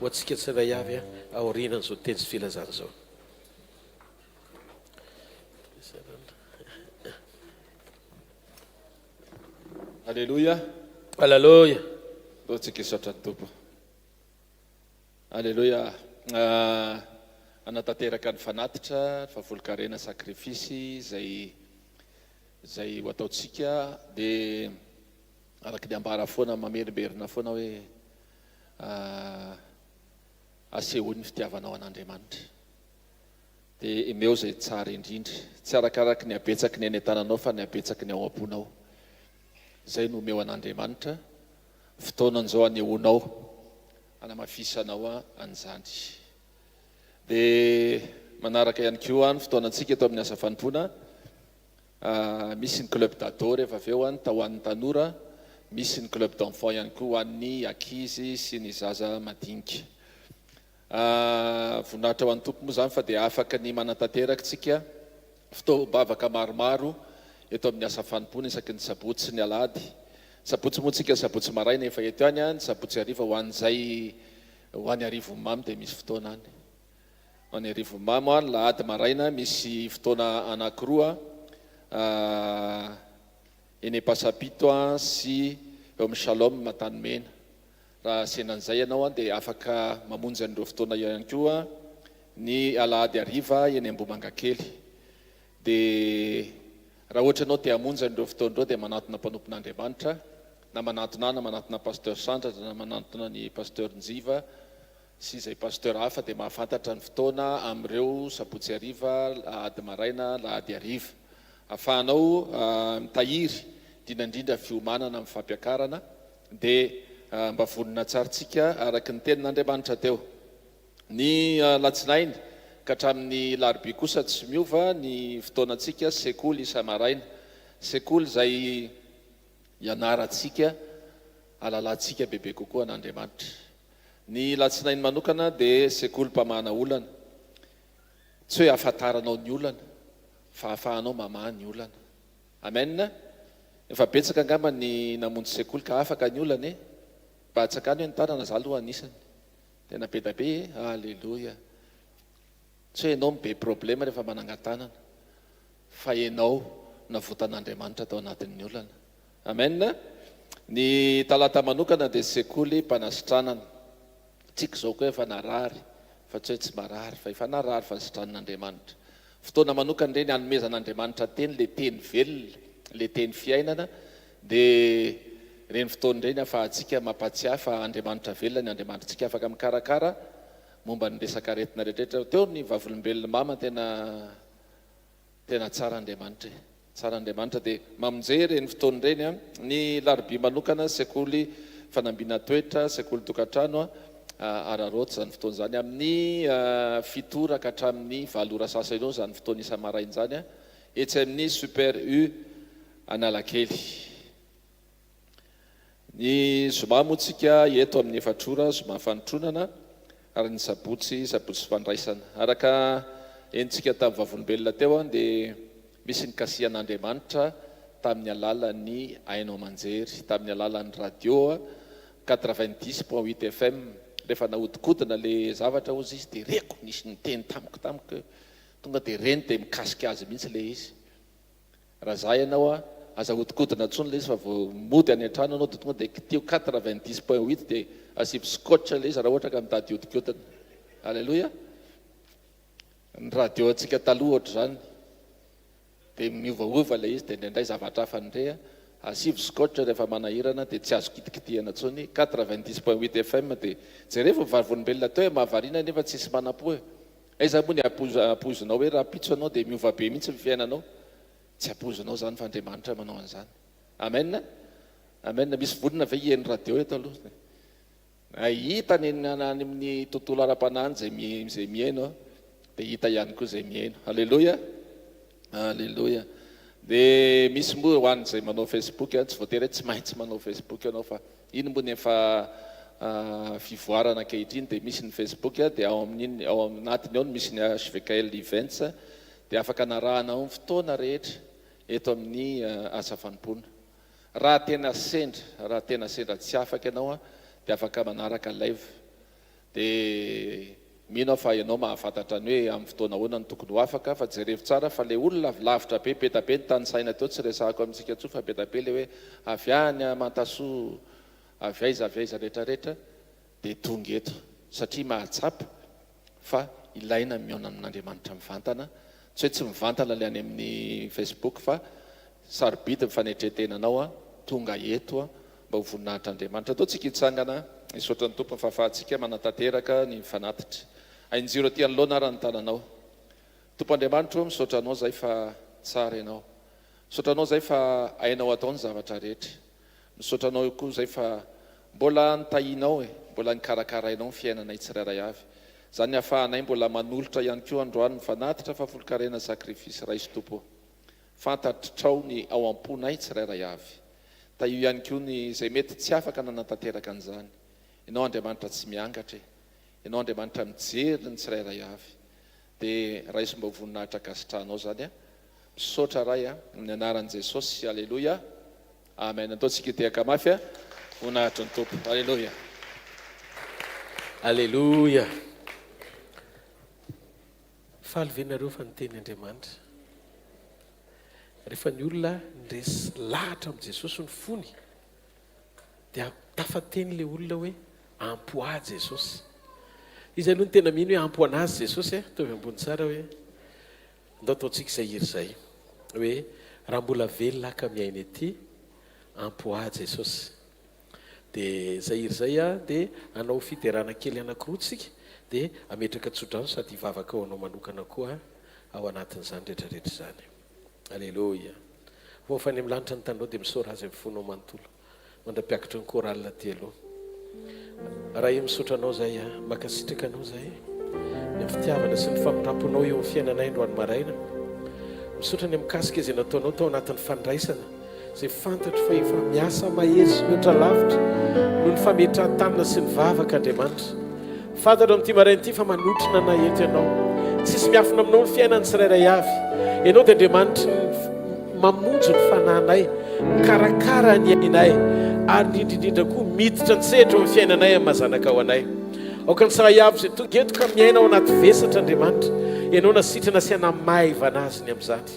A: ho antsika tsirairay avy aorianan'izao teny sy filazana izao.
K: Aleloia.
A: Aleloia.
K: Ndao tsika hisaotra ny Tompo. Aleloia. hanatanteraka ny fanatitra, ny fahavolon-karena sakrifisy izay izay ho ataontsika dia araka ny ambara foana mamerimberina foana hoe asehoy ny fitiavanao an'Andriamanitra. Dia emeo izay tsara indrindra. Tsy arakaraky ny habetsaky ny any an-tananao fa ny habetsaky ny ao am-ponao. Izay no omeo an'Andriamanitra. Fotoanany izao hanehoanao, hanamafisanao an'izany. Dia manaraka ihany koa ny fotoanantsika eto amin'ny asa fanompoana. Misy ny club d'ado rehefa avy eo ta ho an'ny tanora, misy ny club d'enfant ihany koa ho an'ny ankizy sy ny zaza madinika. Voninahitra ho an'ny Tompo moa izany fa dia afaka ny manatanteraka isika fotoam-bavaka maromaro eto amin'ny asa fanompoana isaky ny sabotsy sy ny alahady. Sabotsy moa tsika sabotsy maraina efa eto ihany, ny sabotsy hariva ho an'izay ho any Arivonimamo dia misy fotoana any. Ho any Arivonimamo ny lahady maraina misy fotoana anankiroa eny Ampasapito sy eo amin'ny Shalom Antanimena. Raha sendra an'izay ianao dia afaka mamonjy an'ireo fotoana ihany koa ny alahady hariva eny Ambohimangakely. Dia raha ohatra ianao te hamonjy an'ireo fotoana ireo dia manantona mpanompon'Andriamanitra na manantona ahy na manantona Pasteur Sandratra na manantona ny Pasteur Njiva sy izay Pasteur hafa dia mahafantatra ny fotoana amin'ireo sabotsy hariva, lahady maraina, lahady hariva. Ahafahanao mitahiry, indrindra indrindra fiomanana amin'ny fampiakarana dia mba vonona tsara tsika araka ny tenin'Andriamanitra teo. Ny alatsinainy ka hatramin'ny larobia kosa tsy miova ny fotoanantsika sekoly isa-maraina. Sekoly izay ianarantsika hahalalantsika bebe kokoa an'Andriamanitra. Ny latsinainy manokana dia sekoly mpamahana olana. Tsy hoe ahafantaranao ny olana fa ahafahanao mamaha ny olana. Amen! Efa betsaka angamba ny namonjy sekoly ka afaka ny olana e! Mba atsakano hoe ny tanana za aloha anisany. Tena be da be e! Aleloia! Tsy hoe enao no be problema rehefa manangan-tanana fa enao navotan'Andriamanitra tao anatin'ny olana. Amen! Ny talata manokana dia sekoly mpanasitranana. Tsika izao koa efa narary fa tsy hoe tsy marary fa efa narary fa nositranin'Andriamanitra. Fotoana manokana ireny hanomezan'Andriamanitra teny, ilay teny velona, ilay teny fiainana, dia ireny fotoana ireny ahafahantsika mampahatsiahy fa Andriamanitra velona ny Andriamanitritsika afaka mikarakara momba ny resaka aretina rehetrarehetra. Teo ny vavolombelon'i mama tena Tena tsara Andriamanitra e. Tsara Andriamanitra dia mamonje ireny fotoana ireny an. Ny larobia manokana sekoly fanambina toetra, sekoly tokantrano araraoty izany fotoana izany amin'ny fito ora ka hatramin'ny valo ora sasany eo izany fotoana isa-maraina izany etsy amin'ny Super U Analakely. Ny zoma moa tsika eto amin'ny efatra ora, zoma fanotronana, ary ny sabotsy, sabotsy fandraisana. Araka henontsika tamin'ny vavolombelona teo dia misy ny kasihan'Andriamanitra tamin'ny alalan'ny haino aman-jery, tamin'ny alalan'ny radio 90 point huit FM. Rehefa nahodinkodina ilay zavatra hozy izy dia reko nisy niteny tamiko tamiko, tonga dia reny dia mikasika azy mihitsy ilay izy. Raha za ianao a, aza ahodikodina intsony ilay izy fa vao mody any an-trano ianao dia tonga dia kitiho 90 point huit dia asivo scotch ilay izy raha ohatra ka mitady hiodikodina. Aleloia! Ny radio antsika taloha ohatr'izany dia miovaova ilay izy dia indraindray zavatra hafa ny re a. Asivo scotch rehefa manahirana dia tsy azo kitikitihana intsony. 90 point huit FM dia jerevo ny vavolombelona teo e, mahavariana nefa tsisy manam-po e. Aiza moa ny ampoizinao hoe rahampitso ianao dia miova be mihitsy ny fiainanao? Tsy ampoizinao izany fa Andriamanitra manao an'izany. Amen! Amen! Misy vonona ve hihaino radio eto aloha? Hita any any amin'ny tontolo ara-panahy any izay izay mihaino dia hita ihany koa izay mihaino. Aleloia! Aleloia! Dia misy moa ho an'izay manao Facebook, tsy voatery hoe tsy maintsy manao Facebook ianao fa Iny moa ny efa fivoarana ankehitriny dia misy ny Facebook dia ao amin'iny ao anatiny ao no misy ny HVKL Events dia afaka anarahana ao ny fotoana rehetra eto amin'ny asa fanompoana. Raha tena sendra raha tena sendra tsy afaka ianao dia afaka manaraka live Dia mino aho fa ianao mahafantatra ny hoe amin'ny fotoana ahoana no tokony ho afaka fa jerevo tsara fa ilay olona avy lavitra be, be da be ny tanisaina teo tsy resahako amintsika intsony fa be da be ilay hoe avy any Mantasoa, avy aiza avy aiza rehetra rehetra dia tonga eto satria mahatsapa fa. ilaina ny mihaona amin'Andriamanitra mivantana. Tsy hoe tsy mivantana ilay any amin'ny Facebook fa sarobidy ny fanetren-tenanao tonga eto mba ho voninahitr'Andriamanitra. Ataontsika hitsangana hisaotra ny Tompo ny fahafahantsika manatanteraka ny fanatitra. Ainjiro aty anoloana ara ny tananao. Tompo Andriamanitro ô, misaotra Anao izahay fa tsara Ianao. Misaotra Anao izahay fa hainao atao ny zavatra rehetra. Misaotra Anao koa izahay fa mbola nitahianao e, mbola nikarakarainao ny fiainanay tsirairay avy. Izany ahafahanay mbola manolotra ihany koa androany ny fanatitra fahafolonkarena sacrifice raiso Tompo ô. Fantatrao ny ao am-ponay tsirairay avy. Tahio ihany koa ny izay mety tsy afaka nanatanteraka an'izany. Ianao Andriamanitra tsy miangatra e. Ianao Andriamanitra mijery ny tsirairay avy. Dia raiso mba ho voninahitra ankasitrahanao izany a. Misaotra Ray a. Amin'ny anaran'i Jesosy. Aleloia. Amen. Ataontsika hitehaka mafy a. Voninahitry ny Tompo. Aleloia.
A: Aleloia. Faly ve nareo fa niteny Andriamanitra? Rehefa ny olona niresy lahatra amin'i Jesosy ny fony dia tafateny ilay olona hoe ampy ho ahy Jesosy. Iza aloha no tena mino hoe ampy ho an'azy Jesosy e? Ataovy ambony tsara hoe ndao ataontsika izay hira izay hoe raha mbola velona aho ka miaina ety ampy ho ahy Jesosy. Dia izay hira izay an, dia hanao fiderana kely anankiroa tsika, dia hametraka tsodrano sady hivavaka ho anao manokana koa ao anatin'izany rehetra rehetra izany. Aleloia. Vao fa any amin'ny lanitra ny taninao dia misaora Azy amin'ny fonao manontolo. Mandra-piakatry ny chorale aty aloha. Ray misaotra anao zahay a, mankasitraka anao zahay ny amin'ny fitiavana sy ny famindramponao eo amin'ny fiainanay androany maraina. Misaotra ny mikasika izay nataonao tao anatin'ny fandraisana izay fantatro fa efa miasa mahery sy mihoatra lavitra noho ny fametrahan-tanana sy ny vavaka Andriamanitra. Fantatro amin'ity maraina ity fa manotrona anay eto Ianao. Tsisy miafina aminao ny fiainan'ny tsirairay avy. Ianao dia Andriamanitry ny mamonjy ny fanahinay, mikarakara ny ainay, ary indrindra indrindra koa miditra an-tsehatra eo amin'ny fiainanay amin'ny maha zanakao anay. Aoka ny tsirairay avy izay tonga eto ka miaina ao anaty vesatra Andriamanitra, Ianao nasitrana sy hanamaivana azy ny amin'izany.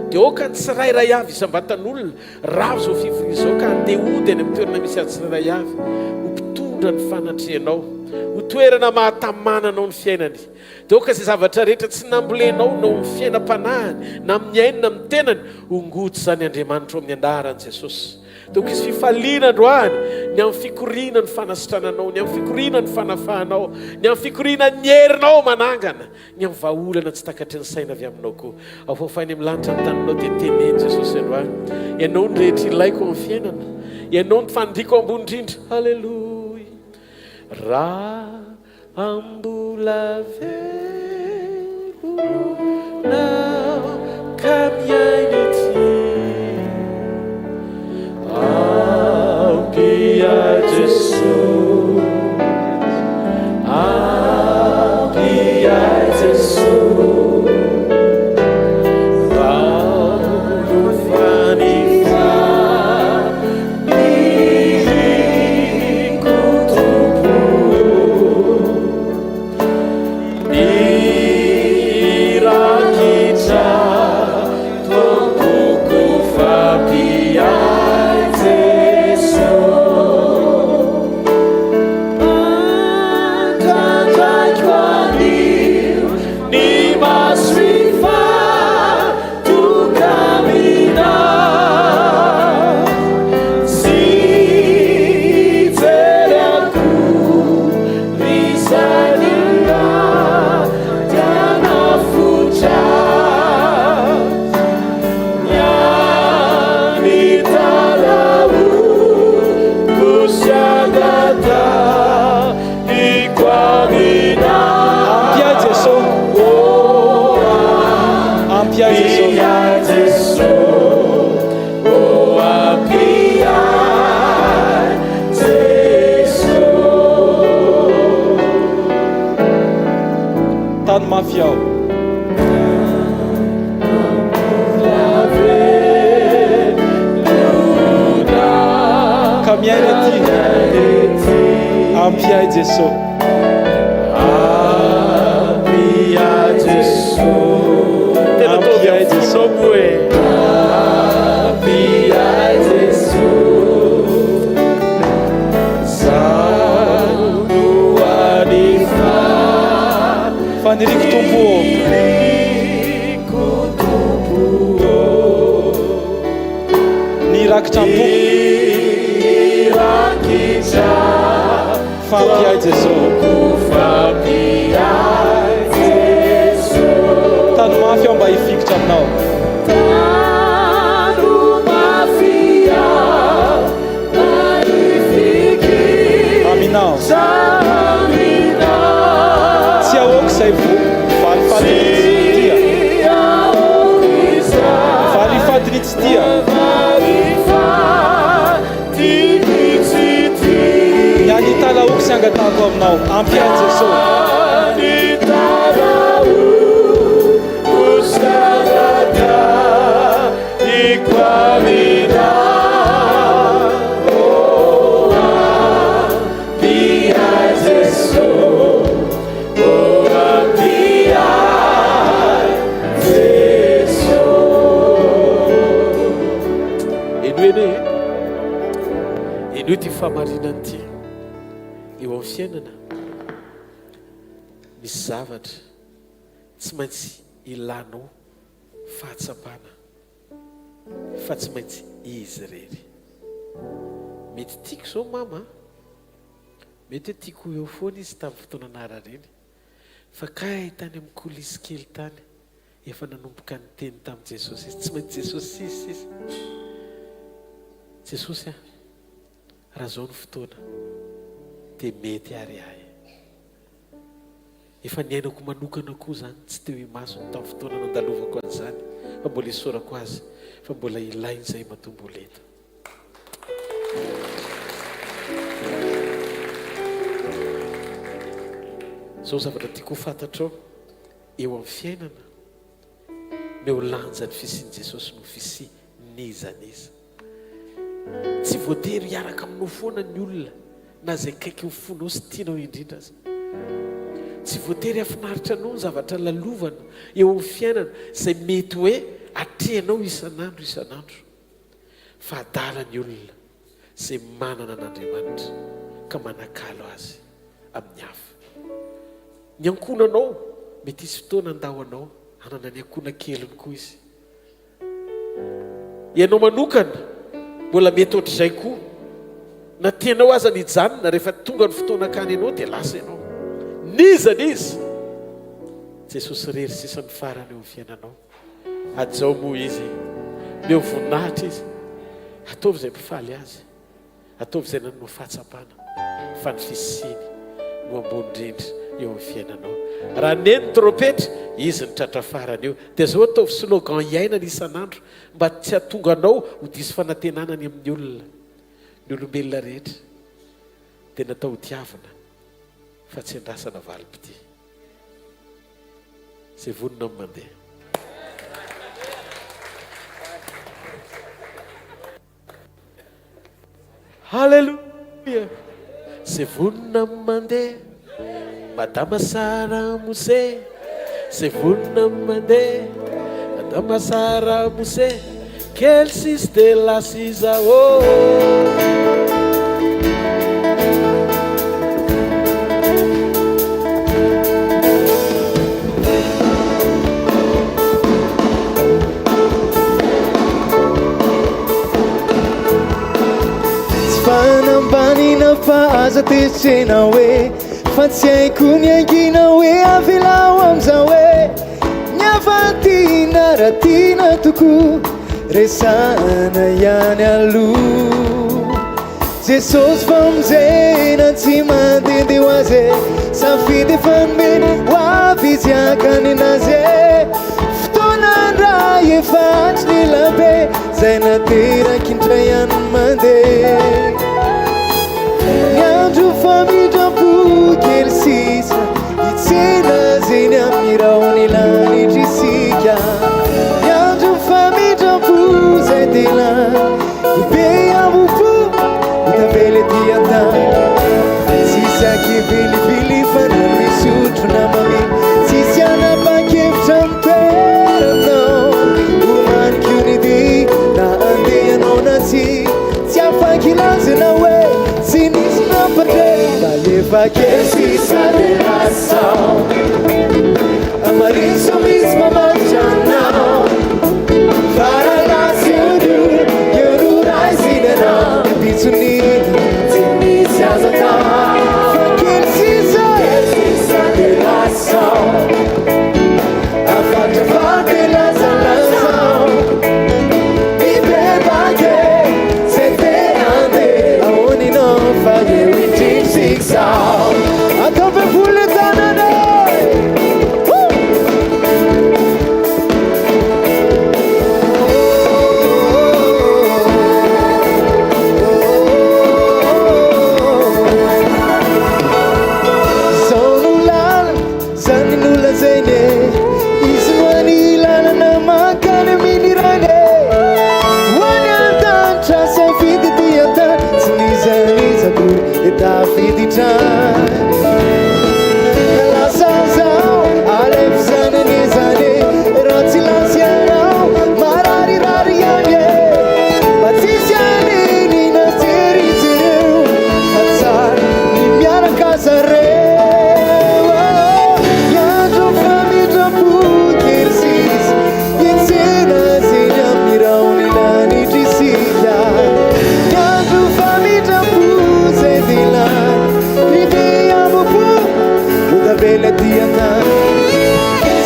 A: Dia aoka ny tsirairay avy isam-batan'olona ravo izao fivoriana izao ka handeha hody any amin'ny toerana misy azy tsirairay avy ho mpitondra ny fanatrehanao, ho toerana mahatamana anao ny fiainany. Dia aoka izay zavatra rehetra tsy nambolenao na ao amin'ny fiainam-panahiny na amin'ny ainy na amin'ny tenany, hongoty izany Andriamanitra ao amin'ny anaran'i Jesosy. Dia aoka hisy fifaliana androany ny amin'ny fikoriana ny fanasitrananao, ny amin'ny fikoriana ny fanafahanao, ny amin'ny fikoriana ny herinao manangana. Ny amin'ny vahaolana tsy takatry ny saina avy aminao koa. Afaofa any amin'ny lanitra ny taninao dia teneno Jesosy androany. Ianao no rehetra ilaiko amin'ny fiainana. Ianao no faniriako ambony indrindra. Haleloia. Raha mbola velona aho ka miaina ety. Ampia Jesoa, ampia Jesoa, Paolo fa ny faniriako Tompo. Mirakitra tompoko fa mpiahy Jeso. Andrandraiko anio ny maso hifantoka aminao. Tsy hijery akory izay
L: Ampia Jeso. Ampia Jeso. Tany mafy aho. Ka miaina ety. Ampy ahy Jeso.
A: Ampy ahy Jeso. Tena tonga ahy Jeso moa e. Ampy ahy Jeso. Zaho no any.
L: Faniriako Tompo ô. Ny hirakitra am-poko. Fa ampy ahy Jesosy. Tano mafy aho mba hifikitra aminao. Aminao. Tsy ahoako izay valifatin'ny tsy tia. Valifatin'ny tsy tia. Ny any italahoako sy angatahako aminao. Ampy ahy Jesosy.
A: Henoy anie e. Henoy ity fahamarinana ity. Eo amin'ny fiainana, misy zavatra tsy maintsy ilanao fahatsapana fa tsy maintsy izy irery. Mety tiako izao mama a. Mety hoe tiako ho eo foana izy tamin'ny fotoana naharariany. Fa kay tany amin'ny coulisse kely tany, efa nanomboka niteny tamin'i Jesosy izy. Tsy maintsy Jesosy sy izy sisa. Jesosy a, raha izao ny fotoana, dia mety ary ahy. Efa niainako manokana koa izany, tsy teo imasony tamin'ny fotoana nandalovako an'izany, fa mbola isaorako azy fa mbola ilainy izay matoa mbola eto. Izao zavatra tiako ho fantatrao eo amin'ny fiainana, meo lanja ny fisian'i Jesosy no fisian'iza n'iza. Tsy voatery hiaraka aminao foana ny olona na izay akaiky ny fonao sy tianao indrindra aza. Tsy voatery hahafinaritra anao ny zavatra lalovana eo amin'ny fiainana izay mety hoe atrehinao isan'andro isan'andro. Fa adala ny olona izay manana an'Andriamanitra ka manakalo azy amin'ny hafa. Ny ankohonanao mety hisy fotoana handao anao hanana ny ankohona keliny koa izy. Ianao manokana mbola mety ohatr'izay koa. Na tianao aza ny hijanona, rehefa tonga ny fotoana hakany anao dia lasa ianao. N'iza n'iza, Jesosy irery sisa no farany eo amin'ny fiainanao. Hajao moa Izy, omeo voninahitra Izy, ataovy izay mpifaly Azy. Ataovy izay nanome fahatsapana fa ny fisiany no ambony indrindra eo amin'ny fiainanao. Raha neno ny trompetra, izy no tratra farany eo. Dia izao ataovy slogan iainana isan'andro mba tsy hahatonga anao ho diso fanantenana any amin'ny olona. Ny olombelona rehetra dia natao ho tiavina fa tsy andrasana valim-pitia. Izay vonona amin'ny mandeha. Haleloia! Zay vonona mandeha, Madama Sara Mose. Zay vonona mandeha, Madama Sara Mose. Kely sisy de lasa iza oh.
M: Tsy fanambanina fa aza tezitra hoe Fa tsy haiko ny hangina hoe avelao amizao hoe Ny havan-tiana raha tiana tokoa Resahana ihany aloha Jesosy famonjena tsy mandehandeha ho azy e Safidy efa nomeny ho avy izy haka ny anazy e Fotoana ray efa hatry ny ela be Zay nateraky indray ihany mandeha Ny andro famindram-po kely sisa Hitsena azy eny amin'ny rahon'ny lanitra isika Ny andro famindram-po zay tena Be ambo-po ho tavela ety an-tany Tsisy ankivilivily fa na misotro na mamily Tsisy hanapa-kevitra amin'ny toeranao Omaniko ny dia na andeha ianao na tsia Tsy afa-kilazana hoe tsy nisy nampandre Fa efa kely sisa dia lasa aho.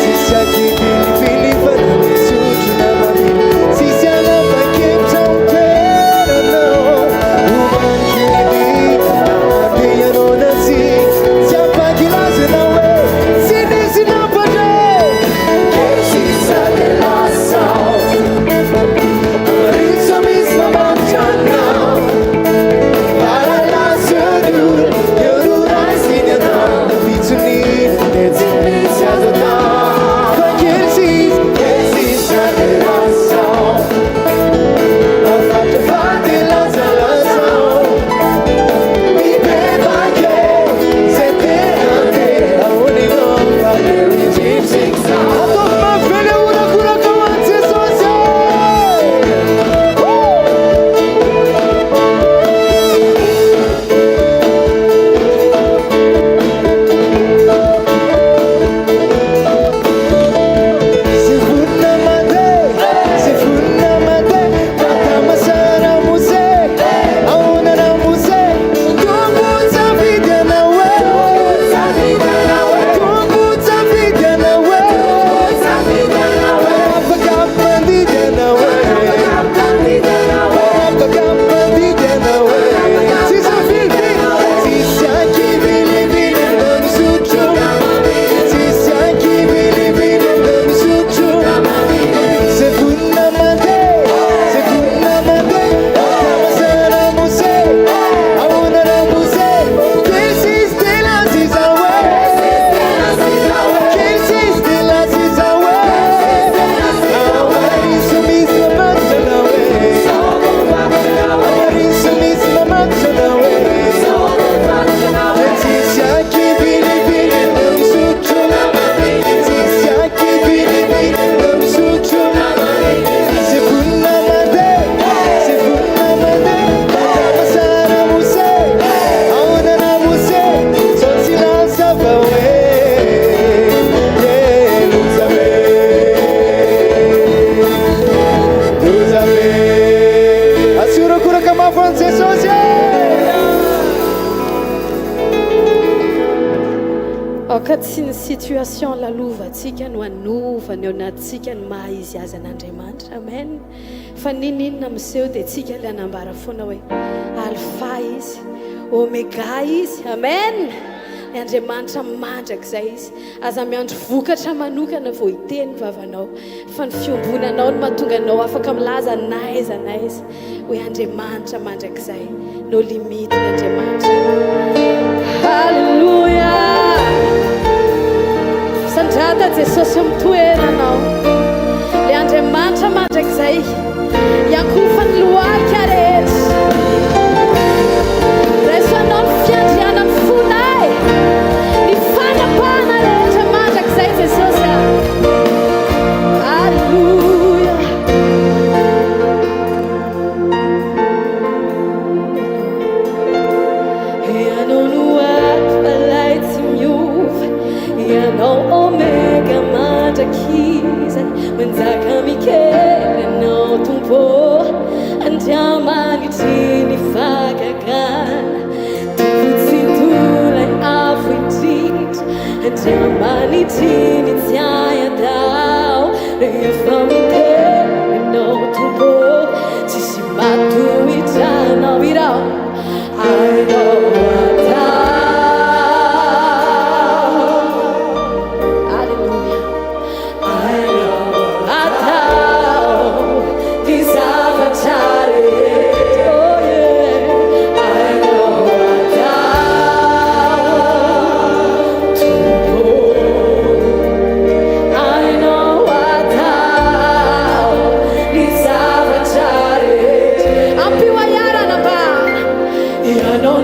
M: Tsisy ankivilivily fa na misotro na mamily. Tsisy hanapa-kevitra ho toeranao. Homaniky ny na mandeha ianao na tsia. Tsy ampakilaza ianao hoe tsy nisy nampandre. Kely sisa dia lasa aho. Mariso misy mamatotra anao. Faralaso eo ny olona, eo no raisiny anao. Fitsony dia tsy misy azo atao. Fa kely sisa, kely sisa dia lasa aho. Afatra fa dia lazalaza aho. Mibebaka e, zay tena te. Ahoana ianao fa leo indrindra izao. Ataovy mafy be le horakoraka ho an'i Jesosy e! Zay vonona mandeha, zay vonona mandeha, Madama Ramose, ahoana Ramose? Tompo tsafidy anao e, Tompo tsafidy anao e, Afaka mandidy anao e, Afaka mandidy anao e. Tsisy vilivily, tsisy ankivilivily na misotro, tsisy ankivilivily na misotro. Zay vonona mandeha, zay vonona mandeha, Madama Ramose, ahoana Ramose? Kely sisa dia lasa izao e, kely sisa dia lasa izao e. Amariso misy mamatotra anao e, Amariso misy mamatotra anao e. Tsisy ankivilivily na misotro, tsisy ankivilivily na misotro. Zay vonona mandeha, zay vonona mandeha, Madama Ramose, ahoana Ramose? Sao tsy lasa fa hoe, ye loza be, loza be. Asio horakoraka mafy ho an'i Jesosy e!
N: Aoka tsy ny situation lalovantsika no hanova ny ao anatintsika ny maha izy azy an'Andriamanitra. Amen. Fa n'inon'inona miseho dia tsika ilay hanambara foana hoe Alpha izy, Omega izy. Amen. Ny Andriamanitra mandrakizay izy. Aza miandry vokatra manokana vao hiteny ny vavanao fa ny fiombonanao no mahatonga anao afaka milaza n'aiza n'aiza hoe Andriamanitra mandrakizay. No limite ny Andriamanitra. Alléluia. Sandrata Jesosy eo amin'ny toeranao. Le Andriamanitra mandrakizay. Iankohofan'ny lohalika rehetra. Raiso anao ny fiandrianan'ny fonay. Ny fanapahana rehetra mandrakizay Jesosy a. Alléluia. Ianao no Alfa ilay tsy miova, Ianao Omega mandrakizay, manjaka mikely Ianao Tompo ô, Andriamanitry ny fahagagana, Tompo Tsitoha ilay Avo Indrindra, Andriamanitry ny tsy hay atao, rehefa miteny Ianao Tompo ô, tsisy matohitra Anao irao. Hainao atao. Aleloia. Hainao atao ny zavatra rehetra. Oh yeah. Hainao atao, Tompo. Hainao atao ny zavatra rehetra. Ampio ahiarana mba Ianao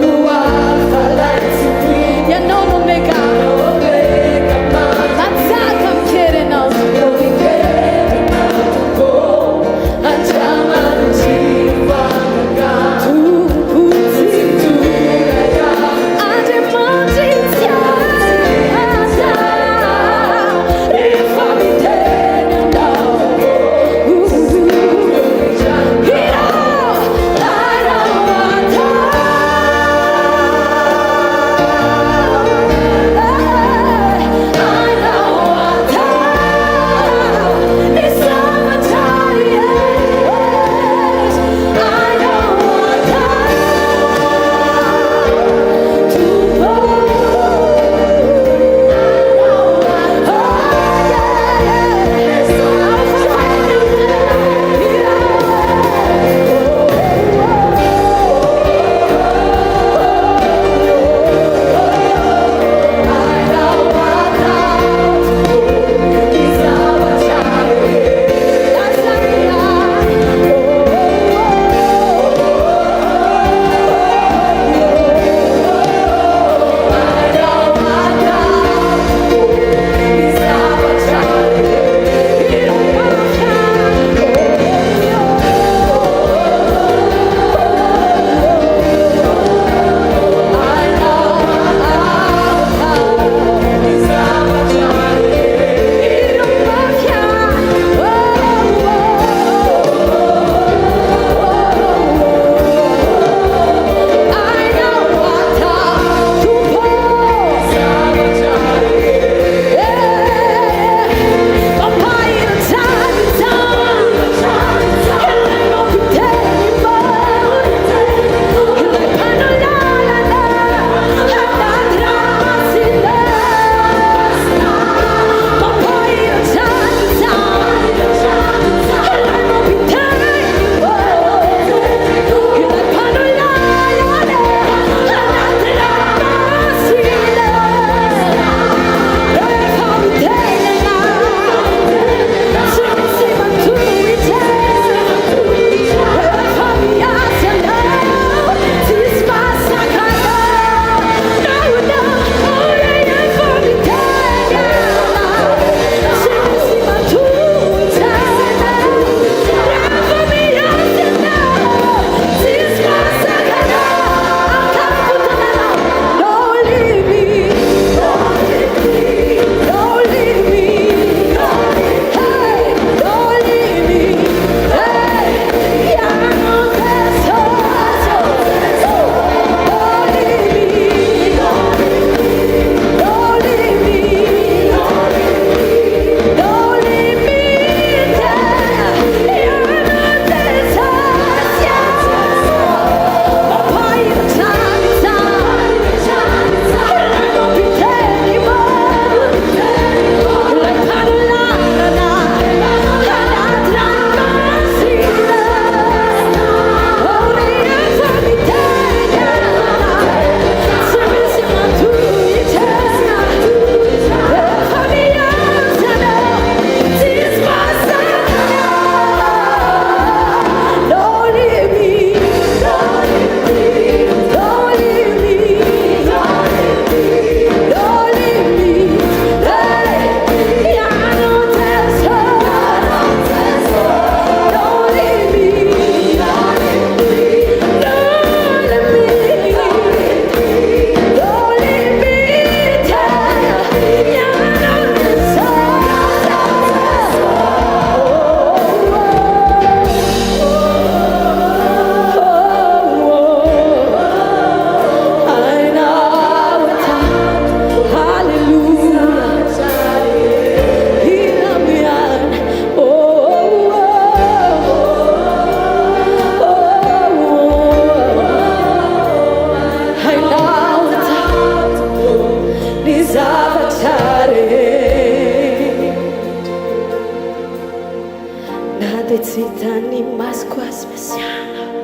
N: dia tsy hitan'ny masoko aza miasa Anao,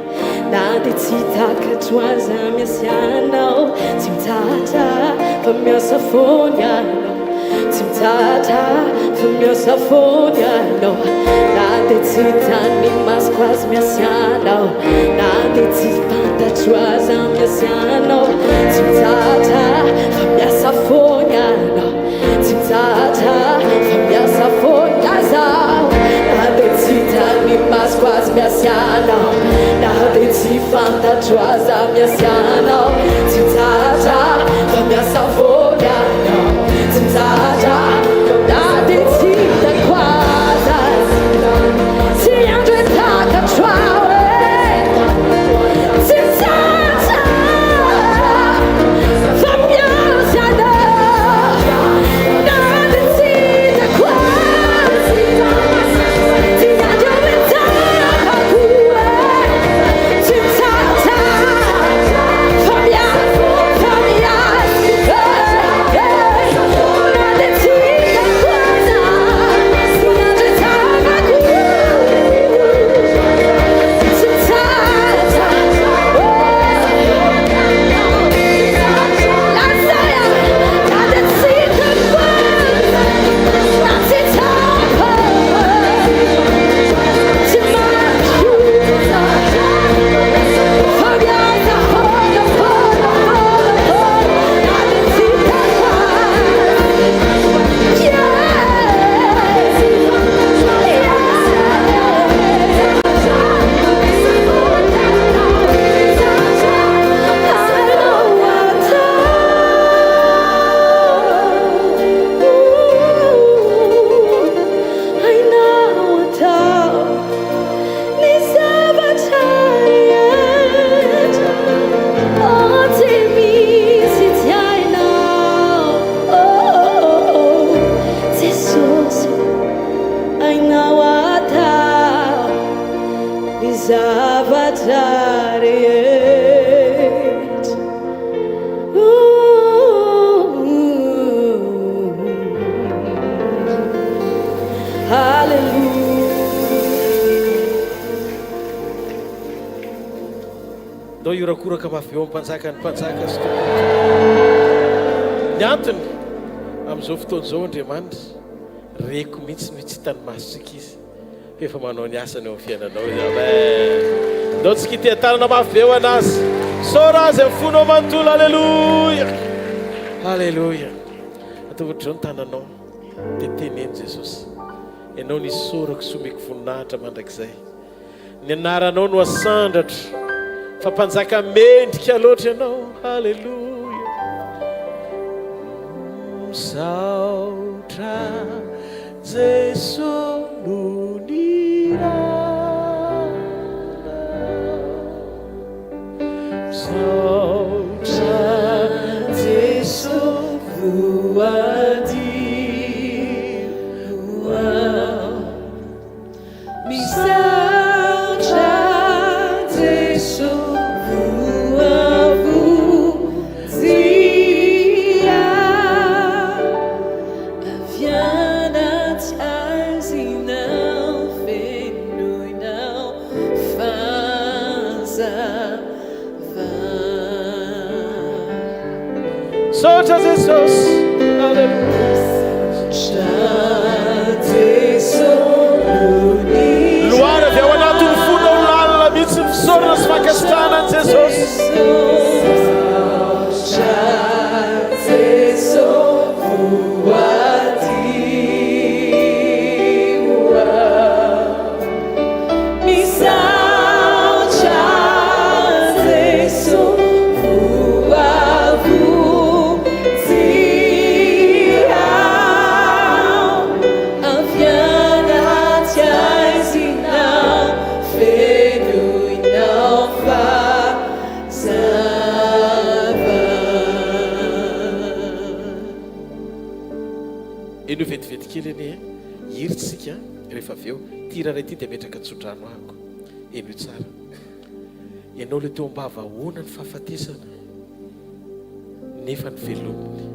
N: na dia tsy takatro aza miasa Anao, tsy mitsahatra fa miasa foana Ianao, tsy mitsahatra fa miasa foana Ianao, na dia tsy hitan'ny masoko aza miasa Anao, na dia tsy fantatro aza miasa Anao, tsy mitsahatra fa miasa foana Ianao. Tsy mitsahatra fa miasa foana zaho Na dia tsy hitan'ny masoko aza miasa Anao Na dia tsy fantatro aza miasa Anao Tsy mitsahatra fa miasa foana Anao Tsy mitsahatra na dia tsy hitako aza Tsy andry takatro aho e Tsy mitsahatra fa miasa Anao Na dia tsy hitako aza Tsy andry takako e Tsy mitsahatra fa miasa fa miasa Na dia tsy hitako aza Tsy andry takako Tsy mitsahatra Hainao atao ny zavatra rehetra. Haleloia.
A: Ndao hiorakoraka mafy be eo amin'ny mpanjakan'ny mpanjaka sy tompon'ny tompo. Ny antony, amin'izao fotoana izao Andriamanitra, Reko mihitsy ny hoe tsy hitan'ny masontsika izy fa efa manao ny asany eo amin'ny fiainanao izy. Amen. Ndao tsika hiteha-tanana mafy be ho an'azy. Isaora azy amin'ny fonao manontolo. Aleloia. Aleloia. Ataovy ohatr'izao ny tananao dia teneno Jesosy. Ianao no isaorako sy omeko voninahitra mandrakizay. Ny anaranao no asandratro fa mpanjaka mendrika loatra ianao. Haleloia. Misaotra Jeso no niranao. Misaotra Jeso voadio.
J: Misaotra Jeso voavonjy ahy avy anaty haizina fenoinao fahazavana.
A: Misaotra Jesosy. Aleloia. Loara avy ao anatin'ny fonao lalina mihitsy ny fisaorana sy fankasitrahana an'i Jesosy.
J: Misaotra Jeso voavonjy aho avy anaty haizina fenoinao fahazavana.
A: Henoy vetivety kely anie e. Hira tsika rehefa avy eo. Ity hira iray ity dia ametraka tsodrano ahako. Henoy tsara. Ianao ilay teo am-bava ahoana ny fahafatesana nefa novelominy.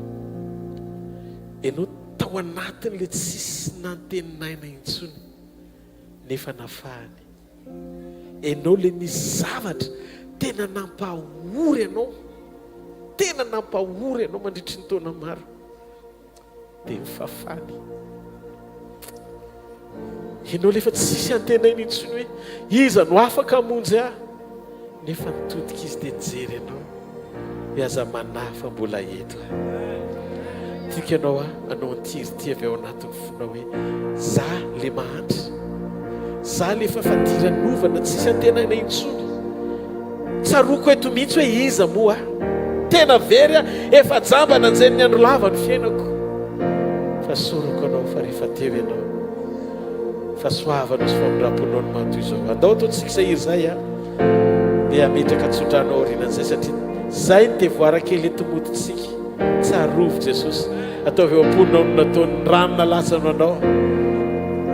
A: Ianao tao anatin'ilay tsisy nantenaina intsony. Nefa nafahany. Enao le nisy zavatra tena nampahory anao, tena nampahory anao mandritry ny taona maro. Dia nifafany. Ianao ilay efa tsisy antenaina intsony hoe iza no afaka hamonjy ahy, nefa nitodika izy dia nijery anao hoe aza manahy fa mbola eto aho. Tiako ianao hanao an'ity hery ity avy ao anatin'ny fonao hoe za le mahantra, za le efa fadiranovana tsisy antenaina intsony. Tsaroako eto mihitsy hoe iza moa aho. Tena very aho, efa jamba nanjenin'ny andro lava ny fiainako. Fa soroko anao fa rehefa teo ianao, fahasoavana sy famindram-ponao no maha toy izao. Andao ataontsika izay hira izay a. Dia hametraka tsodrano aorianan'izay satria izay ny devoara kely enti-modintsika. Tsarovy Jesosy. Ataovy eo am-ponao ny nataony, ny rano nalatsany ho anao.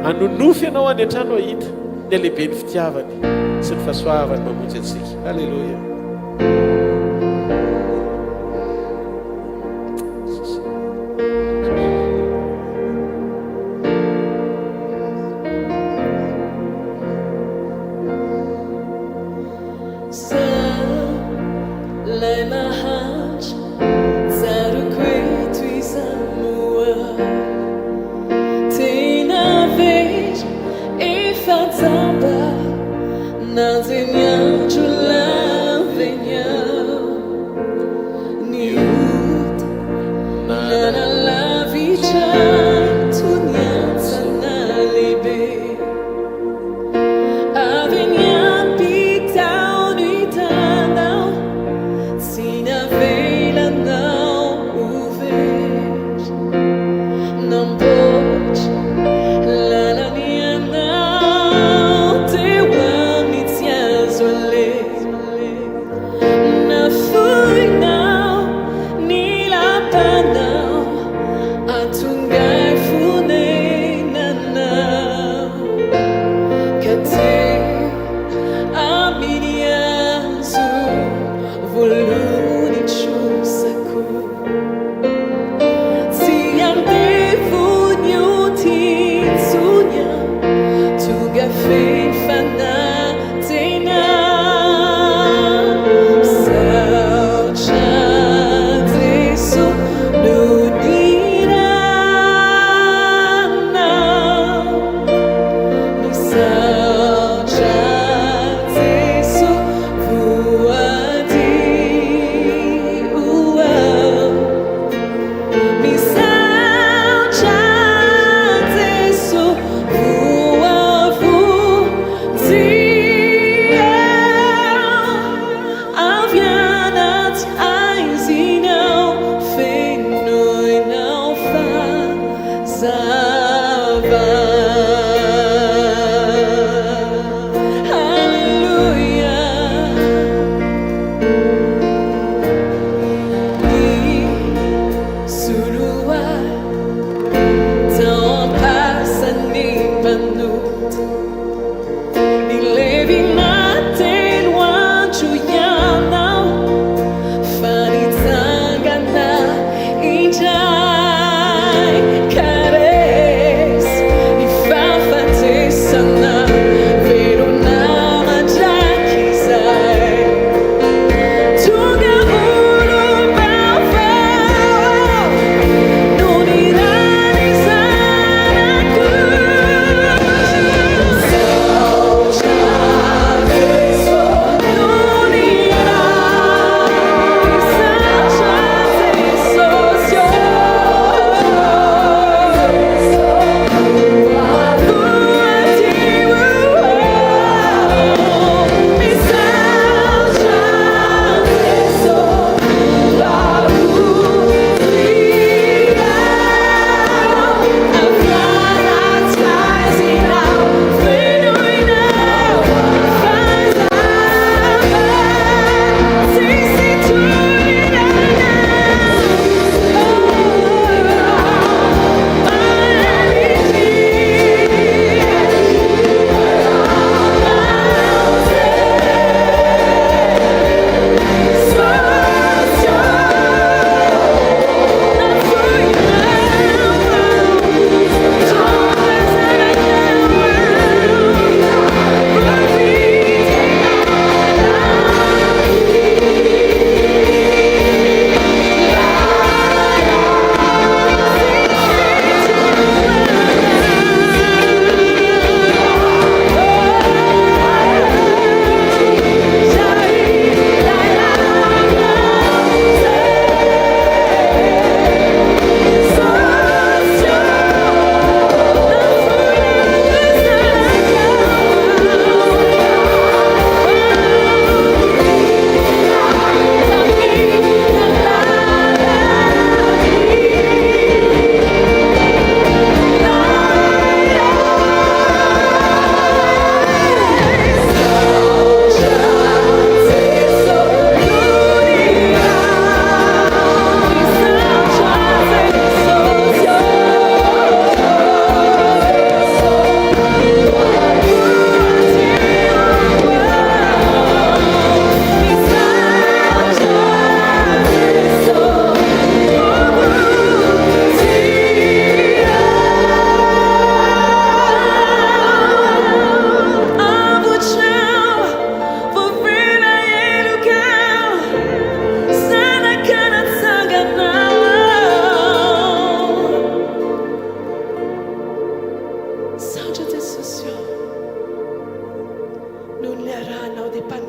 A: Hanonofy ianao any an-trano hahita ny halehiben'ny fitiavany sy ny fahasoavany mamonjy antsika. Aleloia.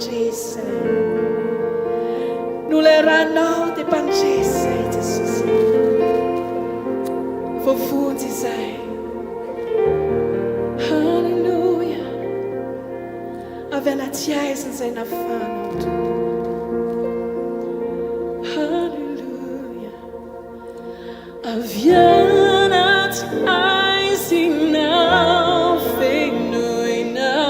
O: mpandresy izay. Noho ilay ranao dia mpandresy izay Jesosy. Voavonjy izay. Haleloia. Avy anaty aizina izay nafahanao Tompo. Haleloia. Avy anaty aizina fenoinao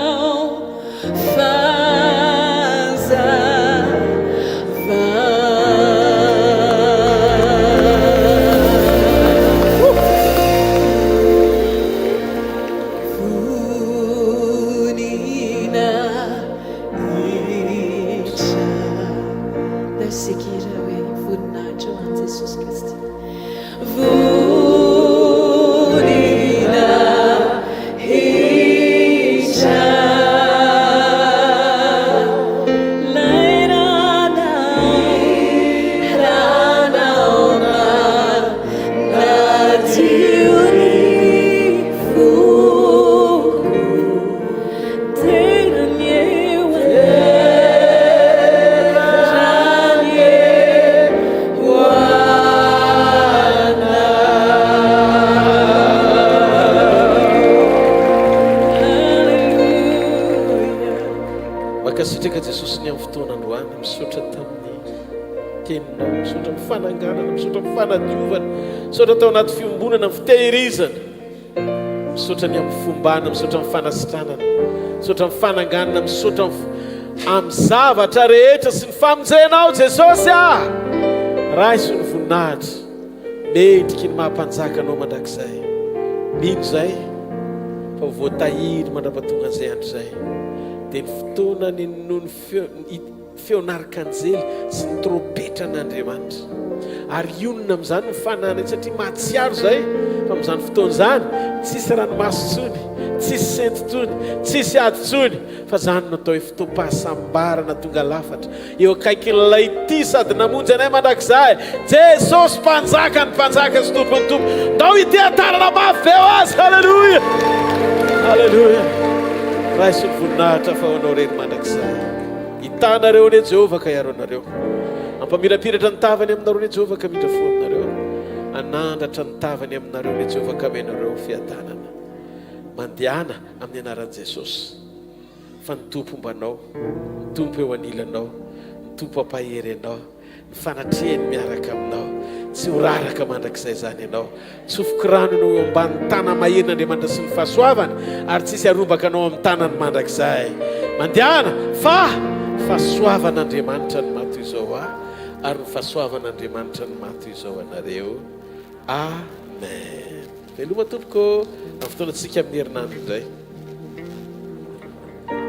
A: Mankasitraka Jesosy ny amin'ny fotoana androany, misaotra tamin'ny teninao, misaotra amin'ny fananganana, misaotra amin'ny fanadiovana, misaotra tao anaty fiombonana, amin'ny fitehirizana. Misaotra ny amin'ny fombana, misaotra amin'ny fanasitranana, misaotra amin'ny fananganana, misaotra amin'ny zavatra rehetra sy ny famonjenao Jesosy ah! Raiso ny voninahitra, mendriky ny maha mpanjaka anao mandrakizay. Mino izay fa ho voatahiry mandra-pahatonga an'izay andro izay. Dia ny fotoana ninoan'ny feo Feon'arkanjely sy ny trompetran'Andriamanitra. Ary hionona amin'izany ny fanahinay satria mahatsiaro izahay fa amin'izany fotoana izany tsisy ranomaso intsony, tsisy sento intsony, tsisy ady intsony, fa izany no atao hoe fotoam-pahasambarana tonga lafatra eo akaikin'ilay tia sady namonjy anay mandrakizay, Jesosy Mpanjakan'ny mpanjaka sy Tompon'ny tompo. Ndao hiteha-tanana mafy be ho Azy. Haleloia! Haleloia! Raiso ny voninahitra fa ho Anao irery mandrakizay. Hitanareo anie Jehovah ka hiaro anareo. Hampamirapiratra ny tavany aminareo anie Jehovah ka hamindra fo aminareo. Hanandratra ny tavany aminareo anie Jehovah ka hamenareo fiadanana. Mandehana amin'ny anaran'i Jesosy fa ny Tompo homba anao, ny Tompo eo anilanao, ny Tompo hampahery anao. Ny fanatrehany miaraka aminao. Tsy ho raraka mandrakizay izany ianao. Tsofiko rano ianao eo ambanin'ny tana-maherin'Andriamanitra sy ny fahasoavany, ary tsy hisy harombaka anao amin'ny tanany mandrakizay. Mandehana, fa fahasoavan'Andriamanitra no maha toy izao ahy, ary ny fahasoavan'Andriamanitra no maha toy izao anareo. Amen. Veloma tompoko, amin'ny fotoanantsika amin'ny herinandro indray.